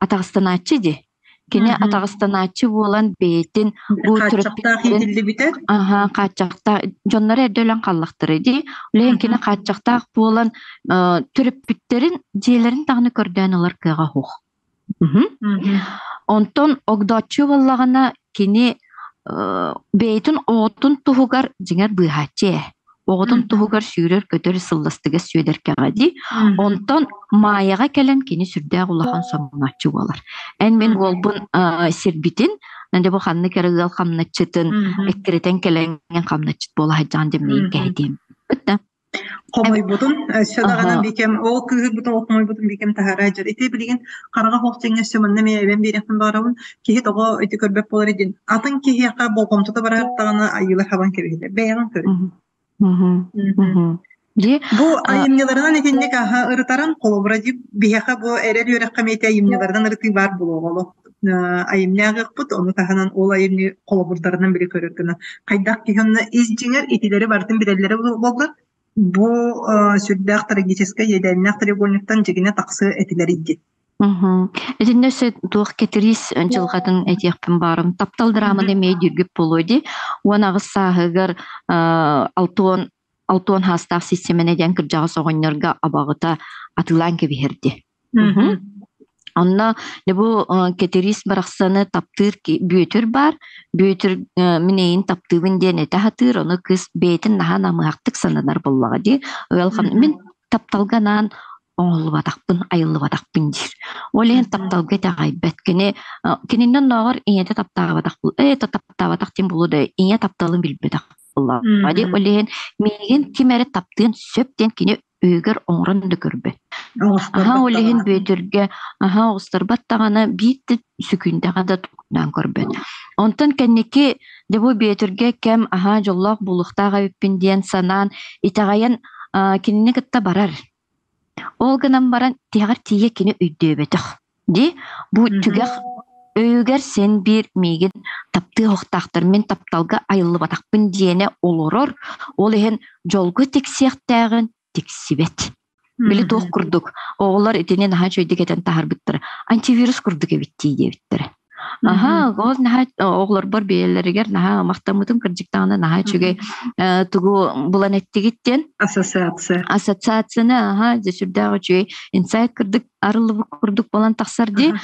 атаҕастанааччы дии. Кини атаҕастанааччы буолан бэйэтин бу Хааччахтаах иитиллибитэ. Аһа, хааччахтаах дьонноро эрдэ өлөн хааллахтара дии. Ол кини хааччахтаах буолан төрөппүттэрин дьиэлэрин даҕаны көрдөөн ылар кыаҕа суох. Онтон огдооччу буоллаҕына кини бэйэтин оҕотун туһугар дьиҥэр быыһааччы ээ. Оҕотун туһугар сүүрэр-көтөр сылластыгас сүөдэркэҕэ дии. Онтон Маайаҕа кэлэн кини сүрдээх улахан соҥнооччу буолар. Эн мин уолбун сирбитин, дьэ бу ханнык эрэ ыал хамначчытын эккирэтэн кэлэҥҥин хамначчыт буола сылдьаҕын диэн миигин кэһэтиэм. Хомойбутун, өссө даҕаны биикэм ол кыыһырбытын, ол хомойбутун биикэм таһаараа дьар. Ити билигин хараҕа суох дьиҥҥэ өссө манна эмиэ эбэн биэриэхпин баҕарабын. Киһи тоҕо ити көрбөт буолар диэн. Атын киһиэхэ болҕомтото барааттаҕына айыылар хабан кэбиһэллэр. Бэйэҕин көрүн. Бу айымньыларынан итинник аһа ырытаран, холобура дии биһиэхэ бу эрэл үөрэххэ эмиэ айымньыларынан ырытыы баар буолуоҕа олох айымньы ааҕыахпыт, ону таһынан ол айымньы холобурдарынан били көрөр гына хайдах киһи онно ис дьиҥэр итилэри барытын билэллэрэ буоллар бу сүрдээх трагическай иэдээннээх треугольниктан дьигинэ тахсыа этилэр диэн. Итиннэ өссө туох Кэтириис дьылҕатын этиэхпин баарым. Таптал драманы эмиэ өйдүүргүт буолуо дии. 18 сааһыгар 60 60 саастаах систиэмэнэ диэн кырдьаҕас оҕонньорго абаҕыта атыылаан кэбиһэрди. Онно дьэ бу Кэтириис барахсаны таптыыр Бүөтүр баар. Бүөтүр мин эйин таптыыбын диэн этэ сатыыр, ону кыыс бэйэтин наһаа намыһахтык сананар буоллаҕа дии. Ыал мин тапталга анаан оҥоһуллубатахпын, айыллыбатахпын диир. Ол иһин тапталга итэҕэйбэт. Кини кининэн оннооҕор ийэтэ таптаабатах таптаабатах диэн буолуо да ийэ тапталын билбэтэх буоллаҕа дии. Ол иһин миигин ким эрэ таптыан сөп диэн кини өйүгэр оҥорон да көрбөт. Аһа ол иһин Бүөтүргэ аһа оҕустарбат даҕаны биир да сүкүндэҕэ да тугунан көрбөт. Онтон кэнники дьэ бу Бүөтүргэ кэм аһа дьоллоох буолуохтаах эбиппин диэн санаан итэҕэйэн кинини кытта барар. Ол гынан баран тиһэҕэр тиийэ кини өйдөөбөтөх. Дии бу түгэх Өйүгэр син биир миигин таптыы оһохтоохтор, мин тапталга айыллыбатахпын диэнэ олорор, ол иһин дьолго тиксиэхтээҕин тиксибэт. Били туох курдук, оҕолор итини наһаа үчүгэйдик этэн таһаарбыттара. Антивирус курдук эбит дии диэбиттэрэ. Аһаа, ол наһаа оҕолорбор бэйэлэригэр наһаа махтаммытым кырдьык даҕаны наһаа үчүгэй тугу булан эттигит диэн. Ассоциация. Ассоциацияны, аһаа, дьэ сүрдээх үчүгэй инсайт курдук арыллыбыт курдук буолан тахсар дии.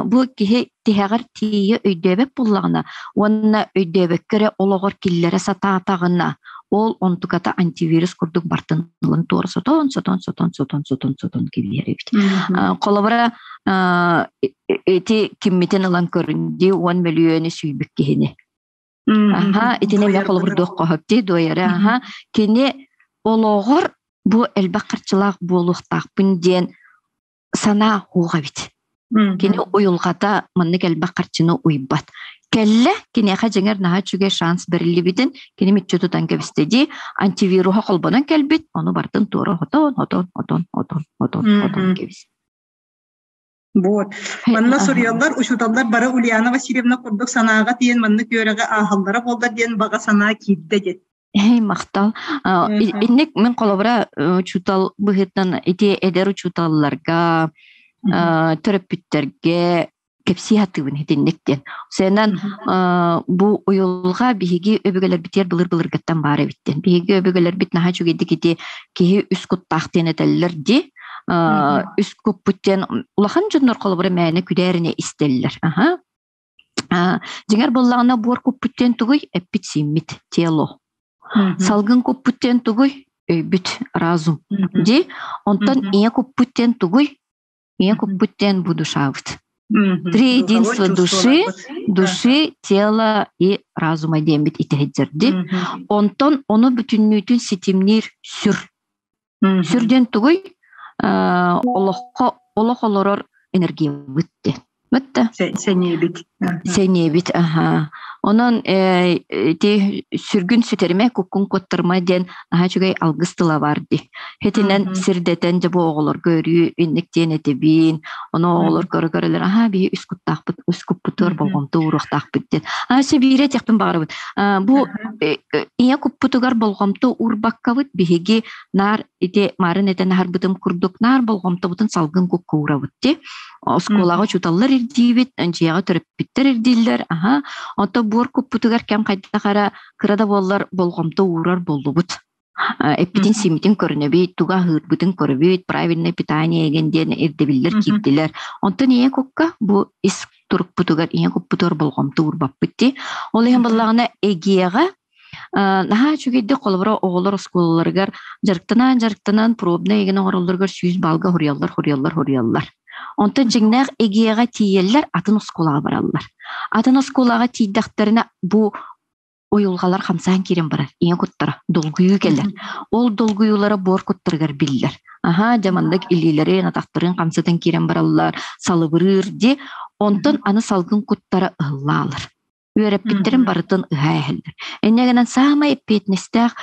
Бу киһи тиһэҕэр тиийэ өйдөөбөт буоллаҕына уонна өйдөөбөккө эрэ олоҕор киллэрэ сатаатаҕына, ол онтуката антивирус курдук бартын ылан туора сотон, сотон, сотон, сотон, сотон, сотон киллэр эбит. Холобура, ити киммитин ылан көрүн дии 10 мөлүйүөнү сүүйбүт киһини. Аха, итини эмиэ холобурдуох хоһоп дии дуойара. Аха, кини олоҕор бу элбэх харчылаах буолуохтаахпын диэн санаа суох эбит. Кини уйулҕата маннык элбэх харчыны уйбат. Кэллэ, киниэхэ дьиҥэр наһаа үчүгэй шанс бэриллибитин кини мүччү тутан кэбистэ дии. Антивируһа холбонон кэлбит, ону бартын туора хотон, хотон, хотон, хотон, хотон, хотон кэбис. Вот. Манна суруйаллар, учууталлар бары Ульяна Васильевна курдук санааҕа тиийэн маннык үөрэҕи ааһаллара буоллар диэн баҕа санаа киирдэ диэн. Эй, махтал. Инник мин холобура учуутал быһыытынан ити эдэр учууталларга, төрөппүттэргэ кэпсии сатыыбын итинник диэн. Сенан бу уйулҕа биһиги өбүгэлэрбитигэр былыр-былыргыттан баар эбит диэн. Биһиги өбүгэлэрбит наһаа үчүгэйдик ити киһи үс куттаах диэн этэллэр дии. Үс куппут диэн улахан дьоннор холобура мээнэ күдээринэ истэллэр. Аха. Дьиҥэр буоллаҕына буор куппут диэн тугуй? Эппит-сииммит, тело. Салгын куппут диэн тугуй? Өйбүт, разум. Дии. Онтон ийэ куппут диэн тугуй? Ийэ куппут диэн бу душабыт. Три единства души, души, тела и разума диэммит итэһиддэрди. Онтон ону бүтүннүүтүн ситимниир сүр. Сүр диэн тугуй? Олоххо олох олорор энергиябыт диэн. Бытта. Сэниэбит. Сэниэбит, аха. Онон ити сүргүн сүтэримэ, куккун куоттарыма диэн наһаа үчүгэй алгыс тыла бар дии. Хитинэн сирдэтэн дьэ бу оҕолорго өрүү инник диэн этибин. Ону оҕолор көрө-көрөлөр, аха биһи үс куттаахпыт, үс куппутугар болҕомто ууруохтаахпыт диэн. Аа сөбиирэ этиэхпин баҕарабын. Бу ийэ куппутугар болҕомто уурбаккабыт биһиги наар ити марын этэн аһарбытым курдук наар болҕомтобутун салгын кукка уурабыт дии. Оскуолаҕа учууталлар ирдиибит, дьиэҕэ төрөппүттэр ирдииллэр. Аха. Онто буор куппутугар кэм хайдах эрэ кыра да буоллар болҕомто уурар буоллубут. Эппитин-сииммитин көрүнэбит, тугу аһыырбытын көрөбүт, правильное питание эгин диэн ирдэбиллэр киирдилэр. Онтон ийэ кукка бу ис турукпутугар, ийэ куппутугар болҕомто уурбаппыт дии. Ол иһин буоллаҕына эгиэҕэ наһаа үчүгэйдик холобура оҕолор оскуолаларыгар дьарыктанан-дьарыктанан пробнай эгин оҥороллоругар 100 баллга хоруйаллар, хоруйаллар, хоруйаллар. Онтон дьиҥнээх эгиэҕэ тиийэллэр, атын оскуолаҕа бараллар. Атын оскуолаҕа тиийдэхтэринэ бу уйулҕалар хамсаан киирэн барар, ийэ куттара, долгуйуу кэлэр. Ол долгуйуулара буор куттарыгар биллэр. Аһаа, дьэ маннык илиилэрин, атахтарын хамсатан киирэн бараллар, салыбырыыр дии. Онтон аны салгын куттара ыһыллаалар. Үөрэппиттэрин барытын ыһа эһэллэр. Инньэ гынан саамай эппиэтинэстээх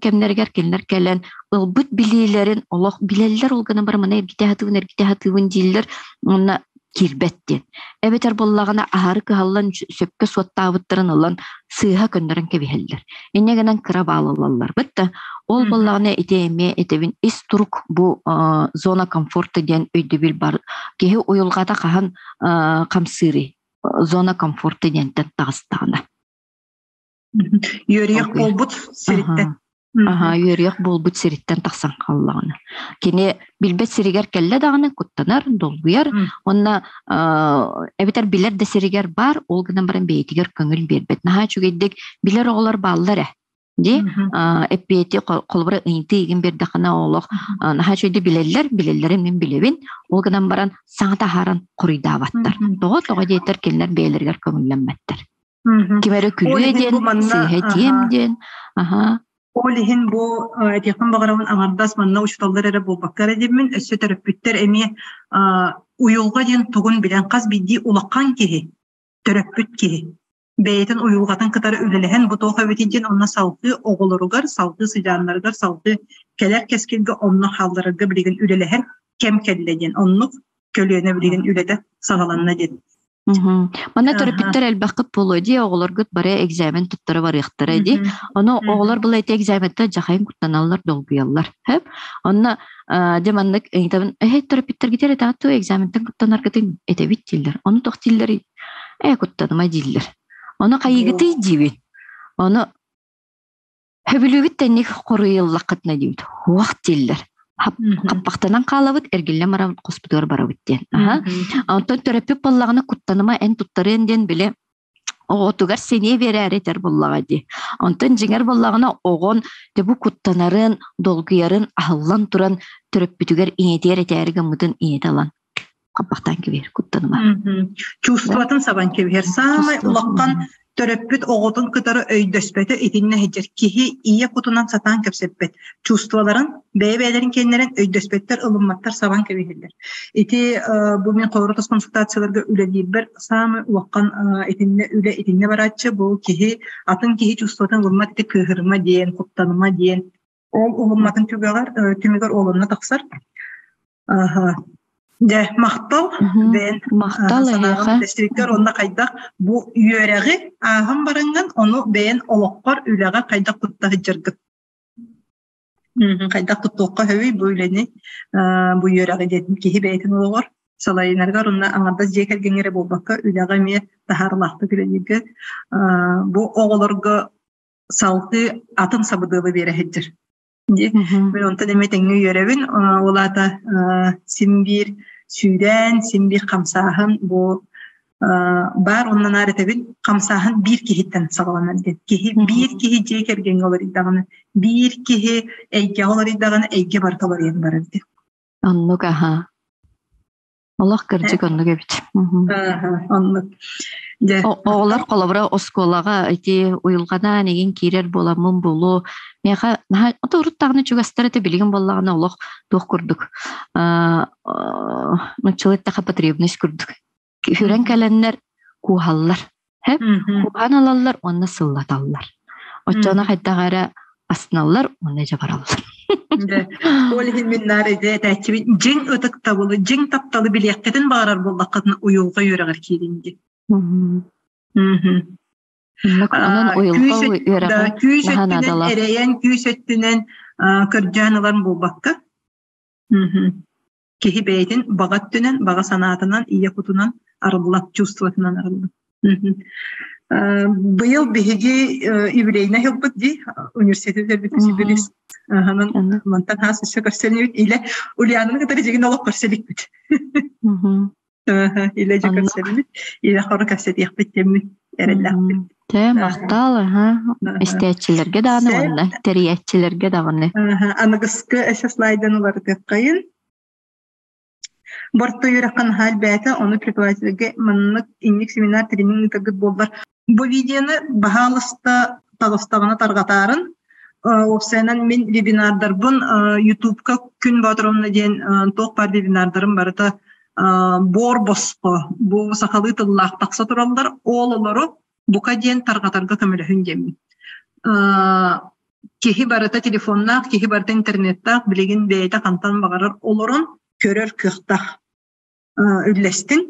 кэмнэригэр кинилэр кэлэн ылбыт билиилэрин олох билэллэр, ол гынан баран маны эргитэ сатыыбын, эргитэ сатыыбын дииллэр уонна киирбэт диэн. Эбэтэр буоллаҕына аһары кыһаллан сөпкө суоттаабыттарын ылан сыыһа көннөрөн кэбиһэллэр. Инньэ гынан кыра баал ылаллар. Бытта ол буоллаҕына ити эмиэ этэбин ис турук бу зона комфорта диэн өйдөбүл бар. Киһи уйулҕата хаһан хамсыырый? Зона комфорта диэнтэн таҕыстаҕына. Үөрүйэх буолбут сириттэн. Аха, үөрүйэх буолбут сириттэн тахсан хааллаҕына. Кини билбэт сиригэр кэллэ даҕаны куттанар, долгуйар, уонна эбэтэр билэр да сиригэр баар, ол гынан баран бэйэтигэр көҥүл биэрбэт. Наһаа үчүгэйдик билэр оҕолор бааллар ээ. Дии, эппиэти холобура ыйытыы игин биэрдэххинэ олох наһаа үчүгэйдик билэллэр, билэллэрин мин билэбин. Ол гынан баран саҥа таһааран хоруйдаабаттар. Тоҕо тоҕо диэтэр кинилэр бэйэлэригэр көҥүллэммэттэр. Ким эрэ күлүө диэн, сыыһа этиэм диэн. Аха. Ол иһин бу этиэхпин баҕарабын аҥардас манна учууталлар эрэ буолбакка эрэ диэммин, өссө төрөппүттэр эмиэ уйулҕа диэн тугун билэн хас биирдии улахан киһи, төрөппүт киһи бэйэтин уйулҕатын кытары үлэлэһэн бу туох эбитий диэн онно салгыы оҕолоругар, салгыы сыдьааннарыгар, салгыы кэлэр кэскилгэ онно хаалларарга билигин үлэлэһэр кэм кэллэ диэн оннук көлүөнэ билигин үлэтэ саҕаланна диэн. Манна төрөппүттэр элбэххит буолуо дии, оҕолоргут бары экзамен туттара барыахтара дии. Ону оҕолор была ити экзаментан дьахайын куттаналлар, долгуйаллар. Хөп? Онно дьэ маннык ыйытабын, эһэй төрөппүттэргитигэр этэҕит дуо экзаментан куттанаргытын этэбит дииллэр. Ону туох дииллэрий? Ээ куттаныма дииллэр. Ону хайыгытый диибин. Ону Хөбүлүүгүт тэнник хоруйуллаххытына диибит. Уох дииллэр. Хаппахтанан хаалабыт, эргиллэн баран хоспутугар барабыт диэн. Аха. Онтон төрөппүт буоллаҕына куттаныма эн туттарыан диэн били оҕотугар сэниэ биэрээри этэр буоллаҕа дии. Онтон дьиҥэр буоллаҕына оҕон дьэ бу куттанарын, долгуйарын аһыллан туран төрөппүтүгэр ийэтигэр этээри гыммытын ийэтэ ылан хаппахтаан кэбиһэр куттаныма. Чувствотын сабан кэбиһэр. Саамай улахан төрөппүт оҕотун кытары өйдөспөтө итиннэ сылдьар. Киһи ийэ кутунан сатаан кэпсэппэт. Чувстволарын бэйэ-бэйэлэрин киэннэрин өйдөспөттөр, ылымматтар сабан кэбиһэллэр. Ити бу мин холоротос консультацияларга үлэлиирбэр саамай улахан итиннэ үлэ итиннэ барааччы бу киһи атын киһи чувствотын ылыммат ити кыыһырыма диэн, куттаныма диэн Ол уһумматын түгэҕэр түмүгэр уолунна тахсар. Аха. Дьэ, махтал бэйэн Махтал санааҕын эһиэхэ. үллэстибиккэр уонна хайдах бу үөрэҕи ааһан бараҥҥын ону бэйэн олоххор, үлэҕэр хайдах тутта сылдьаргыт. Хайдах туттуохха сөбүй бу үлэни, бу үөрэҕи диэтим киһи бэйэтин олоҕор салайынарыгар уонна аҥардас дьиэ кэргэҥҥэ эрэ буолбакка үлэҕэ эмиэ таһаарылаахтык үлэлииргэ бу оҕолорго салгыы атын сабыдыалы биэрэ сылдьар. Мин онтон эмиэ тэҥҥэ үөрэбин. Ол аата син биир сүүрээн, син биир хамсааһын бу баар онно наар этэбин хамсааһын биир киһиттэн саҕаланар диэн. Киһи биир киһи дьиэ кэргэҥҥэ олоройдаҕына, биир киһи эйгэҕэ олоройдаҕына эйгэ барыта олоруйан барар диэн. Оннук аһа. Олох кырдьык оннук эбит. Оннук. Оҕолор холобура оскуолаҕа ити уйулҕанаан игин киирэр буоламмын буолуо. Миэхэ наһаа ото урут даҕаны чугастар этэ билигин буоллаҕына олох туох курдук нуччалыы эттэххэ потребность курдук. Үрэн кэлэннэр кууһаллар. Кууһан ылаллар уонна сыллаталлар. Оччоҕуна хайдах эрэ астыналлар уонна дьэ бараллар. Ол иһин мин наар этээччибин дьиҥ ытыктабылы, дьиҥ тапталы билиэххитин баҕарар буоллаххытына уйулҕа үөрэҕэр киириҥ диэн. Онон уйулҕа үөрэҕэ күүс өттүнэн эрэйэн, күүс өттүнэн көрдөөн ылан буолбакка Киһи бэйэтин баҕа өттүнэн, баҕа санаатынан, ийэ кутунан арыллар, чувствотынан арыллар. Быйыл биһиги юбилейнай ылбыт дии, университет бүтэрбит юбилейс. Аһанан мантан хаас өссө көрсөнүбүт. Илэ Ульянаны кытары дьигин олох көрсө иликпит. Илэ дьэ көрсөбүт. Илэ хоро кэпсэтиэхпит диэммит эрэллээхпит. Тэ махтал, аха. Истээччилэргэ даҕаны уонна тэрийээччилэргэ даҕаны. Аныгыскы өссө слайдан уларытыаххайын. Борто үөрэххэ наһаа элбээтэ, ону преподавательгэ маннык инник семинар тренинг ыытаргыт буоллар. Бу видеоны баһаалыста таҕыстаҕына тарҕатаарын. Уопсайынан мин вебинардарбын Ютубка Күн Боотуровна диэн туох баар вебинардарым барыта буор босхо бу сахалыы тыллаах тахса тураллар. Ол олору бука диэн тарҕатарга көмөлөһүн диэммин. Киһи барыта телефоннаах, киһи барыта интернеттаах, билигин бэйэтэ хантан баҕарар олорон көрөр кыахтаах. Үллэстиҥ.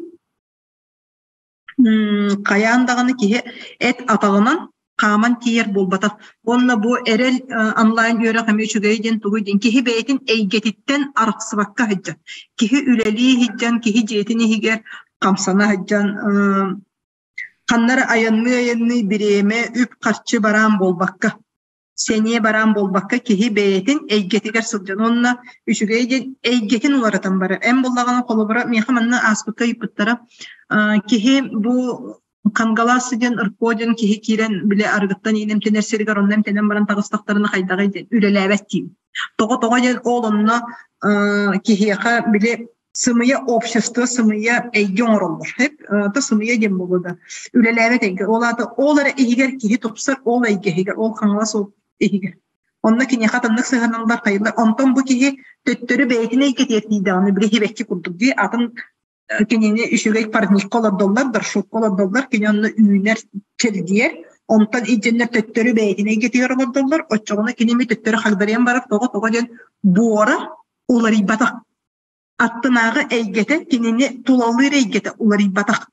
Хайаан даҕаны киһи эт атаҕынан хааман тиийэр буолбатах. Уонна бу эрэл онлайн үөрэх эмиэ үчүгэй диэн тугуй диэн киһи бэйэтин эйгэтиттэн арахсыбакка сылдьар. Киһи үлэлии сылдьан, киһи дьиэтин иһигэр хамсана сылдьан ханна эрэ айанныы-айанныы бириэмэ, үп-харчы бараан буолбакка, сэниэ бараан буолбакка киһи бэйэтин эйгэтигэр сылдьан уонна үчүгэй диэн эйгэтин уларытан барар. Эн буллаҕына холобура миэхэ манна ааспыкка ыйыппыттара киһи бу Кангалаас диэн РКО диэн киһи киирэн били арыгыттан иин эмтэнэр сиригэр онно эмтэнэн баран таҕыстахтарына хайдаҕый диэн үлэлээбэт диим. Тоҕо тоҕо диэн ол онно киһиэхэ били сымыйа общество сымыйа эйгэ оҥороллор то сымыйа диэн буолуо да үлэлээбэт эйгэ ол аата ол эрэ иһигэр киһи тупсар ол эйгэ иһигэр ол хаҥалас ол иһигэр онно киниэхэ атыннык сыһыаналлар хайыллар онтон бу киһи төттөрү бэйэтин эйгэтигэр тиийдэҕинэ били хибэкки курдук дии атын кинини үчүгэй парникка олордоллор горшокка олордоллор кини онно үүнэр чэлгийэр онтон илдьэннэр төттөрү бэйэтин эйгэтигэр олордоллор оччоҕуна кини эмиэ төттөрү хагдарыйан барар тоҕо тоҕо диэн буора уларыйбатах аттынааҕы эйгэтэ кинини тулалыыр эйгэтэ уларыйбатах.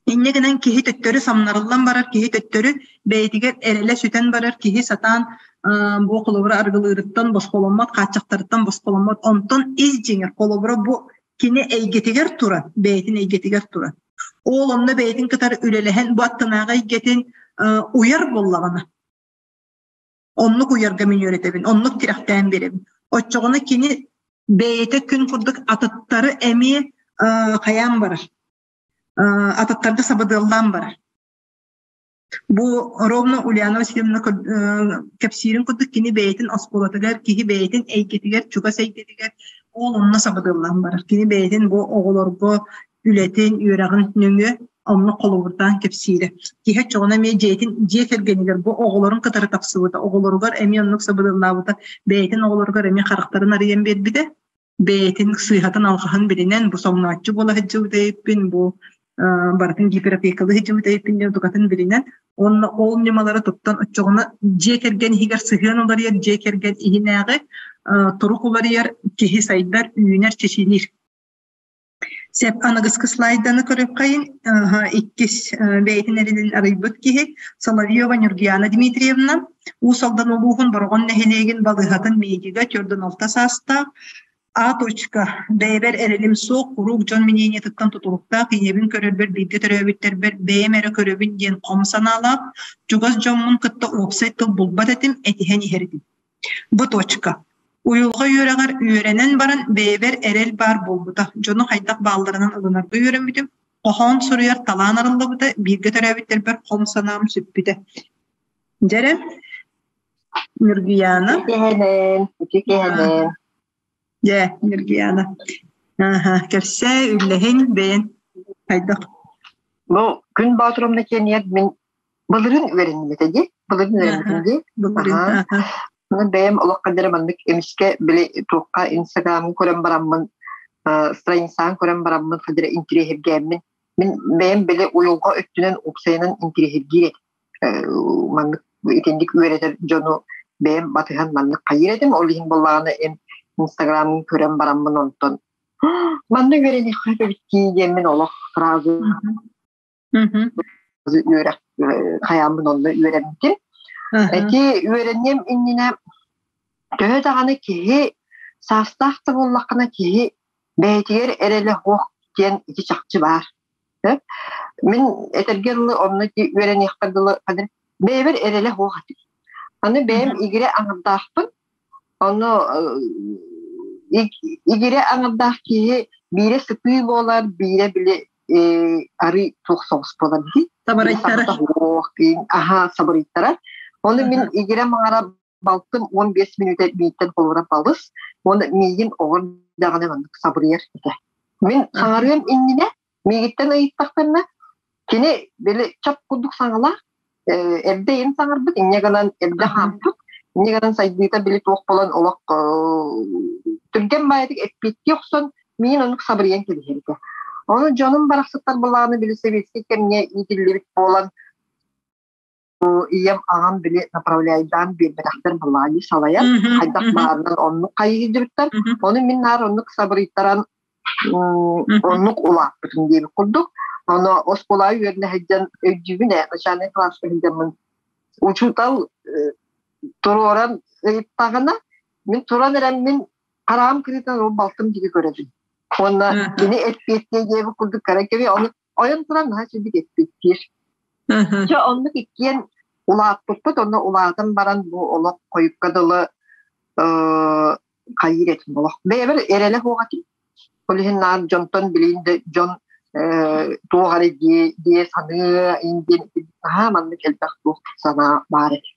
Инньэ гынан киһи төттөрү самнарыллан барар, киһи төттөрү бэйэтигэр эрэлэ сүтэн барар, киһи сатаан бу холобура арыгылыырыттан босхоломмот, хааччахтарыттан босхоломмот. Онтон ис дьиҥэр холобура бу кини эйгэтигэр туран, бэйэтин эйгэтигэр туран. Ол онно бэйэтин кытары үлэлэһэн бу аттынааҕы эйгэтин уйар буоллаҕына, оннук уйарга мин үөрэтэбин, оннук тирэхтээн биэрэбин. Оччоҕуна кини бэйэтэ күн курдук атыттары эмиэ хайаан барар, атыттарга сабыдыаллаан барар. Бу ровно Ульяна Васильевна кэпсиирин курдук кини бэйэтин оскуолатыгар, киһи бэйэтин эйгэтигэр, чугас эйгэтигэр ол онно сабыдыаллаан барар. Кини бэйэтин бу оҕолорго үлэтин, үөрэҕин нөҥүө онно холобурдаан кэпсиирэ. Киһи оччоҕуна эмиэ дьиэтин, дьиэ кэргэнигэр бу оҕолорун кытары тапсыбыта, оҕолоругар эмиэ оннук сабыдыаллаабыта, бэйэтин оҕолоругар эмиэ харахтарын арыйан биэрбитэ. Бэйэтин сыыһатын-алҕаһын билинэн, бу соҥнооччу буола сылдьыбыт эбиппин, бу барытын гиперопекалыы сылдьыбыт эбиппин диэн тукатын билинэн, уонна ол ньымалары туттан оччоҕуна дьиэ кэргэн иһигэр сыһыан уларыйар, дьиэ кэргэн иһинээҕи турук уларыйар, киһи сайдар, үүнэр, чэчириир. Сөп, аныгыскы слайданы көрүөххэйин. Иккис бэйэтин эрилин арыйбыт киһи Соловьева Нюргияна Дмитриевна, Уус Алдан улууһун Бороҕон нэһилиэгин балыыһатын медига 46 саастаах, А точка бэйэбэр эрэлим суох, куруук дьон мнениетыттан тутулуктаах, ийэбин көрөрбөр бииргэ төрөөбүттэрбэр бэйэм эрэ көрөбүн диэн хом санаалаах, чугас дьоммун кытта уопсай тыл булбат этим, этиһэн иһэр этим. Бу точка. Уйулҕа үөрэҕэр үөрэнэн баран бэйэбэр эрэл баар буолбута, дьону хайдах баалларынан ылынарга үөрэммитим, хоһоон суруйар талаан арыллыбыта, бииргэ төрөөбүттэрбэр хом санаам сүппүтэ. Дьэрэ, Ньургуйаана. Үтүө үтүө Дьэ, Ньургуйаана. Аха, кэпсээ, үллэһин, бэйэн хайдах? Бу Күн Боотурумна киэниэр мин Былырыын үөрэнним этэ дии. Былырыын үөрэммитим дии. Былырыын, Аһаа. Онон бэйэм олох ханна эрэ маннык эмискэ били туохха инстаграмын көрөн бараммын, страницаҕын көрөн бараммын ханна эрэ интириэһиргээммин, мин бэйэм били уйулҕа өттүнэн уопсайынан интириэһиргиир этим. Маннык итинник үөрэтэр дьону бэйэм батыһан маннык хайыыр этим. Ол иһин буоллаҕына эн инстаграмын көрөн бараммын онтон манна үөрэниэххэ эбит дии диэммин олох сразу үөрэх хайааммын онно үөрэммитим. Ити үөрэниэм иннинэ төһө даҕаны киһи саастаах да буоллаххына киһи бэйэтигэр эрэлэ суох диэн ити чахчы баар. Мин этэргэ дылы онно үөрэниэхпэр дылы бэйэбэр эрэлэ суох этим. Аны бэйэм игирэ аҥардаахпын. Ону игирэ аҥардаах киһи биирэ сытыы буолар, биирэ били арый туох соҕус буолар дии. Сабарыйтара. Аха, сабарыйтара. Ону мин игирэ маҥара балтым 15 мүнүүтэ мииттэн холура балыс, уонна миигин оҕор даҕаны маннык сабырыйар этэ. Мин саҥарыам иннинэ миигиттэн ыйыттахтарына, кини били чап курдук саҥалаах, эрдэ ийэм саҥарбыт, инньэ гынан эрдэ хаампыт, инньэ гынан сайдыыта били туох буолан олох түргэн баайытык эппиэттии охсон миин оннук сабырыйан кэбиһэр этэ. Ону дьонум барахсаттар былааны били советский кэмҥэ иитиллибит буолан ийэм аҕам били направляйдаан биэрбэтэхтэр былаани салайан хайдах баарынан оннук хайыһыйдыбыттар. Ону мин наар оннук сабырыйтаран оннук улааппытым диэбит курдук. Ону оскуолаҕа үөрэнэ сылдьан өйдүүбүн ээ, начальнай класска сылдьаммын учуутал туруоран ыйыттаҕына, мин туран эрэммин хараҕым кырыытынан ол балтым диэки көрөбүн. Уонна кини эппиэттиэ диэбит курдук кыра кэби ону ойон туран наһаа үчүгэй эппиэттиир. Чэ оннук иккиэн улааппыппыт, онно улаатан баран бу олох хойукка дылы хайыыр этим олох. Бэйэбэр эрэлэ суох этим. Ол иһин наар дьонтон билигин да дьон туох эрэ дии дии саныы диэн наһаа маннык элбэх туох санаа баар этэ.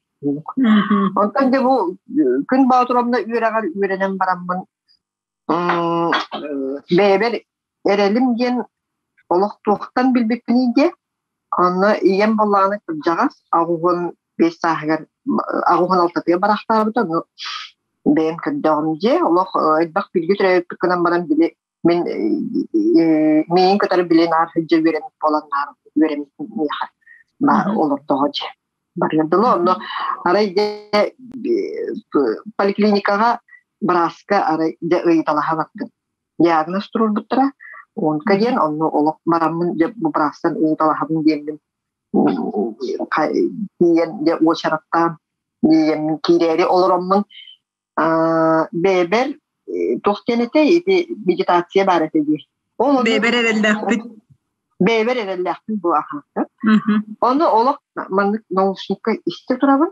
Онтон дьэ бу Күн Боотуровна үөрэҕэр үөрэнэн бараммын бэйэбэр эрэлим диэн олох туохтан билбиппиний диэ. Онно ийэм буоллаҕына кырдьаҕас 85 сааһыгар 86-тыгар бараахтаабыта. Ону бэйэм көрдөҕүм дьиэ. Олох элбэх бииргэ төрөөбүппүт гынан баран били мин миигин кытары били наар сылдьа үөрэммит буолан наар үөрэммит миэхэ олордоҕо дьиэ. Барыар дылы онно арай дьэ поликлиникаҕа бырааска арай дьэ ыйыталаһа бардым. Диагноз туруорбуттара. Онка диэн онно олох бараммын дьэ бу быраастан ыыталаһабын диэммин тиийэн дьэ уочараттаан тиийэммин киирээри олороммун бэйэбэр туох диэн этэй ити медитация баар этэ дии. Ол Бэйэбэр эрэллээхпит. Бэйэбэр эрэллээхпин бу аһаата. Ону олох маннык наушникка истэ турабын.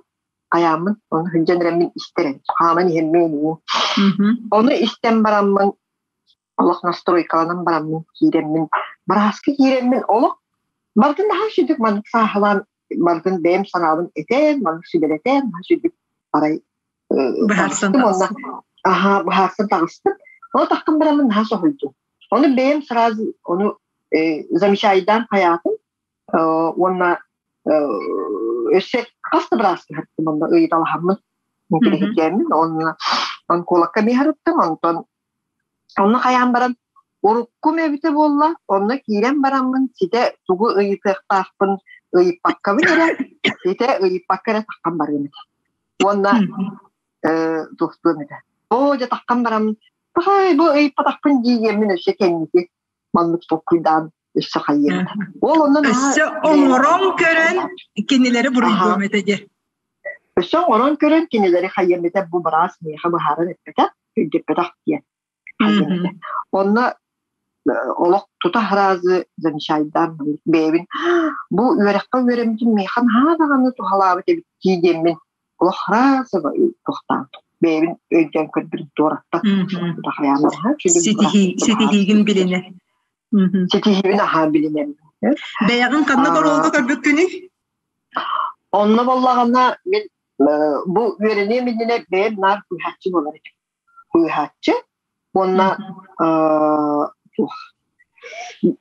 Хайааммын, ону сылдьан эрэммин истэр хааман иһэммин Ону истэн бараммын олох настройкаланан бараммын киирэммин бырааска киирэммин олох барытын наһаа сүдүк маннык сааһылаан барытын бэйэм санаабын этэн маннык сүбэлэтэн наһаа сүдүк арай быһаарсан уонна аһаа быһаарсан таҕыстым ону таххан бараммын наһаа соһуйдум ону бэйэм сразу ону замечайдаан хайаатым уонна өссө хас да бырааска сырыттым онно ыйыталаһаммын интириэһиргээммин уонна онкологка эмиэ сырыттым онтон онно хайаан баран уруккум эбитэ буолла онно киирэн бараммын ситэ тугу ыйытыахтаахпын ыйыппаккабын эрэ ситэ ыйыппакка эрэ таххан барыам этэ уонна туохтуом этэ оо дьэ таххан бараммын пахай бу ыйыппатахпын дии диэммин өссө кэнники маннык толкуйдаан өссө хайыам этэ ол онно Өссө оҥорон көрөн кинилэри буруйдуом этэ диэ. Өссө оҥорон көрөн кинилэри хайыам этэ бу быраас миэхэ быһааран эппэтэх, өйдөппөтөх диэн хайыам этэ. Онно олох тута сразу замечайдаан бэйэбин бу үөрэххэ үөрэммитим миэхэ наһаа даҕаны туһалаабыт эбит дии диэммин олох сразу туохтаан бэйэбин өйдөөн көрбүтүм туораттан Ситиһиигин билинэ. Ситиһиибин аһаа билинэм. Бэйэҕин ханна оруолга көрбүккүнүй? Онно буоллаҕына мин бу үөрэниэм иннинэ бэйэм наар быыһааччы буолар этим. Быыһааччы уонна туох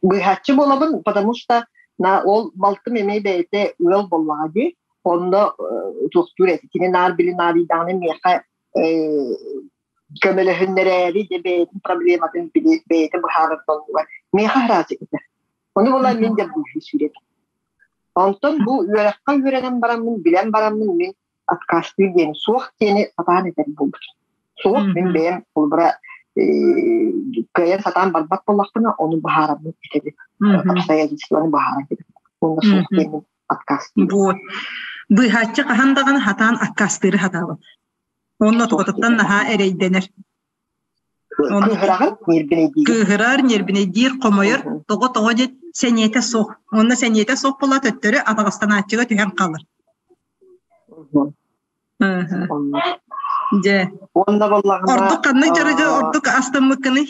быыһааччы буолабын, потому что на ол балтым эмиэ бэйэтэ ыал буоллаҕа дии. Онно туохтуур этэ. Кини наар били наарыйдаҕына миэхэ көмөлөһүннэрээри дьэ бэйэтин проблематын били бэйэтэ быһаарар буоллугар миэхэ араас этэ. Ону була мин дьэ быыһыы сүүрэбин. Онтон бу үөрэххэ үөрэнэн бараммын, билэн бараммын мин отказтыыр диэни, суох диэни сатаан этэр буолбутум. Суох мин бэйэм холобура кыайан сатаан барбат буоллахпына, ону быһаараммын этэбин. Обстоятельствоны быһааран этэбин. Уонна суох диэммин отказтыыбын. Вот. Быыһааччы хаһан даҕаны хатаан аккаастыыры хатаабат. Онно тугатыттан наһаа эрэйдэнэр. Кыыһыраҕын, ньиэрбинэйдиир. Кыыһырар, ньиэрбинэйдиир, хомойор, тоҕо-тоҕо диэн сэниэтэ суох. Онно сэниэтэ суох буола төттөрү атаҕастанааччыга түһэн хаалар. Дьэ. Уонна буоллаҕына Ордук ханнык дьарыгы ордук астыммыккыный?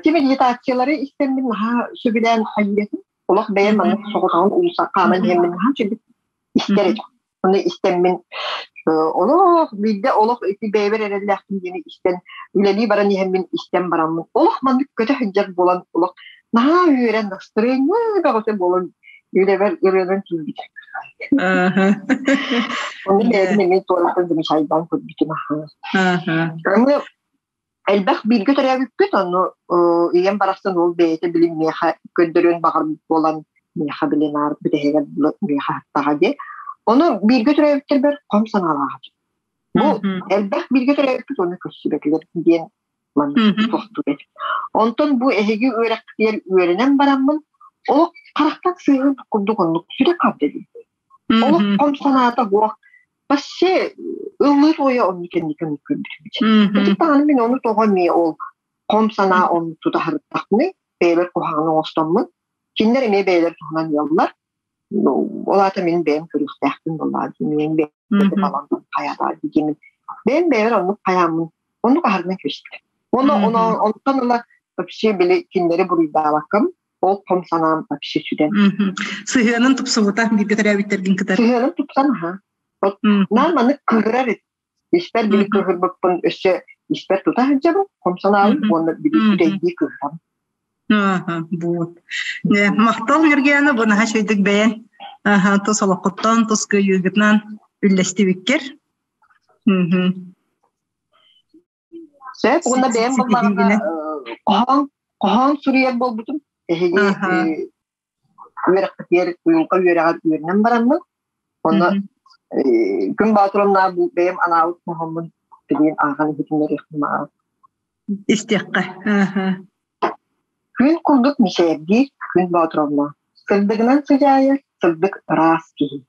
Ти медитациялары истэммин наһаа сөбүлээн хайыытын. Олох бэйэм маннык соҕотоҕун уулусса хааман иһэммин наһаа сөбү истэр этим. Ону истэммин олох биирдэ олох ити бэйэбэр эрэллээхпин диэни истэн үлэлии баран иһэммин истэн бараммын олох маннык көтө сылдьар буолан олох наһаа үөрэн настырыанньа бөҕөтө буолан үлэбэр ырыанан киирбитим. Ону бэйэбин эмиэ туораттан замечайдаан көрбүтүм аһаа. Аны элбэх бииргэ төрөөбүппүт, ону ийэм барахсан ол бэйэтэ билин миэхэ көрдөрүөн баҕарбыт буолан миэхэ билин аар бүтэһигэр миэхэ аһаттаҕа дии. Ону бииргэ төрөөбүттэрбэр хом санаалаах этим. Бу элбэх бииргэ төрөөбүппүт ону көрсүбэтилэр диэн маннык туохтуур этим. Онтон бу эһиги үөрэххитигэр үөрэнэн бараммын олох харахтан сыыһын курдук оннук сүрэх хабда дии. Олох хом санаата суох Вообще ыллыыр уойа оннук кэнники оннук көрбүтүм. Ити даҕаны мин ону тоҕо эмиэ ол хом санаа ону тутаһырдахпыный, бэйэбэр куһаҕаны оҥостоммун, кинилэр эмиэ бэйэлэр туһунан ыаллар. Ол аата мин бэйэм көрүөхтээхпин буоллаҕа дии, мин бэйэм балан хайаатаа диэмин. Бэйэм бэйэбэр оннук хайааммын, оннук аһарынан кэбиспитим. Уонна онтон ыла вообще били кинилэри буруйдаабаккам, ол хом санаам вообще сүтэн. Сыһыанын тупсубута бииргэ төрөөбүттэргин кытары. Сыһыаным тупсан аха. Наар маннык кыһырар испэр били кыһырбыппын өссө испэр тута сылдьабын, хом санаабын уонна били үтэйдии кыһырам. Вот. Махтал Ньургиана, бу наһаа үчүгэйдик бэйэн тус олоххуттан, тус кыайыыгытынан үллэстибиккэр. Сөп уонна бэйэм буоллаҕына хоһоон хоһоон суруйар буолбутум. Эһиги үөрэххитигэр уйулҕа үөрэҕэр үөрэнэн бараммын, онно күн баатырамнаа бу бэйэм анаабыт хоһооммун билигин ааҕан иһитиннэриэхпин баҕарабын. Истиэххэ. Күн курдук мичээрдиир Күн Боотуровна сырдыгынан сыдьаайар сырдык ыраас киһи.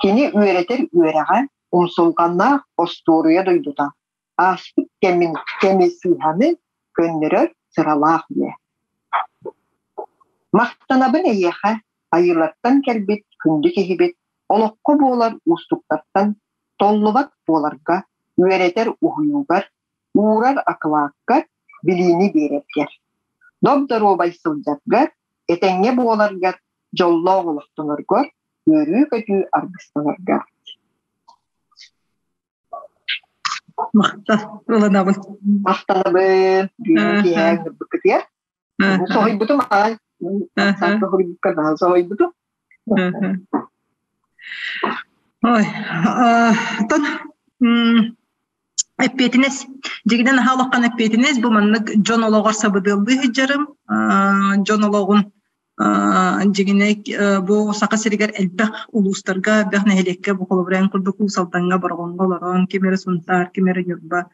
Кини үөрэтэр үөрэҕэ умсулҕаннаах остуоруйа дойдута, ааспыт кэмин кэми сыыһаны көннөрөр сыралаах үлэ. Махтанабын эйиэхэ, айыылартан кэлбит күндү киһибит олоххо буолар уустуктартан толлубат буоларга үөрэтэр уһуйуугар, уурар акылааккар билиини биэрэргэр, доп-доруобай сылдьаргар, этэҥҥэ буоларгар, дьоллоох олохтоноргор, үөрүү-көтүү аргыстанаргар. Махтал, ылынабын. Махтанабын, бүгүн киэһэ ыҥырбыккытыгар. Соһуйбутум аҕай. Соһуйбукка наһаа соһуйбутум. Ой, оттон эппиэтинэс. Дьигинэн наһаа улахан эппиэтинэс бу маннык дьон олоҕор сабыдыаллыы сылдьарым, дьон олоҕун Дьиҥинэ бу Саха сиригэр элбэх улуустарга, элбэх нэһилиэккэ бу холобура курдук Уус Алдаҥҥа, Бороҕоҥҥо олорон, ким эрэ Сунтаар, ким эрэ Ньурба,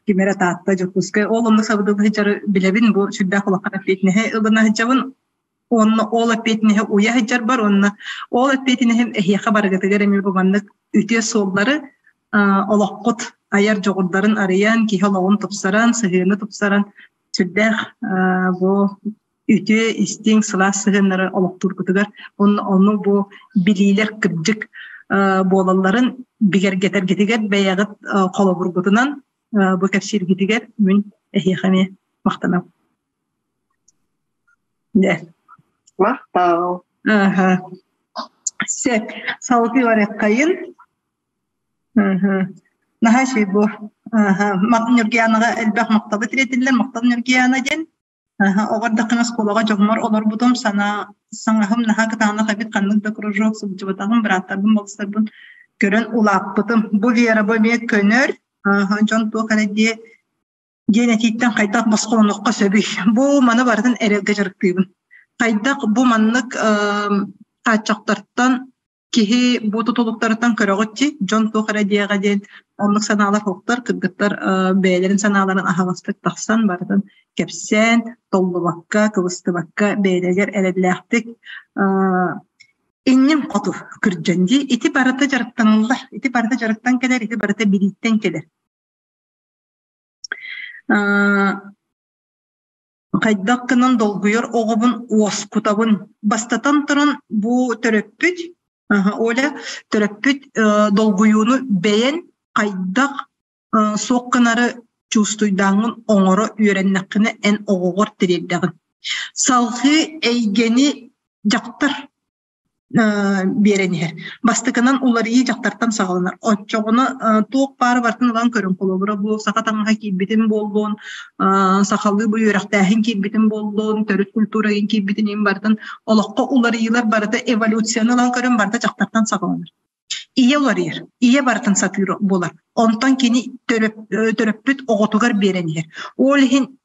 ким эрэ Таатта, Дьокуускай ол оннук сабыдыал сылдьары билэбин, бу сүрдээх улахан эппиэтинэһи ылына сылдьабын. Уонна ол эппиэтинэһи уйа сылдьарбар уонна ол эппиэтинэһим эһиэхэ барыгытыгар эмиэ бу маннык үтүө суоллары олоххут айар дьоҕурдарын арыйан, киһи олоҕун тупсаран, сыһыаны тупсаран сүрдээх бу үтүө, истиҥ, сылаас сыһыаннары олохтуургутугар уонна ону бу билиилэр кырдьык буолалларын бигэргэтэргитигэр бэйэҕит холобургутунан бу кэпсииргитигэр мин эһиэхэ эмиэ махтанабын. Дьэ. Махтал. Аха. Сөп. Салгыы барыаххайын. Наһаа үчүгэй бу. Ньургуйаанаҕа элбэх махталы тириэтиллэр. Махтал Ньургуйаана диэн. Оҕо эрдэххинэ оскуолаҕа дьоммор олорбутум, санаа саҥаһым наһаа кытаанах эбит, ханнык да кружок сылдьыбатаҕым, бырааттарбын, балыстарбын көрөн улааппытым. Бу Вера бу эмиэ көнөр, дьон туох эрэ диэ диэн этииттэн хайдах босхолонуохха сөбүй? Бу маны барытын эрэлгэ дьарыктыыбын. Хайдах бу маннык хааччахтартан киһи бу тутулуктарыттан көрөҕүт дии, дьон туох эрэ диэҕэ диэн оннук санаалар суохтар, кыргыттар бэйэлэрин санааларын аһаҕастык тахсан барытын кэпсээн, толлубакка, кыбыстыбакка бэйэлэригэр эрэллээхтик иннин хоту кырдьан дии. Ити барыта дьарыктаныллар, ити барыта дьарыктан кэлэр, ити барыта билииттэн кэлэр. Хайдах гынан долгуйар оҕобун уоскутабын. Бастатан туран, бу төрөппүт, Оля, төрөппүт долгуйууну бэйэн хайдах суох гынары чувствуйдааҥҥын оҥоро үөрэннэххинэ эн оҕоҕор тириэрдэҕин. Салҕыы эйгэни дьахтар биэрэн иһэр. Бастакынан уларыйыы дьахтартан саҕаланар. Оччоҕуна туох баары барытын ылан көрүҥ. Холобура, бу саха таҥаһа киирбитин буоллун, сахалыы бу үөрэхтээһин киирбитин буоллун, төрүт культура киирбитин иһин барытын олоххо уларыйыылар барыта эволюцияны ылан көрөн барыта дьахтартан саҕаланар. Ийэ уларыйар, ийэ барытын сатыыр буолар. Онтон кини төрөппүт оҕотугар биэрэн иһэр. Ол иһин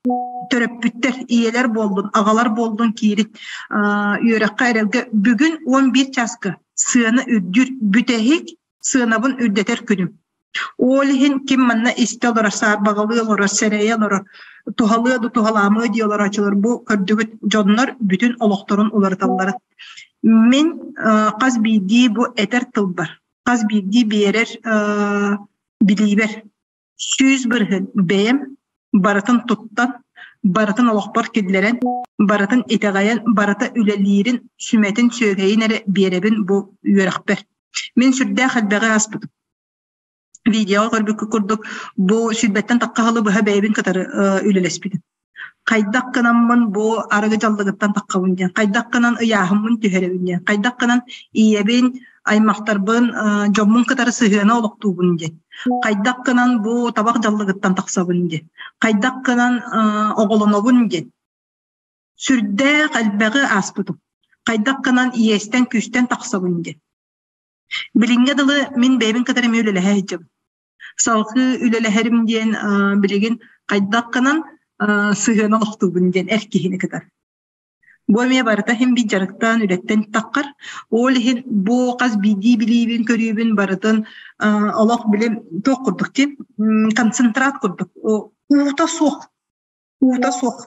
төрөппүттэр, ийэлэр буоллун, аҕалар буоллун киирит үөрэххэ эрэлгэ бүгүн 11 чааска сыана үрдүүр бүтэһик сыанабын үрдэтэр күнүм. Ол иһин ким манна истэ олорор, саарбаҕалыы олорор, сэрэйэ олорор, туһалыа да туһалаамыа дии олорооччулар бу көрдүгүт дьоннор бүтүн олохторун уларыталлара. Мин хас биирдии бу этэр тылбар, хас биирдии биэрэр билиибэр 100% бэйэм барытын туттан, барытын олохпор киллэрэн, барытын итэҕэйэн, барыта үлэлиирин, сүмэтин, сүөгэйин эрэ биэрэбин бу үөрэхпэр. Мин сүрдээх элбэҕи ааспытым. Видеоҕа көрбүккүт курдук, бу сүүрбэттэн тахха сылы быһа бэйэбин кытары үлэлэспитим. Хайдах гынаммын бу арыгы дьаллыгыттан таххабын диэн, хайдах гынан ыйааһыммын түһэрэбин диэн, хайдах гынан ийэбин, аймахтарбын, дьоммун кытары сыһыана олохтуубун диэн, хайдах гынан бу табах дьаллыгыттан тахсабын диэн, хайдах гынан оҕолонобун диэн. Сүрдээх элбэҕи ааспытым. Хайдах гынан иэстэн-күүстэн тахсабын диэн. Билиҥҥэ дылы мин бэйэбин кытары эмиэ үлэлэһэ сылдьабын. Салгыы үлэлэһэрим диэн билигин хайдах гынан сыһыана олохтуубун диэн эр киһини кытары. Бу эмиэ барыта иһин биир дьарыктаан үлэттэн таххар. Ол иһин бу хас биирдии билиибин, көрүүбүн барытын олох билим туох курдук диэн концентрат курдук уута суох. Уута суох.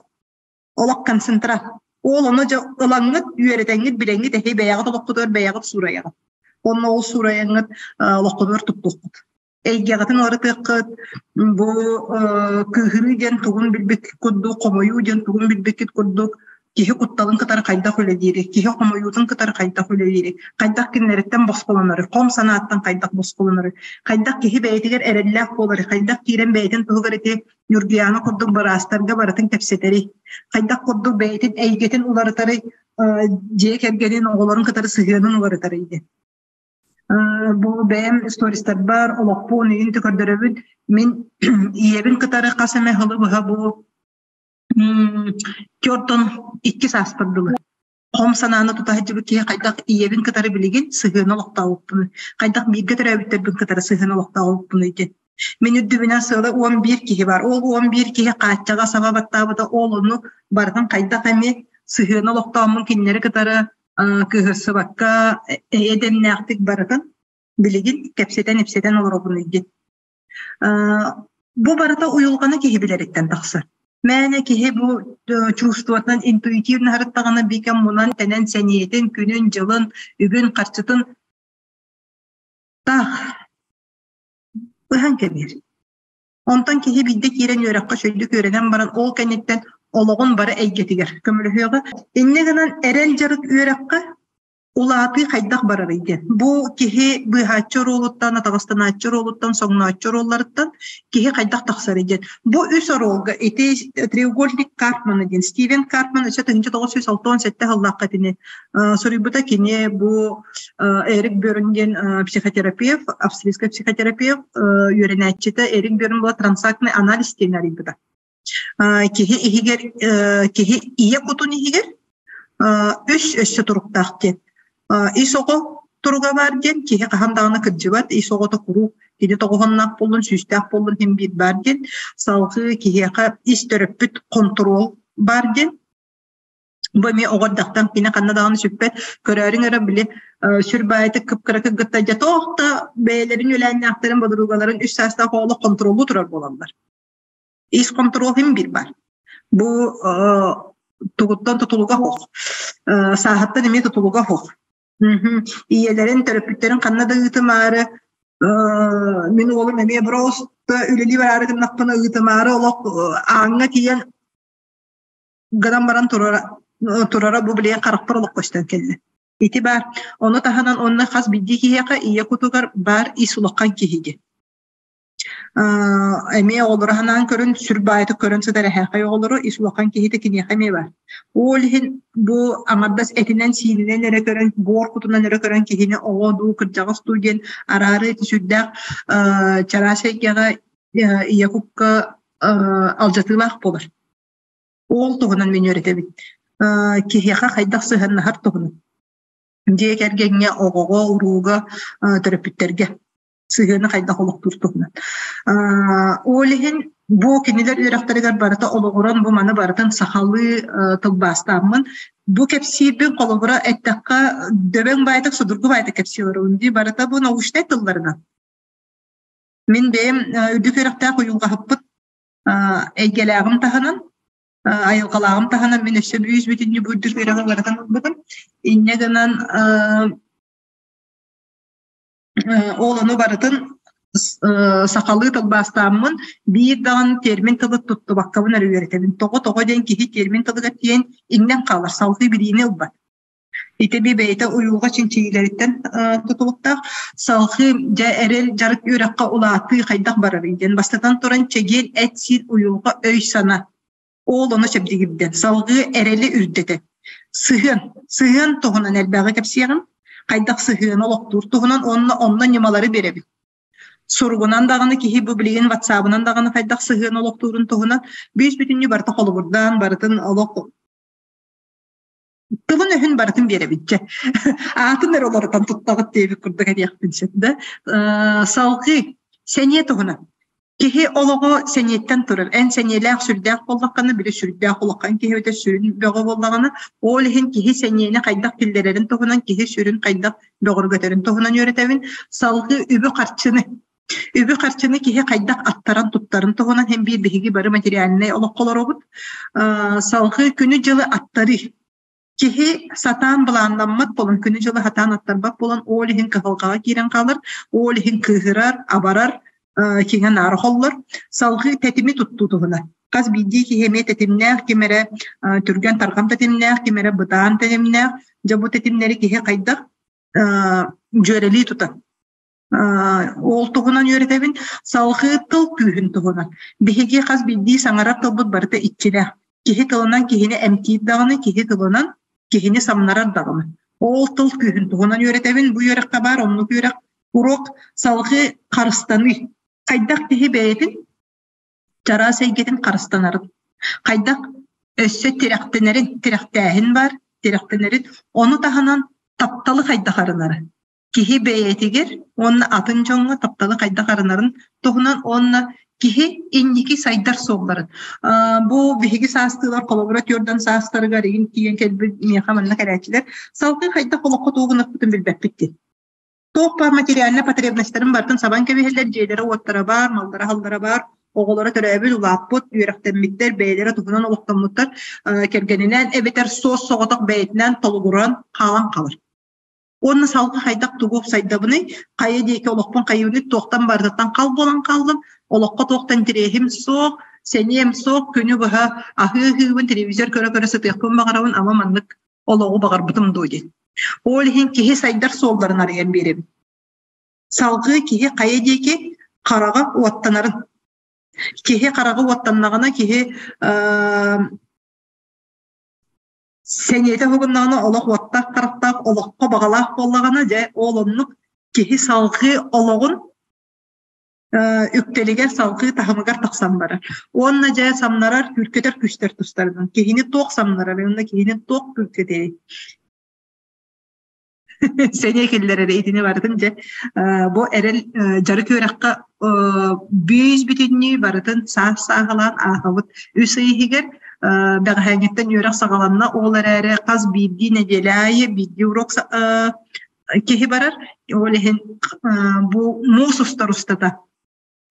Олох концентрат. Ол ону дьэ ылаҥҥыт, үөрэтэҥҥит, билэҥҥит эһи бэйэҕит олоххутугар бэйэҕит суурайаҕыт. Онно ол суурайаҥҥыт олоххутугар туттуоххут. Эйгэҕитин уларытыаххыт, бу кыыһырыы диэн тугун билбиккит курдук, хомойуу диэн тугун билбиккит курдук, киһи кутталын кытары хайдах үлэлиири, киһи хомойуутун кытары хайдах үлэлиири, хайдах кинилэриттэн босхолонору, хом санааттан хайдах босхолонору, хайдах киһи бэйэтигэр эрэллээх буолары, хайдах киирэн бэйэтин туһугар ити Ньургуйаана курдук быраастарга барытын кэпсэтэрий, хайдах курдук бэйэтин эйгэтин уларытарый, дьиэ кэргэнин оҕолорун кытары сыһыанын уларытарый диэн. Бу бэйэм стористарбар олохпун үйүн көрдөрөбүн. Мин ийэбин кытары хас эмэ сылы быһа бу 42 сааспар дылы хом санааны тута сылдьыбыт киһи хайдах ийэбин кытары билигин сыһыаны олохтообуппунуй, хайдах бииргэ төрөөбүттэрбин кытары сыһыаны олохтообуппунуй диэн. Мин үрдүбүнэн сыала 11 киһи бар. Ол 11 киһи хааччаҕа саба баттаабыта, ол ону барытын хайдах эмиэ сыһыаны олохтооммун кинилэри кытары кыыһырсыбакка эйэ дэмнээхтик барытын билигин кэпсэтэн-ипсэтэн олоробун диэн. Бу барыта уйулҕаны киһи билэриттэн тахсар. Мээнэ киһи бу чувствотынан интуитивно һарыттаҕына бикэм мунан тэнэн сэниэтин, күнүн-дьылын, үбүн-харчытын таах ыһан кэбиһэр. Онтон киһи биирдэ киирэн үөрэххэ үчүгэйдик үөрэнэн баран ол кэнниттэн олоҕун бары эйгэтигэр көмөлөһүөҕэ. Инньэ гынан эрэл дьарык үөрэххэ улаатыы хайдах барарый диэн. Бу киһи быыһааччы оруолуттан, атаҕастанааччы оруолуттан, соҥнооччу оруолларыттан киһи хайдах тахсарый диэн. Бу үс оруолга ити треугольник Карпмана диэн Стивен Карпман өссө 1967 сыллаахха итини суруйбута. Кини бу Эрик Берн диэн психотерапевт, австрийскай психотерапевт үөрэнээччитэ Эрик Берн була трансактный анализ диэн арыйбыта. Киһи иһигэр киһи ийэ кутун иһигэр үс өссө туруктаах диэн. Ис оҕо туруга баар диэн киһи хаһан даҕаны кырдьыбат, ис оҕото куруук кини тоҕуһуннаах буоллун, сүүстээх буоллун иһин биир баар диэн. Салгыы киһиэхэ ис төрөппүт хонтуруол баар диэн. Бу эмиэ оҕо эрдэхтэн кини ханна даҕаны сүппэт. Көрөөрүҥ эрэ били сүр баайытык кып-кыра кыргыттар дьэ туох да бэйэлэрин үөлээннээхтэрин бодоругаларын үс саастаах оҕолор хонтуруоллуу турар буолаллар. Ис хонтуруол иһин биир баар. Бу тугуттан тутулуга суох. Сааһыттан эмиэ тутулуга суох. Ийэлэрин, төрөппүттэрин ханна да ыытымаары мин уолум эмиэ просто үлэлии бараары гыннахпына ыытымаары олох ааҥҥа тиийэн гынан баран турара, турара бу билигин харахпар олох көстөн кэллэ. Ити баар. Ону таһынан онно хас биирдии киһиэхэ ийэ кутугар баар ис улахан киһиги. Эмиэ оҕолору санаан көрөн, сүр баайытык көрөн сытар эһээхэй оҕолору ис улахан киһитэ киниэхэ эмиэ баар. Ол иһин бу аҥардас этинэн-сиининэн эрэ көрөн, буор кутунан эрэ көрөн киһини оҕо дуу, кырдьаҕас дуу диэн араары ити сүрдээх чараас эйгэҕэ ийэ кукка алдьатыылаах буолар. Ол туһунан мин үөрэтэбин. Киһиэхэ хайдах сыһыаннаһар туһунан. Дьиэ кэргэҥҥэ, оҕоҕо, урууга, төрөппүттэргэ сыһыаны хайдах олохтуур туһунан. Ол иһин бу кинилэр үөрэхтэригэр барыта олоҕуран бу маны барытын сахалыы тылбаастааммын бу кэпсиирбин холобура эттэххэ дөбөҥ баайтык судургу баайтык кэпсии олоробун дии барыта бу научнай тылларынан. Мин бэйэм үрдүк үөрэхтээх уйулҕаһыппыт эйгэлээҕим таһынан айылҕалааҕым таһынан мин өссө бүүс бүтүннүү бу үрдүк үөрэҕи барытын ылбытым. Инньэ гынан Ол ону барытын сахалыы тылбаастааммын биир даҕаны термин тылы туттубаккабын эрэ үөрэтэбин. Тоҕо-тоҕо диэн киһи термин тылыгар тиийэн иҥнэн хаалар, салгыы билиини ылбат. Ити би бэйэтэ уйулҕа чинчийиилэриттэн тутулуктаах. Салгыы дьэ эрэл дьарык үөрэххэ улаатыы хайдах барарый диэн бастатан туран чэгиэн эт-сиин уйулҕа өй-санаа Ол ону чэбдигирдэн, салгыы эрэли үрдэтэн. Сыһыан. Сыһыан туһунан элбэҕи кэпсиэҕим. Хайдах сыһыаны олохтуур туһунан уонна онно ньымалары биэрэбин. Суругунан даҕаны киһи бу билигин ватсабынан даҕаны хайдах сыһыаны олохтуурун туһунан бүүс бүтүннүү барыта холобурдаан, барытын олох тылын-өһүн барытын биэрэбин чэ. Аатын эрэ олорутан туттаҕыт диэбит курдук этиэхпин сөп да. Салгыы сэниэ туһунан. Киһи олоҕо сэниэттэн турар. Эн сэниэлээх, сүрдээх буоллаххына, били сүрдээх улахан киһи эбэтэр сүрүн бөҕө буоллаҕына, ол иһин киһи сэниэни хайдах киллэрэрин туһунан, киһи сүрүн хайдах бөҕөргөтөрүн туһунан үөрэтэбин. Салгыы үбү-харчыны. Үбү-харчыны киһи хайдах аттаран туттарын туһунан һин биир биһиги бары материальнай олоххо олоробут. Салгыы күнү-дьылы аттарыы. Киһи сатаан былааннаммат буолан, күнү-дьылы сатаан аттарбат буолан, ол иһин кыһалҕаҕа киирэн хаалар, ол иһин кыыһырар, абарар, киҥэ-наара холлор. Салгыы тэтими туттуу туһунан. Хас биирдии киһи эмиэ тэтимнээх, ким эрэ түргэн-тарҕам тэтимнээх, ким эрэ бытаан тэтимнээх. Дьэ бу тэтимнэри киһи хайдах дьүөрэлии тутар. Ол туһунан үөрэтэбин. Салгыы тыл күүһүн туһунан. Биһиги хас биирдии саҥарар тылбыт барыта иччилээх. Киһи тылынан киһини эмтиир даҕаны, киһи тылынан киһини самнарар даҕаны. Ол тыл күүһүн туһунан үөрэтэбин. Бу үөрэххэ баар оннук үөрэх уруок салгыы харыстаныы. Хайдах киһи бэйэтин чараас эйгэтин харыстанарын, хайдах өссө тирэхтэнэрин, тирэхтээһин баар, тирэхтэнэрин, ону таһынан тапталы хайдах арынары. Киһи бэйэтигэр уонна атын дьоҥҥо тапталы хайдах арынарын туһунан уонна киһи инники сайдар суолларын. Бу биһиги саастыылар холобура түөрдэн саастарыгар игин тиийэн кэлбит миэхэ манна кэлээччилэр салгыы хайдах олоххо тугу гыныахпытын билбэппит диэн. Туох баар материальнай потребностарын барытын сабан кэбиһэллэр, дьиэлэрэ-уоттара баар, маллара-халлара баар, оҕолоро төрөөбүт, улааппыт, үөрэхтэммиттэр, бэйэлэрэ туһунан олохтоммуттар, кэргэнинээн эбэтэр суос-соҕотох бэйэтинэн толугуран хаалан хаалар. Уонна салгыы хайдах тугу сайдабыный, хайа диэки олохпун хайыыбыный, туохтан барытыттан хал буолан хааллым, олоххо туохтан интэриэһим суох, сэниэм суох, күнү быһа аһыы-аһыыбын, телевизор көрө-көрө сытыахпын баҕарабын, ама маннык олоҕу баҕарбытым дуо диэн. Ол иһин киһи сайдар суолларын арыйан биэрэбин. Салгыы киһи хайа диэки хараҕа уоттанарын. Киһи хараҕа уоттаннаҕына киһи сэниэтэ уһугуннаҕына олох уоттаах харахтаах олоххо баҕалаах буоллаҕына дьэ ол оннук киһи салгыы олоҕун үктэлигэр салгыы таһымыгар тахсан барар. Уонна дьэ самнарар, күүркэтэр күүстэр тустарынан. Киһини туох самнарар уонна киһини туох күүркэтэрий? Сэниэ киллэрэр итини барытын дьэ бу эрэл дьарык үөрэххэ бүүс бүтүннүү барытын саас сааһылаан ааһабыт. Үс ый иһигэр бэҕэһээҥҥиттэн үөрэх саҕаланна, ол эрээри хас биирдии нэдиэлэ аайы биирдии урок киһи барар. Ол иһин бу муус устар устата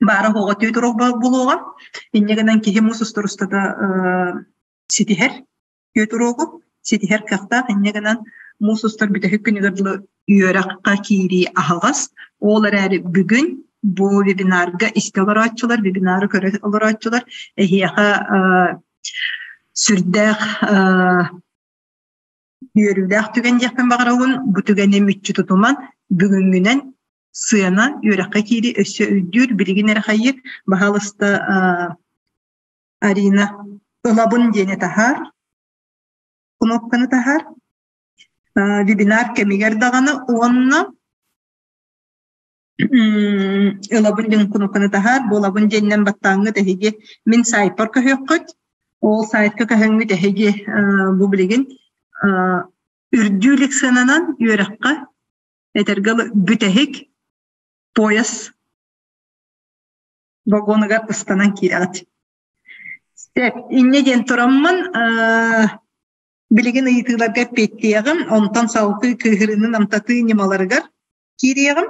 баара оһоҕо түүт уруок булуоҕа. Инньэ гынан киһи муус устар устата ситиһэр түөрт уруогу ситиһэр кыахтаах. Инньэ гынан муус устар бүтэһик күнүгэр дылы үөрэххэ киирии аһаҕас. Ол эрээри бүгүн бу вебинарга истэ олорооччулар, вебинары көрө олорооччулар эһиэхэ сүрдээх үөрүүлээх түгэн диэхпин баҕарабын. Бу түгэни мүччү тутуман, бүгүҥҥүнэн сыана үөрэххэ киирии өссө үрдүүр, билигин эрэ хайыыр. Баһаалыста Арина, ылабын диэни таһаар, кнопканы таһаар. Вебинар кэмигэр даҕаны уонна ылабын диэн кнопканы таһаар, буолабын диэнинэн баттааҥҥыт эһиги мин сайтпар көһүөххүт. Ол сайтка көһөҥҥүт эһиги бу билигин үрдүү илик сыананан үөрэххэ этэргэ бүтэһик пояс вагоныгар ыстанан киирэҕит. Сөп, инньэ диэн тураммын билигин ыйытыыларга эппиэттиэҕим, онтон салгыы кыыһырыыны намтатыы ньымаларыгар киириэҕим.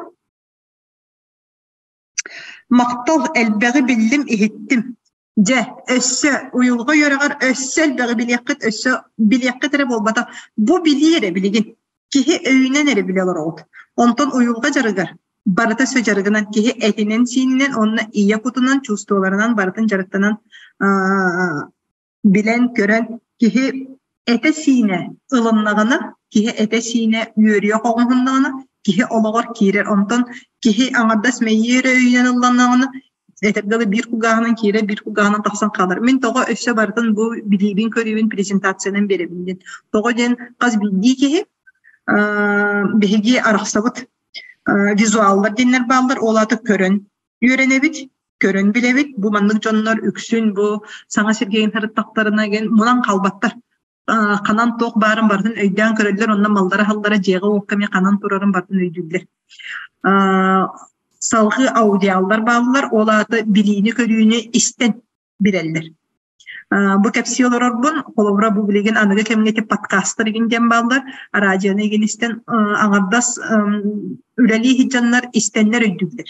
Махтал, элбэҕи биллим, иһиттим. Дьэ, өссө уйулҕа үөрэҕэр өссө элбэҕи билиэххит, өссө билиэххит эрэ буолбатах. Бу билии эрэ билигин. Киһи өйүнэн эрэ билэ олороҕут. Онтон уйулҕа дьарыгар барыта өссө дьарыгынан киһи этинэн-сиининэн уонна ийэ кутунан, чувстволарынан барытын дьарыктанан билэн-көрөн киһи этэ-сиинэ ылыннаҕына, киһи этэ-сиинэ үөрүйэх оҥоһуннаҕына, киһи олоҕор киирэр. Онтон киһи аҥардас мэйии эрэ өйүнэн ылланнаҕына, этэргэ дылы биир кулгааҕынан киирэр, биир кулгааҕынан тахсан хаалар. Мин тоҕо өссө барытын бу билиибин-көрүүбүн презентациянан биэрэбин диэн. Тоҕо диэн хас биирдии киһи биһиги арахсабыт визуаллар диэннэр бааллар, ол аата көрөн үөрэнэбит, көрөн билэбит. Бу маннык дьоннор үксүн бу саҥа сиргэ сырыттахтарына мунан хаалбаттар. Ханан туох баарын барытын өйдөөн көрөллөр, онно маллара-халлара дьиэҕэ-уокка эмиэ ханан турарын барытын өйдүүллэр. Салгыы аудиаллар бааллар, ол аата билиини-көрүүнү истэн билэллэр. Бу кэпсии олорорбун, холобура бу билигин аныгы кэмҥэ ити подкастар игин диэн бааллар, араадьыйаны игин истэн аҥардас үлэлии сылдьаннар истэннэр өйдүүллэр.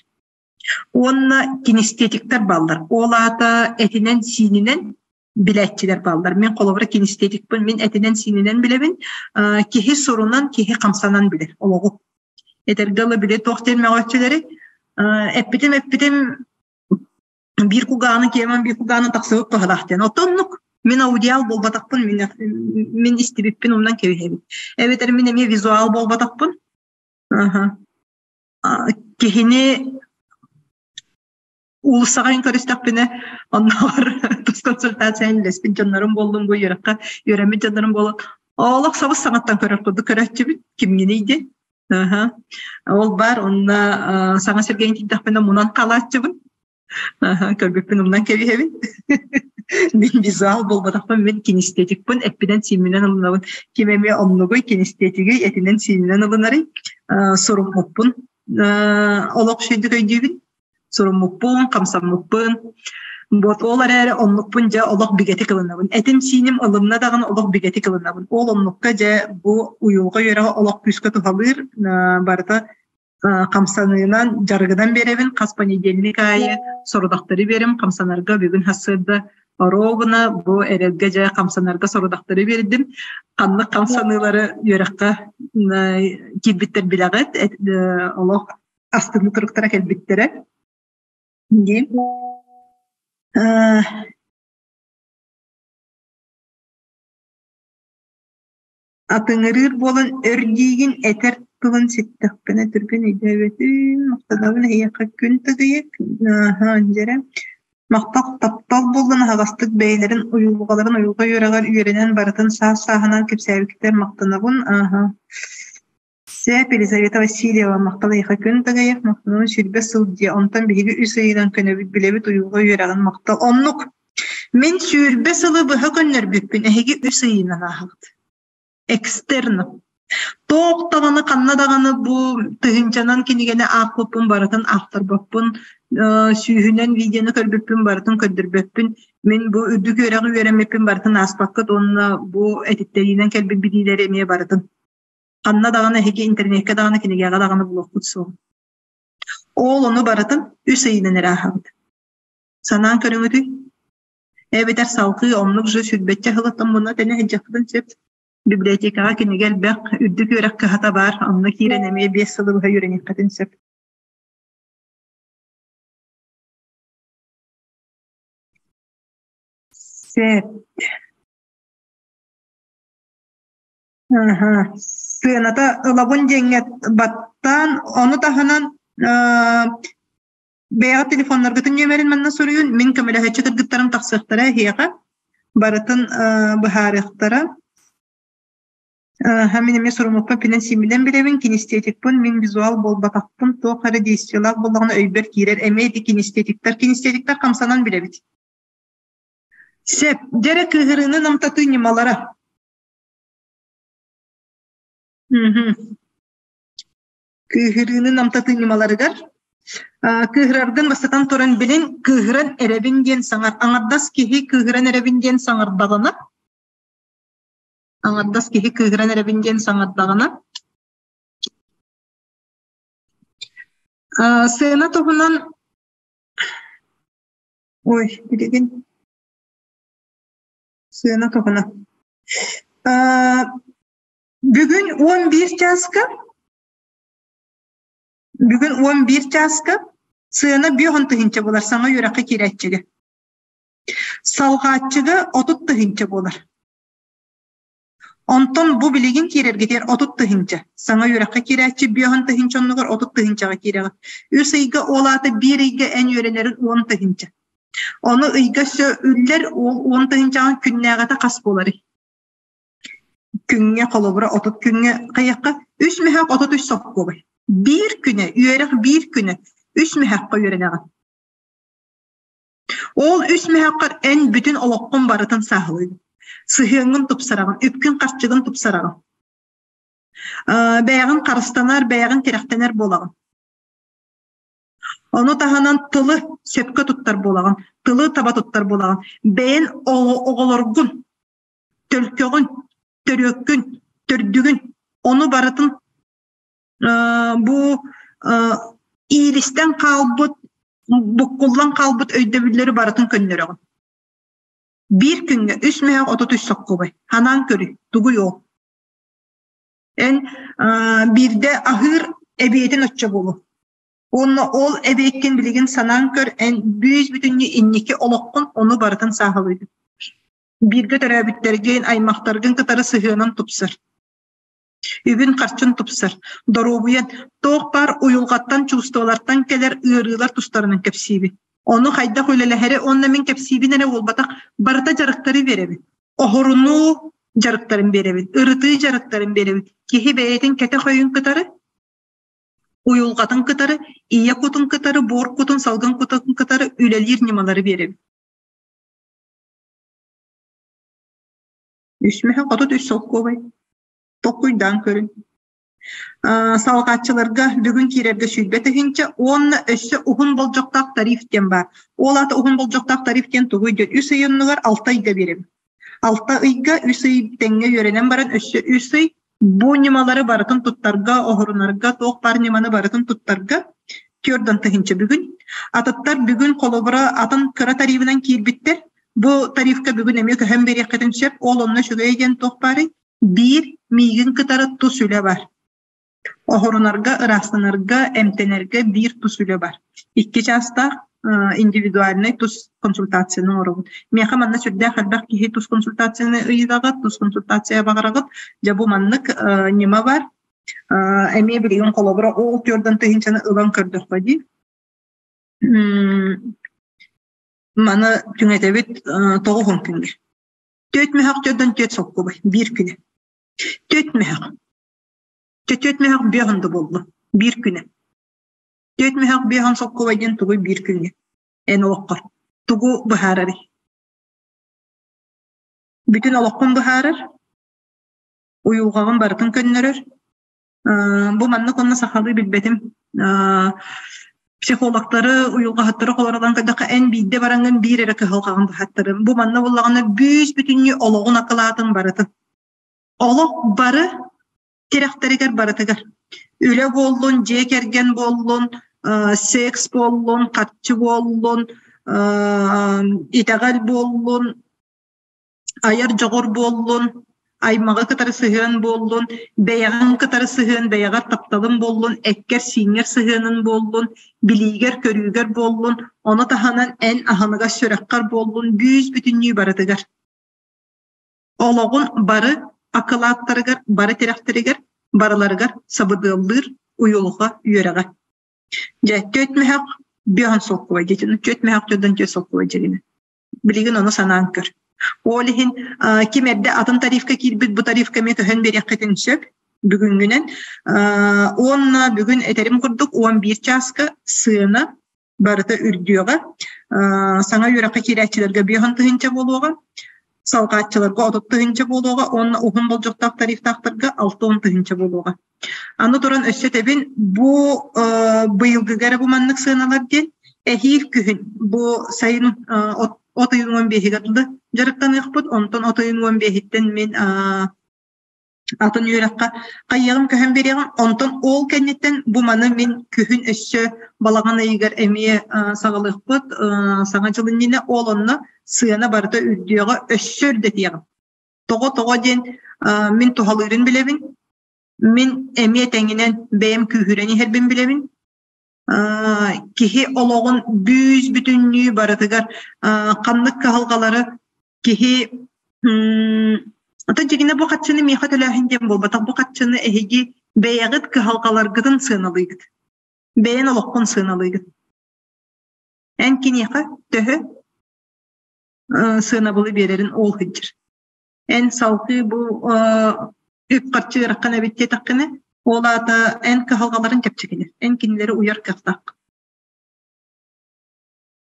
Уонна кинестетиктэр бааллар. Ол аата этинэн-сиининэн билээччилэр бааллар. Мин холобура кинестетикпин, мин этинэн-сиининэн билэбин. Киһи сурунан, киһи хамсанан билэр олоҕу. Этэргэ дылы били туох диэн мөҕөөччүлэри эппитим эппитим биир кугааны киэмэн биир кугааны тахсыбыт туһалаах диэн. Оттон оннук мин аудиал буолбатахпын, мин, мин истибиппин умнан кэбиһэбин. Эбэтэр мин эмиэ визуал буолбатахпын. Киһини уулуссаҕа көрүстэхпинэ оннооҕор тус консультацияны үлэспит дьоннорум буоллун бу үөрэххэ үөрэммит дьоннорум буолан олох сабыс саҥаттан көрөр курдук көрөөччүбүт кимҥиний диэн ол баар онно саҥа сиргэ тиийдэхпинэ мунан хаалааччыбын көрбүппүн умнан кэбиһэбин мин визуал буолбатахпын мин кинестетикпын эппинэн-сиимминэн ылынабын ким эмиэ оннугуй кинестетигий этинэн-сиининэн ылынарый суруммуппун олох үчүгэйдик өйдүүбүн суруммуппун, хамсаммыппын. Вот ол эрээри оннукпун дьэ олох бигэтик ылынабын. Этим-сииним ылынна даҕаны олох бигэтик ылынабын. Ол оннукка дьэ бу уйулҕа үөрэҕэ олох күүскэ туһалыыр барыта хамсаныынан дьарыгынан биэрэбин. Хас понедельник аайы сорудахтары биэрим хамсанарга бүгүн сарсыарда оруобуна бу эрэлгэ дьэ хамсанарга сорудахтары биэрдим. Ханнык хамсаныылары үөрэххэ киирбиттэр билэҕит. Олох астыныы туруктара кэлбиттэрэ. Дии. Атыҥырыыр буолан өр диигин этэр тылын ситтэхпинэ түргэн өйдөөбөтүм, махтанабын эһиэхэ күн тыгыйык, дьэрэ Махтал таптал буоллун аһаҕастык бэйэлэрин уйулҕаларын уйулҕа үөрэҕэр үөрэнэн барытын саас-сааһынан кэпсээбиккитигэр махтанабын Сөп, Елизавета Васильева, махтал эйиэхэ күн тыгайах, махтанабын 20 сыл диэ, онтон биһиги үс ыйынан көнөбүт, билэбит уйулҕа үөрэҕин махтал. Оннук. Мин 20 сылы быһа көннөрбүппүн, эһиги үс ыйынан ааһаҕыт. Экстерн. Туох даҕаны, ханна даҕаны бу тыһыынчанан кинигэни аахпыппын барытын аахтарбаппын, сүүһүнэн видеоны көрбүппүн барытын көрдөрбөппүн. Мин бу үрдүк үөрэҕи үөрэммиппин барытын ааспаккыт уонна бу этиттэриинэн кэлбит билиилэри эмиэ барытын Ханна даҕаны эһиги интернеккэ даҕаны кинигэҕэ даҕаны булуохпут суоҕа. Ол ону барытын үс ыйынан эрэ ааһабыт. Санаан көрүҥүтүй? Эбэтэр салгыы оннук же сүүрбэччэ сылыттан муна тэнэ сылдьыахпытын сөп. Библиотекаҕа кинигэ элбэх, үрдүк үөрэх кыһата баар, онно киирэн эмиэ 5 сылы быһа үөрэниэххитин сөп. Сөп. Сыаната ылабын диэҥҥэ баттаан, ону таһынан бэйэҕит телефоннаргытын нүөмэрин манна суруйун, мин көмөлөһөөччү кыргыттарым тахсыахтара эһиэхэ, барытын быһаарыахтара. Мин эмиэ суруммуппун пинэн-сиимминэн билэбин, кинестетикпын, мин визуал буолбатахпын, туох эрэ действиелаах буоллаҕына өйбөр киирэр, эмиэ ити кинестетиктэр, кинестетиктэр хамсанан билэбит. Сөп, дьэ эрэ кыыһырыыны намтатыы ньымалара. Кыыһырыыны намтатыы ньымаларыгар кыыһыраргын бастатан туран билин кыыһыран эрэбин диэн саҥар аҥардас киһи кыыһыран эрэбин диэн саҥардаҕына аҥардас киһи кыыһыран эрэбин диэн саҥардаҕына сыана туһунан ой билигин Сыана туһунан. Бүгүн 11 чааска бүгүн 11 чааска сыана 50 тыһыынча буолар саҥа үөрэххэ киирээччигэ. Салҕааччыга 30 тыһыынча буолар. Онтон бу билигин киирэргитигэр 30 тыһыынча. Саҥа үөрэххэ киирээччи 50 тыһыынча оннугар 30 тыһыынчаҕа киирэҕит. Үс ыйга ол аата биир ыйга эн үөрэнэрин 10 тыһыынча. Ону ыйга өссө үллэр ол 10 тыһыынчаҕын күннээҕитэ хас буоларый? Күҥҥэ холобура 30 күҥҥэ хайыахха үс мөһөөх 33 соккуобай. Биир күнэ, үөрэх биир күнэ үс мөһөөххө үөрэнэҕин. Ол үс мөһөөххөр эн бүтүн олоххун барытын сааһылыыгын. Сыһыаҥҥын тупсараҕын, үпкүн-харчыгын тупсараҕын. Бэйэҕин харыстанар, бэйэҕин тирэхтэнэр буолаҕын. Ону таһынан тылы сөпкө туттар буолаҕын, тылы таба туттар буолаҕын. Бэйэн оҕолоргун, төлкөҕүн, төрүөккүн, төрдүгүн ону барытын бу иилистэн хаалбыт. Буккуллан хаалбыт өйдөбүллэри барытын көннөрөҕүн. Биир күҥҥэ үс мөһөөх 33 соккубай. Ханаан көрүй, тугуй ол? Эн биирдэ аһыыр эбиэтин оччо буолуо. Уонна ол эбиэккин билигин санаан көр, эн бүүс-бүтүннүү инники олоххун ону барытын сааһылыыгын. Бииргэ төрөөбүттэргин, аймахтаргын кытары сыһыанан тупсар. Үбүн-харчын тупсар. Доруобуйан, туох баар уйулҕаттан, чувстволартан кэлэр ыарыылар тустарынан кэпсиибин. Ону хайдах үлэлэһэри уонна мин кэпсиибин эрэ буолбатах, барыта дьарыктары биэрэбин. Оһорунуу дьарыктарын биэрэбин, ырытыы дьарыктарын биэрэбин. Киһи бэйэтин кэтэх өйүн кытары уйулҕатын кытары, ийэ кутун кытары, буор кутун, салгын кутун кытары үлэлиир ньымалары биэрэбин. Үс мөһө 33 солкуобай. Толкуйдаан көрүн. Салҕааччыларга бүгүн киирэргэ сүүрбэ тыһыынча уонна өссө уһун болдьохтоох тариф диэн баар. Ол аата уһун болдьохтоох тариф диэн тугуй диэн үс ый оннугар алта ыйга биэрэбин. Алта ыйга үс ый тэҥҥэ үөрэнэн баран өссө үс ый бу ньымалары барытын туттарга, оһорунарга, туох баар ньыманы барытын туттарга түөрт тыһыынча бүгүн. Атыттар бүгүн холобура атын кыра тарифынан киирбиттэр. Бу тарифка бүгүн эмиэ көһөн биэриэххитин сөп. Ол онно үчүгэй диэн туох баарый? Биир миигин кытары тус үлэ бар. Оһорунарга, ыраастанарга, эмтэнэргэ биир тус үлэ бар. Икки чаастаах индивидуальнай тус консультацияны оҥоробут. Миэхэ манна сүрдээх элбэх киһи тус консультацияны ыйытаҕыт, тус консультация баҕараҕыт. Дьэ бу маннык ньыма бар. Эмиэ билигин холобура ол түөрдэн тыһыынчаны ылан көрдөххө дии. Маны түҥэтэбит тоҕуһун күҥҥэ. Түөрт мөһөх төрдөн түөрт солкуобай биир күнэ. Түөрт мөһөх. Түөрт мөһөх биэһон да буолла биир күнэ. Түөрт мөһөх биэһон солкуобай диэн тугуй биир күҥҥэ? Эн олоххор тугу быһаарарый? Бүтүн олоххун быһаарар, уйулҕаҕын барытын көннөрөр. Бу маннык онно сахалыы билбэтим. Психологтары, уйулҕаһыттары холоролон көрдөххө, эн биирдэ бараҥҥын биир эрэ кыһалҕаҕын быһаттарым. Бу манна буллаҕына бүүс-бүтүннүү олоҕун акылаатын барытын. Олох бары тирэхтэригэр барытыгар. Үлэ буоллун, дьиэ кэргэн буоллун, секс буоллун, харчы буоллун, итэҕэл буоллун, айар дьоҕур буоллун, аймаҕы кытары сыһыан буоллун, бэйэҕин кытары сыһыан, бэйэҕэр тапталын буоллун, эккэр-сииҥҥэр сыһыанын буоллун, билиигэр-көрүүгэр буоллун, ону таһынан эн аһыныгас сүрэххэр буоллун, бүүс-бүтүннүү барытыгар. Олоҕун бары акылааттарыгар, бары тирэхтэригэр, барыларыгар сабыдыаллыыр уйулҕа үөрэҕэ. Дьэ, түөрт мөһөх биэһэн солкуобай диэтин, түөрт мөһөх төрдөн түөрт солкуобай дьиҥинэ. Билигин ону санаан көр. Ол иһин ким эрдэ атын тарифка киирбит, бу тарифка эмиэ көһөн биэриэххитин сөп бүгүҥҥүнэн. Уонна бүгүн этэрим курдук 11 чааска сыана барыта үрдүөҕэ. Саҥа үөрэххэ киирээччилэргэ 50 тыһыынча буолуоҕа, салҕааччыларга 30 тыһыынча буолуоҕа уонна уһун болдьохтоох тарифтаахтарга 60 тыһыынча буолуоҕа. Аны туран өссө этэбин, бу быйылгыга эрэ бу маннык сыаналар диэн эһиил күһүн бу сайын от ыйын 15-гэр дылы дьарыктаныахпыт, онтон от ыйын 15-иттэн мин атын үөрэххэ хайыаҕым көһөн биэриэҕим, онтон ол кэнниттэн бу маны мин күһүн өссө балаҕан ыйыгар эмиэ саҕалыахпыт, саҥа дьыл иннинэ ол онно сыана барыта үрдүөҕэ өссө үрдэтиэҕим. Тоҕо-тоҕо диэн мин туһалыырын билэбин, мин эмиэ тэҥинэн бэйэм күүһүрэн иһэрбин билэбин. Киһи олоҕун бүүс-бүтүннүү барытыгар ханнык кыһалҕалары киһи Оттон дьиҥинэ бу харчыны миэхэ төлөөһүн диэн буолбатах, бу харчыны эһиги бэйэҕит кыһалҕаларгытын сыаналыыгыт. Бэйэн олоххун сыаналыыгыт. Эн киниэхэ төһө сыанабылы биэрэрин ол сылдьар. Эн салгыы бу үп-харчы ыарахан эбит диэтэххинэ, ол аата эн кыһалҕаларын чэпчэкилэр, эн кинилэри уйар кыахтааххын.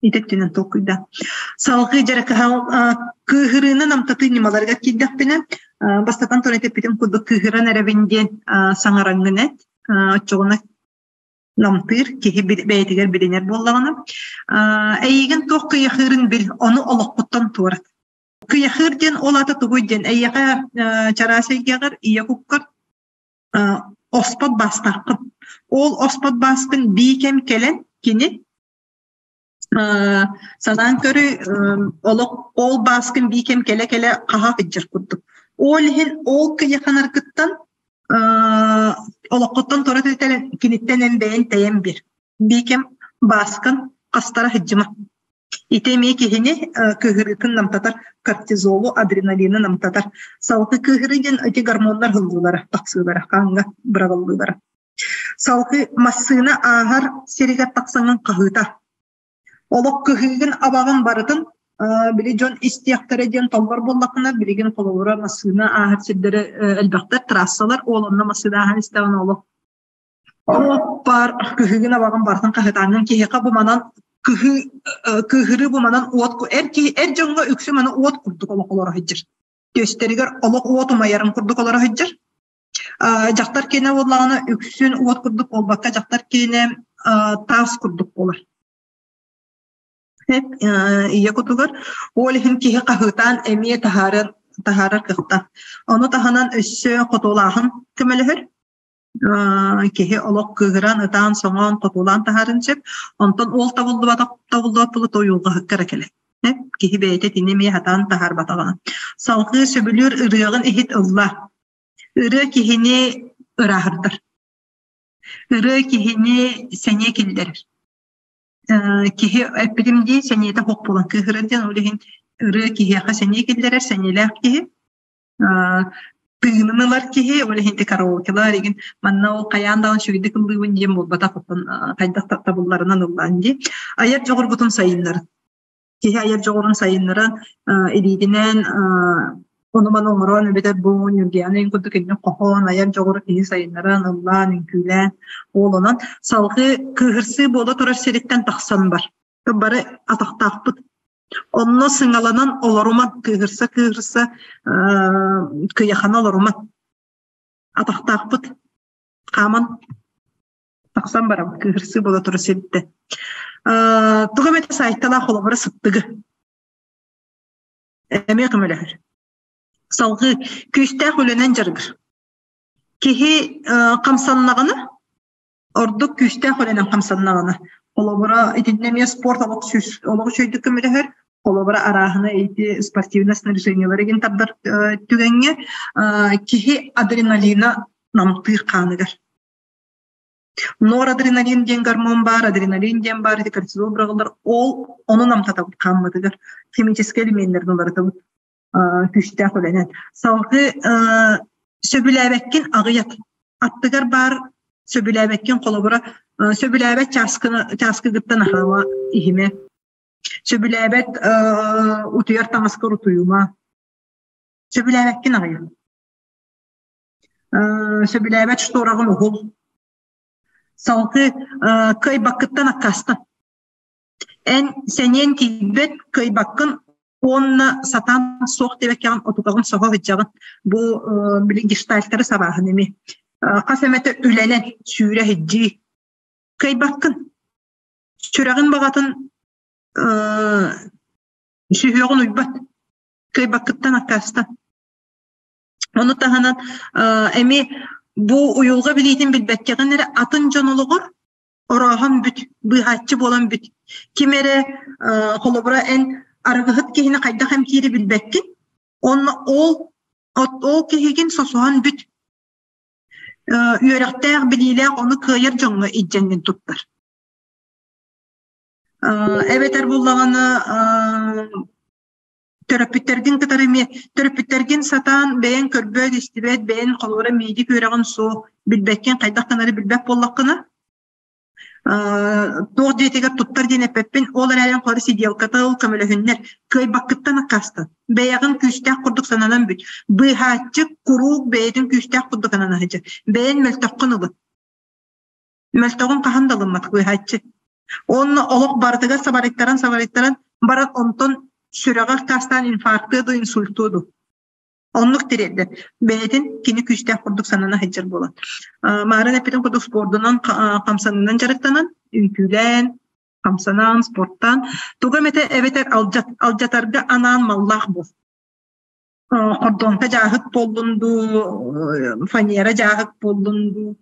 Ити өттүнэн толкуйда. Салгыы дьэрэ кыһал кыыһырыыны намтатыы ньымаларыгар киирдэхпинэ, бастатан туран эппитим курдук кыыһыран эрэбин диэн саҥараҥҥын эт, оччоҕуна намтыыр киһи бэйэтигэр билинэр буоллаҕына, эйигин туох кыйахыырын бил, ону олоххуттан туорат. Кыйахыыр диэн ол аата тугуй диэн эйиэхэ чараас эйгэҕэр ийэ куккар оспот баастааххын. Ол оспот бааскын бии кэм кэлэн кини. Санаан көрүй, олох ол бааскын биикэм кэлэ-кэлэ хаһа сылдьар курдук. Ол иһин ол кыйаханаргыттан олоххуттан тура түһэн киниттэн эн бэйэн тэйэн биэр. Биикэм бааскын хастара сылдьыма. Ити эмиэ киһини кыыһырыытын намтатар, кортизолу, адреналины намтатар. Салгыы кыыһырыы диэн ити гормоннар ыһыллыылара, тахсыылара, хааҥҥа быраҕыллыылара. Салгыы массыына ааһар сиригэр тахсаҥҥын хаһыыта. Олох кыһыыгын абаҕын барытын били дьон истиэхтэрэ диэн толлор буоллаххына, билигин холобура массыына ааһар сирдэрэ элбэхтэр, трассалар, ол онно массыына ааһан истэҕинэ олох баар кыһыыгын абаҕын барытын хаһытааҥҥын киһиэхэ бу манан кыһыы кыыһырыы бу манан уот эр киһи эр дьоҥҥо үксү маны уот курдук олох олоро сылдьар. Түөстэригэр олох уот умайарын курдук олоро сылдьар. Дьахтар киэнэ буоллаҕына үксүн уот курдук буолбакка дьахтар киэнэ таас курдук буолар. Ийэ кутугар ол иһин киһи хаһыытаан эмиэ таһаарар таһаарар кыахтаах. Ону таһынан өссө хотуолааһын көмөлөһөр. Киһи олох кыыһыран, ытаан, соҥоон, хотуолаан таһаарын сөп. Онтон ол табыллыбатах табыллыбат буола тойулҕаһыкка эрэ кэлэр. Киһи бэйэтэ итини эмиэ сатаан таһаарбатаҕына. Салгыы сөбүлүүр ырыаҕын иһит ылла. Ырыа киһини ырааһырдар. Ырыа киһини сэниэ киллэрэр. Киһи эппитим дии сэниэтэ суох буолан кыыһырар диэн ол иһин ырыа киһиэхэ сэниэ киллэрэр, сэниэлээх киһи. Тыынын ылар киһи, ол иһин ити караокелар игин манна ол хайаан даҕаны үчүгэйдик ыллыыбын диэн буолбатах, оттон хайдах табылларынан ыллаан дии. Айар дьоҕургутун сайыннарын. Киһи айар дьоҕурун сайыннаран, илиитинэн ону-маны оҥорон эбэтэр бу Ньургуйаана эҥин курдук инник хоһоон, айар дьоҕуру киһи сайыннаран, ыллаан, үҥкүүлээн ол онон салгыы кыыһырсыы буола турар сириттэн тахсан бар. Бары атахтаахпыт. Онно сыҥаланан олоруман, кыыһырса-кыыһырса кыйахана олоруман. Атахтаахпыт. Хааман тахсан барабыт кыыһырсыы буола турар сириттэн. Тугу эмэтэ сайталаах холобура сыттыгы. Эмиэ көмөлөһөр. Салгыы күүстээх үлэнэн дьарыгыр. Киһи хамсаннаҕына, ордук күүстээх үлэнэн хамсаннаҕына, холобура итиннэ эмиэ спорт олох олох үчүгэйдик көмөлөһөр. Холобура арааһына ити спортивное снаряжениелары игин тардар түгэҥҥэ киһи адреналина намтыыр хааныгар. Норадреналин диэн гормон баар, адреналин диэн баар, ити кортизол быраҕыллар. Ол ону намтатабыт хааммытыгар химическэй элеменнэрин уларытабыт күүстээх үлэнэн. Салгыы сөбүлээбэккин аҕыйат. Аттыгар баар сөбүлээбэккин холобура сөбүлээбэт чааскыны чааскыгыттан аһаама иһимэ. Сөбүлээбэт утуйар таҥаскар утуйума. Сөбүлээбэккин аҕыйат. Сөбүлээбэт штораҕын уһул. Салгыы кыайбаккыттан аккаастан. Эн сэниэн тиийбэт, кыайбаккын уонна сатаан суох диэбэккэҕин отутаҕын соһо сылдьаҕын. Бу билигин гештальтары сабааһын эмиэ. Хас эмэтэ үлэнэн сүүрэ сылдьыы. Кыайбаккын. Сүрэҕин баҕатын сүһүөҕүн уйбат. Кыайбаккыттан аккаастан. Ону таһынан эмиэ бу уйулҕа билиитин билбэккэҕин эрэ атын дьон олоҕор орооһон бүт, быыһааччы буолан бүт. Ким эрэ холобура эн арыгыһыт киһини хайдах эмтиири билбэккин, онно ол ол киһигин сосуһан бүт. Үөрэхтээх, билиилээх ону кыайар дьоҥҥо илдьэҥҥин туттар. Эбэтэр буллаҕына төрөппүттэргин кытары эмиэ төрөппүттэргин сатаан бэйэҥ көрбөт, истибэт, бэйэҥ холобура медик үөрэҕин суох, билбэккин хайдах гынары билбэт буоллаххына, туох дьиэтигэр туттар диэн эппэппин, ол эрээри холобура сиделката ол көмөлөһүннэр, кыайбаккыттан аккаастан. Бэйэҕин күүстээх курдук сананан бүт. Быыһааччы куруук бэйэтин күүстээх курдук санана сылдьар. Бэйэҥ мөлтөххүн ылын. Мөлтөҕүн хаһан да ылыммат быыһааччы. Уонна олох барытыгар сабарыйтаран-сабарыйтаран баран онтон сүрэҕэр таастаан инфарктыа дуу, инсультуо дуу. Оннук тириэрдэр. Бэйэтин кини күүстээх курдук санана сылдьар буолан. Маарын эппитин курдук спордунан, хамсанынан дьарыктанан, үҥкүүлээн, хамсанан, спорттаан, тугу эмэтэ эбэтэр алдьатарга анаан маллаах буол. Хордуонка дьааһык буоллун дуу, фанера дьааһык буоллун дуу.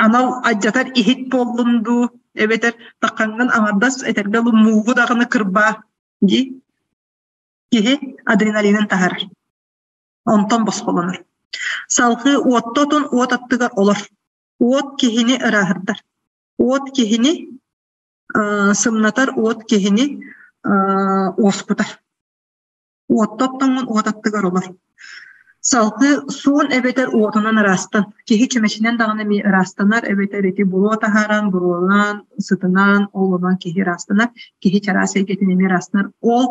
Анал алдьатар иһит буоллун дуу, эбэтэр таххаҥҥын аҥардас этэргэ дылы муугу даҕаны кырбаа дии. Киһи адреналинын таһарар. Онтон босхолонор. Салгыы уотта отун уот аттыгар олор. Уот киһини ырааһырдар. Уот киһини сымнатар, уот киһини уоскутар. Уотта оттоҥҥун уот аттыгар олор. Салгыы суун эбэтэр уотунан ыраастан. Киһи чүмэчинэн даҕаны эмиэ ыраастанар эбэтэр ити буруо таһааран, буруолаан, сытынан, ол онон киһи ыраастанар. Киһи чараас эйгэтин эмиэ ыраастанар. Ол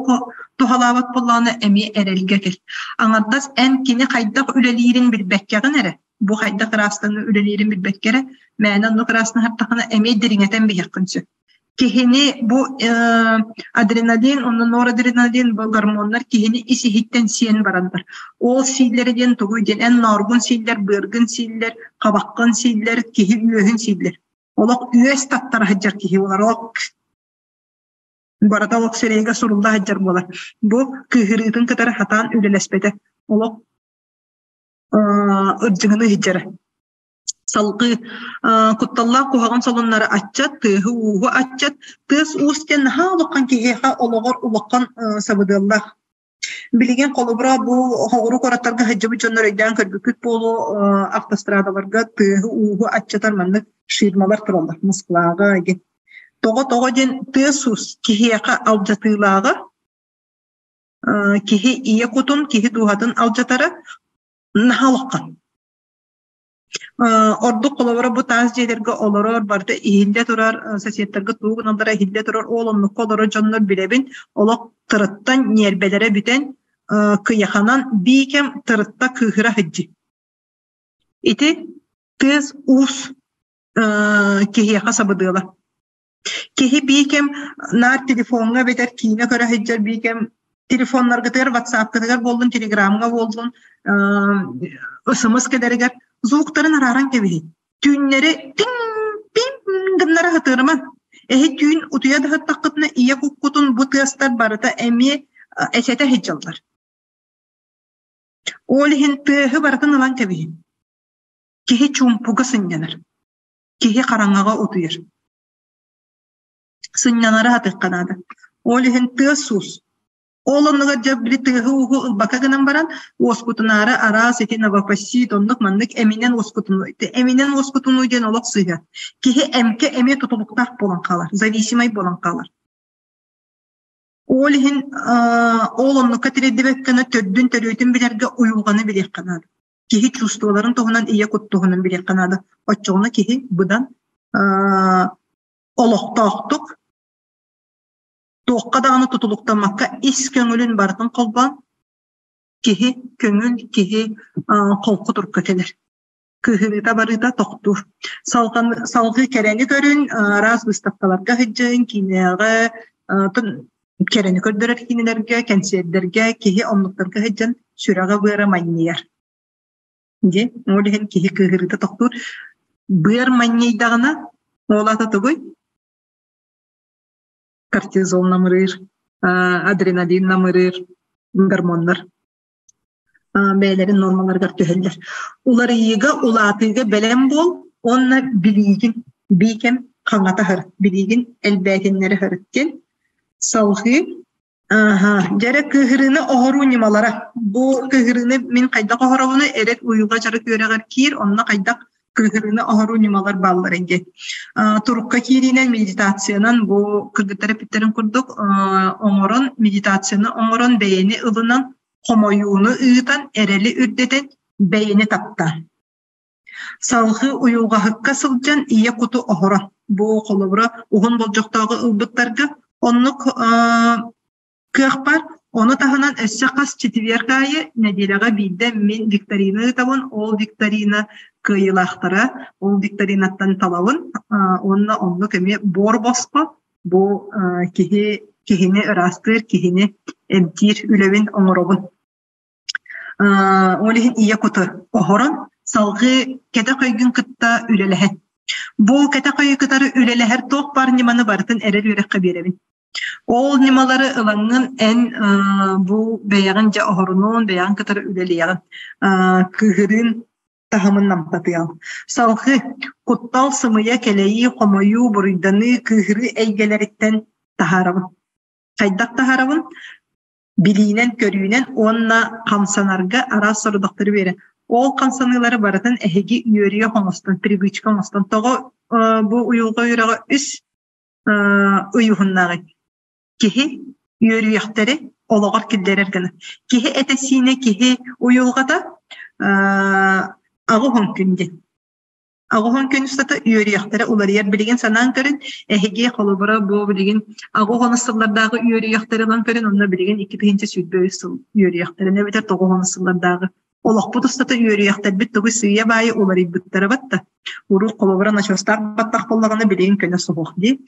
туһалаабат буоллаҕына эмиэ эрэлгэ кэл. Аҥардас эн кини хайдах үлэлиирин билбэккэҕин эрэ, бу хайдах ыраастаныы үлэлиирин билбэккэ эрэ, мээнэ оннук ыраастанаһардаххына эмиэ дириҥэтэн биһиэххин сөп. Киһини бу адреналин уонна норадреналин бу гормоннар киһини ис-иһиттэн сиэн бараннар. Ол сииллэрэ диэн тугуй диэн эн нооргун сииллэр, быаргын сииллэр, хабаххын сииллэр, киһи үөһүн сииллэр. Олох үөс таттара сылдьар киһи буолар. Ол барыта олох сирэйгэ сурулла сылдьар буолар. Бу кыыһырыытын кытары хатаан үлэлэспэтэ. Олох ырдьыгыны иһдьэрэ. Салгыы кутталлаах куһаҕан солуннары аччат, тыаһы-ууһу аччат, тыас-уус диэн наһаа улахан киһиэхэ олоҕор улахан сабыдыаллаах. Билигин холобура бу соҕуруу куораттарга сылдьыбыт дьоннор өйдөөн көрбүккүт буолуо автострадаларга тыаһы-ууһу аччатар маннык ширмалар тураллар Москваҕа диэн. Тоҕо-тоҕо диэн тыас-уус киһиэхэ алдьатыылааҕа, киһи ийэ кутун, киһи дууһатын алдьатара наһаа улахан. Ордук холобура бу таас дьиэлэргэ олорор, барыта иһиллэ турар, соседтарга тугу гыналлара иһиллэ турар, ол оннукка олорор дьоннор билэбин, олох тырыттан ньиэрбэлэрэ бүтэн, кыйаханан биикэм тырытта кыыһыра сылдьыы. Ити тыас-уус киһиэхэ сабыдыала. Киһи биикэм наар телефоҥҥа эбэтэр киинэ көрө сылдьар биикэм телефоннаргытыгар, ватсапкытыгар буоллун, телеграмҥа буоллун, СМС кэлэригэр звуктарын арааран кэбиһин. Түүннэри тиҥ пиҥ гыннара сытыарыман. Эһи түүн утуйа да сыттаххытына ийэ куккутун бу тыастар барыта эмиэ эчэтэ сылдьаллар. Ол иһин тыаһы барытын ылан кэбиһин. Киһи чуумпуга сынньанар. Киһи хараҥаҕа утуйар. Сынньанары сатыахха наада. Ол иһин тыас-уус. Ол оннугар дьэ били тыаһы-ууһу ылбакка гынан баран, уоскутунаары араас ити новопосит, оннук маннык эминэн уоскутунуу, эминэн уоскутунуу диэн олох сыыһа. Киһи эмкэ эмиэ тутулуктаах буолан хаалар, зависимай буолан хаалар. Ол иһин ол оннукка тириэрдибэккэ төрдүн төрүөтүн билэргэ уйулҕаны билиэххэ наада. Киһи чувстволарын туһунан ийэ кут туһунан билиэххэ наада. Оччоҕуна киһи быдан олохтоохтук туохха даҕаны тутулуктаммакка ис көҥүлүн барытын холбоон киһи көҥүл киһи холку турукка кэлэр. Кыһырыыта барыыта тохтуур. Салҕыы кэрэни көрүн, араас выставкаларга сылдьын, киинэҕэ кэрэни көрдөрөр киинэлэргэ, кэнсиэрдэргэ киһи оннуктарга сылдьан сүрэҕэ-быара манньыйар. Дьэ, ол иһин киһи кыыһырыыта тохтуур. Быар манньыйдаҕына, ол аата тугуй? Кортизол намырыыр, адреналин намырыыр, гормоннар бэйэлэрин нуормаларыгар түһэллэр. Уларыйыыга, улаатыыга бэлэм буол уонна билиигин биикэм хаҥата сырыт, билиигин элбээтиннэрэ сырыт диэн салҕыы Аха, дьэрэ кыыһырыыны оһоруу ньымалара. Бу кыыһырыыны мин хайдах оһоробунуй эрэл уйулҕа дьарык үөрэҕэр киир, онно хайдах кыыһырыыны оһоруу ньымалар бааллар диэн. Турукка киириинэн медитациянан бу кыргыттар эппиттэрин курдук оҥорон медитацияны оҥорон бэйэни ылынан хомойууну ыытан эрэли үрдэтэн бэйэни таптаан. Салҕыы уйулҕаһыкка сылдьан ийэ куту оһорон, бу холобура уһун болдьохтооҕу ылбыттарга оннук кыах баар. Ону таһынан өссө хас четверг аайы нэдиэлэҕэ биирдэ мин викторина ыытабын, ол викторина кыайыылаахтара, ол викторинаттан талабын уонна оннук эмиэ буор босхо бу киһи киһини ыраастыыр, киһини эмтиир үлэбин оҥоробун. Ол иһин ийэ куту оһорон, салҕыы кэтэх өйгүн кытта үлэлэһэн. Бу кэтэх өйү кытары үлэлэһэр туох баар ньыманы барытын эрэл үөрэххэ биэрэбин. Ол ньымалары ылаҥҥын эн бу бэйэҕин дьэ оһорунуон, бэйэҕин кытары үлэлиэҕин. Кыыһырыын. таһымын намтатыаҕын. Салгыы куттал, сымыйа, кэлэйии, хомойуу, буруйданыы, кыыһырыы эйгэлэриттэн таһаарабын. Хайдах таһаарабын? Билиинэн-көрүүнэн уонна хамсанарга араас сорудахтары биэрэн. Ол хамсаныылары барытын эһиги үөрүйэх оҥостон, привычка оҥостон. Тоҕо бу уйулҕа үөрэҕэ үс ый уһуннааҕый? Киһи үөрүйэхтэри олоҕор киллэрэр гына. Киһи этэ-сиинэ, киһи уйулҕата аҕыс күн диэн. Аҕыс күн устата үөрүйэхтэрэ уларыйар. Билигин санаан көрүн, эһиги холобура бу билигин аҕыс сыллардааҕы үөрүйэхтэри ылан көрүн, онно билигин 2023 сыл үөрүйэхтэрин эбэтэр 90 сыллардааҕы олохпут устата үөрүйэхтэрбит тугу сыыйа-баайы уларыйбыттара батта. Урут холобура начостаах баттах буоллаҕына билигин көнө соһуох дии.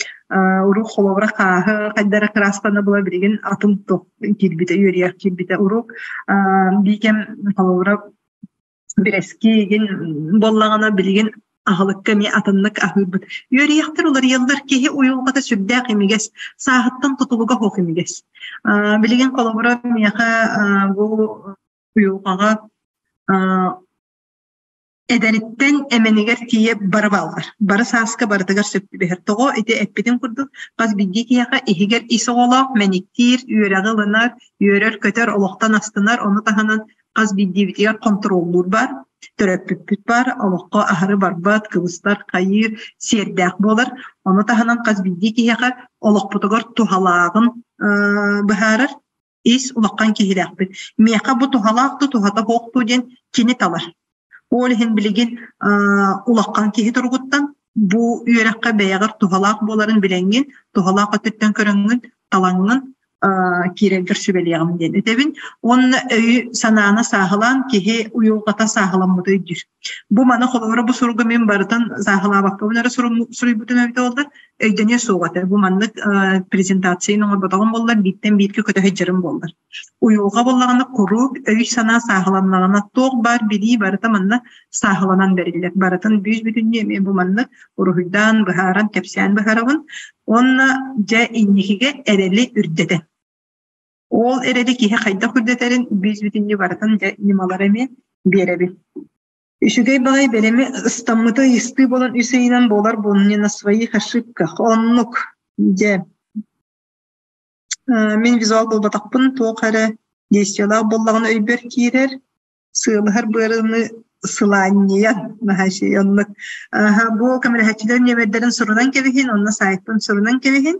Урут холобура хааһы хайдара кыраасканы була билигин атын туох киирбитэ үөрүйэх киирбитэ. Урут биикэм холобура бирэски игин буоллаҕына билигин аһылыкка эмиэ атыннык аһыырбыт. Үөрүйэхтэр уларыйаллар киһи уйулҕата сүрдээх имигэс, сааһыттан тутулуга суох имигэс. Билигин холобура миэхэ бу уйулҕаҕа эдэриттэн эмэнигэр тиийэ бары бааллар. Бары сааска барытыгар сөп түбэһэр. Тоҕо ити эппитим курдук хас биирдии киһиэхэ иһигэр ис оҕолоох, мэниктиир, үөрэҕи ылынар, үөрэр-көтөр, олохтон астынар, ону таһынан хас биирдиибитигэр хонтуруоллуур баар, төрөппүппүт баар, олоххо аһары барбат, кыбыстар, хайыыр, сиэрдээх буолар. Ону таһынан хас биирдии киһиэхэ олохпутугар туһалааҕын быһаарар ис улахан киһилээхпит. Миэхэ бу туһалаах дуу, туһата суох дуу диэн кини талар. Ол иһин билигин улахан киһи туругуттан бу үөрэххэ бэйэҕэр туһалаах буоларын билэҥҥин, туһалаах өттүттэн көрөҥҥүн, талаҥҥын киирэргэр сүбэлиэҕим диэн этэбин. Уонна өйү-санааны сааһылаан киһи уйулҕата сааһыламмыта өйдүүр. Бу маны холобура бу суругу мин барытын сааһылаабаккабын эрэ суруйбутум эбитэ буоллар, өйдөнүө суох этэ. Бу маннык презентацияны оҥорботоҕум буоллар, бииртэн бииргэ көтө сылдьарым буоллар. Уйулҕа буоллаҕына куруук өй-санаа сааһыланнаҕына туох баар билии барыта манна сааһыланан бэриллэр. Барытын бүүс-бүтүннүү эмиэ бу маннык уруһуйдаан, быһааран, кэпсээн быһаарабын. Уонна дьэ инникигэ эрэли үрдэтэн. Ол эрэли киһи хайдах үрдэтэрин бүүс-бүтүннүү барытын дьэ ньымалара эмиэ биэрэбин. Үчүгэй баҕайы бэлэми ыстаммыты ыйыстыы буолан үс ыйынан буолар буолуо на своих ошибках. Оннук дьэ Мин визуал буолбатахпын, туох эрэ действиелаах буоллаҕына өйбөр киирэр, сыалыһар быарыны сылаанньыйан наһаа үчүгэй оннук. Бу көмөлөһөөччүлэр нүөмэрдэрин сурунан кэбиһин, онно сайтпын сурунан кэбиһин.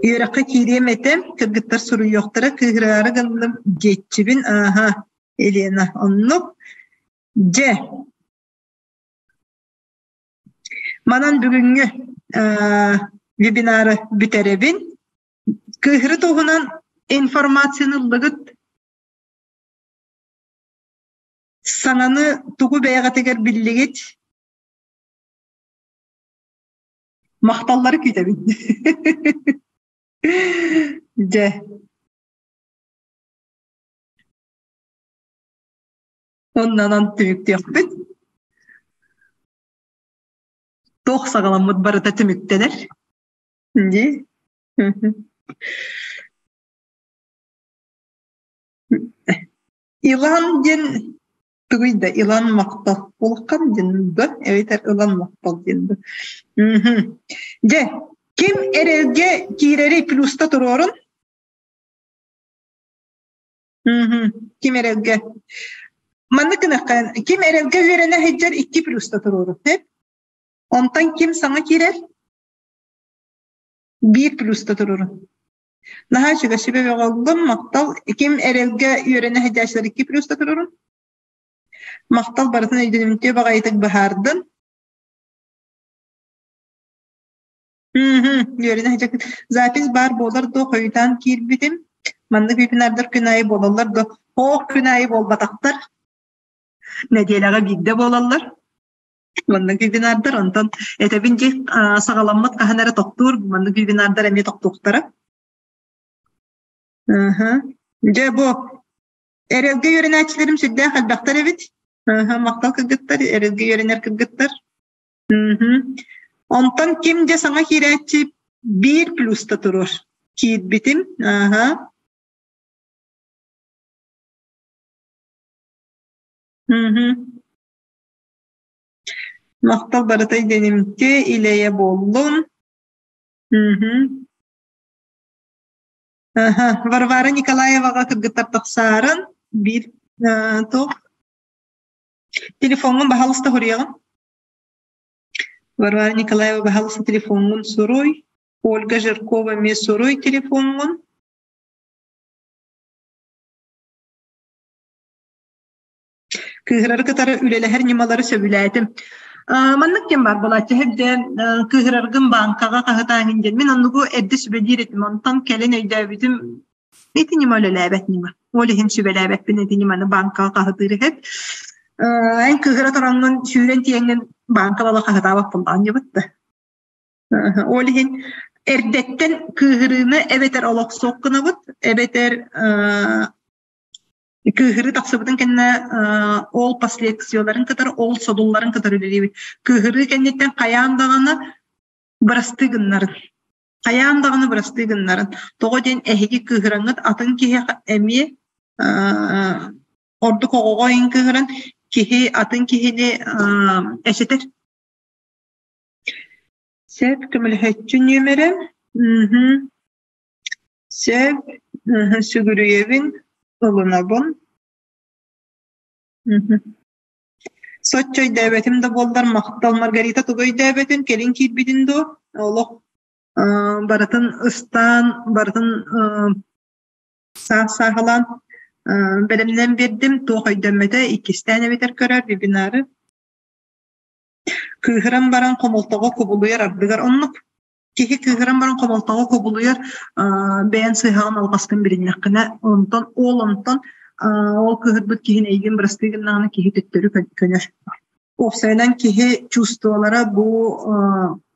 Үөрэххэ киириэм этэ, кыргыттар суруйуохтара, кыыһыраары гынным диэччибин, ааһа, Елена, оннук. Дьэ, Манан бүгүҥҥү вебинары бүтэрэбин. Кыыһыры туһунан информацияны ыллыгыт. Саҥаны тугу бэйэҕитигэр биллигит? Махталлары күүтэбин. Дьэ. Оннонон түмүктүөхпүт. Туох саҕаламмыт барыта түмүктэнэр. Дии. Илан диэн тугуй да Илан махтал улахан диэн да эбэтэр Ылан махтал диэн да. Дьэ, ким эрэлгэ киирэри плюста туруорун? Ким эрэлгэ? Маннык гыныахха, ким эрэлгэ үөрэнэ сылдьар икки плюста туруору, сөп? Онтон ким саҥа киирэр? Биир плюста туруору. Наһаа үчүгэй сүбэ бөҕө махтал. Ким эрэлгэ үөрэнэ сылдьааччылар икки плюста туруорун. Махтал барытын өйдөнүмтүө баҕайытык быһаардын. Үөрэнэ сылдьар. Запись баар буолар дуо, хойутаан киирбитим. Маннык вебинардар күн аайы буолаллар дуо? Оох күн аайы буолбатахтар. Нэдиэлэҕэ биирдэ буолаллар. Маннык вебинардар. Онтон этэбин дии саҕаламмыт хаһан эрэ тохтуур. Маннык вебинардар эмиэ тохтуохтара. Дьэ бу эрэлгэ үөрэнээччилэрим сүрдээх элбэхтэр эбит. Махтал кыргыттар, эрэлгэ үөрэнэр кыргыттар. Онтон ким дьэ саҥа киирээччи биир плюста туруор. Киирбитим. Аха. Махтал барыта өйдөнимтиэ, илэйэ буоллун. Варвара Николаеваҕа кыргыттар тахсаарын биир туох телефоҥҥун баһаалыста суруйаҕын. Варвара Николаева баһаалыста телефоҥҥун суруй. Ольга Жиркова эмиэ суруй телефоҥҥун. Кыыһырары кытары үлэлэһэр ньымалары сөбүлээтим. Маннык диэн баар буолааччы эрдэ кыыһыраргын бааҥкаҕа хаһытааҥын диэн. Мин оннугу эрдэ сүбэлиир этим. Онтон кэлин өйдөөбүтүм ити ньыма үлэлээбэт ньыма. Ол иһин сүбэлээбэппин ити ньыманы бааҥкаҕа хаһытыыр иһит. Эн кыыһыра тураҥҥын сүүрэн тиийэҥҥин бааҥка бала хаһытаабат буоллаҕын дьыбыт да. Ол иһин эрдэттэн кыыһырыыны эбэтэр олох суох гынабыт, эбэтэр Кыыһырыы тахсыбытын кэннэ ол последствиеларын кытары, ол содулларын кытары үлэлиибит. Кыыһырыы кэнниттэн хайаан даҕаны бырастыы гыннарын. Хайаан даҕаны бырастыы гыннарын. Тоҕо диэн эһиги кыыһыраҥҥыт атын киһиэхэ эмиэ ордук оҕоҕо иҥ кыыһыран киһи атын киһини эчэтэр. Сөп көмөлөһөөччү нүөмэрэ. Сөп, сүгүрүйэбин, ылынабын. Соччо өйдөөбөтүм да буоллар махтал Маргарита тугу өйдөөбөтүн, кэлин киирбитин дуо? Олох барытын ыстаан, барытын саас-сааһылаан бэлэмнээн биэрдим, туох өйдөммөтө иккистээн эбэтэр көрөр вебинары. Кыыһыран баран хомолтоҕо кубулуйар ардыгар оннук. Киһи кыыһыран баран хомолтоҕо кубулуйар, бэйэн сыыһаҕын алҕаскын билиннэххинэ, онтон ол онтон ол кыыһырбыт киһини эйигин бырастыы гыннаҕына киһи төттөрү көнөр. Уопсайынан киһи чувстволара бу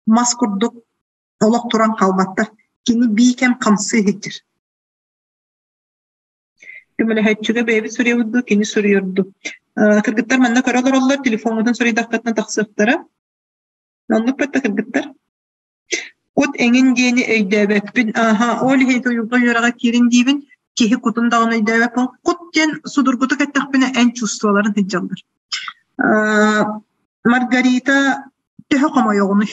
мас курдук олох туран хаалбаттар. Кини биикэм хамсыы сылдьар. Көмөлөһөөччүгэ бэйэбит суруйабыт дуу, кини суруйар дуу. Кыргыттар манна көрө олороллор, телефоҥҥутун суруйдаххытына тахсыахтара. Оннук батта кыргыттар. Кут эҥин диэни өйдөөбөппүн. Ааһа, ол иһин уйулҕа үөрэҕэ киирин диибин, киһи кутун даҕаны өйдөөбөппүн. Кут диэн судургутук эттэхпинэ эн чувстволарын сылдьаллар. Маргарита төһө хомойоҕунуй?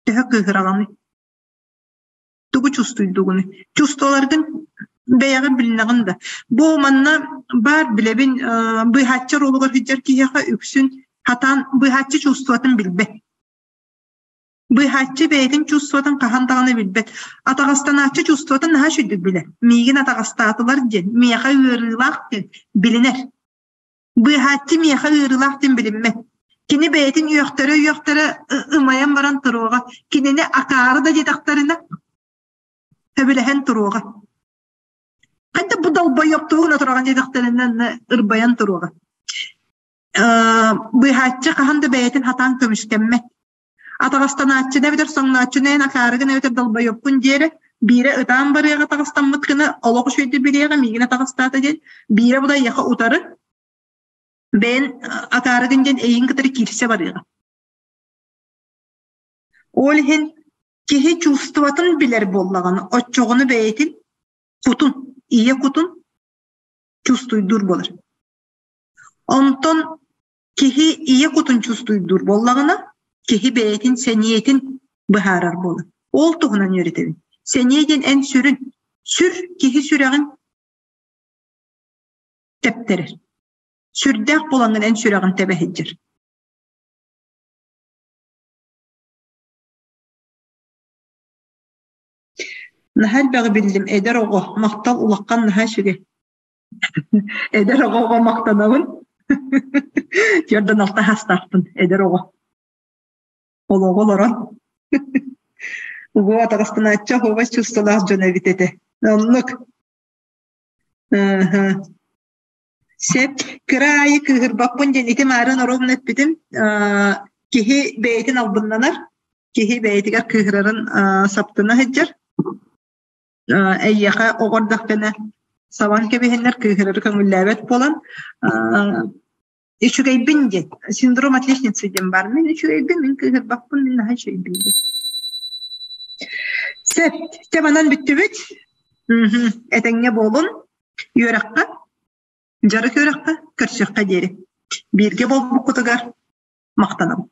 Төһө кыыһыраҕыный? Тугу чувствуйдугунуй? Чувстволаргын бэйэҕин билинэҕин да. Бу манна баар билэбин быыһааччы оруолугар сылдьар киһиэхэ үксүн хатаан быыһааччы чувствотын билбэт. Быыһааччы бэйэтин чувствотын хаһан даҕаны билбэт. Атаҕастанааччы чувствотын наһаа үчүгдүк билэр. Миигин атаҕастаатылар диэн, миэхэ ыарыылаах диэн билинэр. Быыһааччы миэхэ ыарыылаах диэн билиммэт. Кини бэйэтин үөхтэрэ-үөхтэрэ ымайан баран туруоҕа. Кинини акаары да диэтэхтэринэ, сөбүлэһэн туруоҕа. Хайда бу долбойоптугун отураҕын диэтэхтэринэ ырбайан туруоҕа. Быыһааччы хаһан да бэйэтин хатаан көмүскэммэт. Атаҕастанааччыны эбэтэр соҥнооччуну эн акаарыгын эбэтэр долбойоппун диэри биирэ ытаан барыаҕа атаҕастаммыт гына олох үчүгэйдик билиэҕэ миигин атаҕастаата диэн биирэ була эйиэхэ утары бэйэн акаарыгын диэн эйигин кытары киирсэ барыаҕа. Ол иһин киһи чувствотын билэр буоллаҕына оччоҕуна бэйэтин кутун, ийэ кутун чувствуйдуур буолар. Онтон киһи ийэ кутун чувствуйдуур буоллаҕына, киһи бэйэтин сэниэтин быһаарар буолар. Ол туһунан үөрэтэбин. Сэниэ диэн эн сүрүн, сүр киһи сүрэҕин тэптэрэр. Сүрдээх буолаҥҥын эн сүрэҕин тэбэ сылдьар. Наһаа элбэҕи биллим, эдэр оҕо, махтал улахан наһаа үчүгэй. Эдэр оҕоҕо махтанабын. Түөрдэн алта саастаахпын, эдэр оҕо. Олоҕу олорон. Угуо атаҕастанааччы оһуобай чувстволаах дьон эбит этэ. Оннук. Сөп. Кыра аайы кыыһырбаппын диэн ити маарын оруобуна эппитим. Киһи бэйэтин албыннанар, киһи бэйэтигэр кыыһырарын саптына сылдьар. Эйиэхэ оҕордохпуна сабан кэбиһэннэр кыыһырары көҥүллээбэт буолан үчүгэйбин диэн синдром отличницы диэн баар. Мин үчүгэйбин, мин кыыһырбаппын, мин наһаа үчүгэйбин диэн. Сөп, чэ манан бүттүбүт. Этэҥҥэ буолун. Үөрэххэ, дьарык үөрэххэ, көрсүөххэ диэри. Бииргэ буолбуккутугар махтанабын.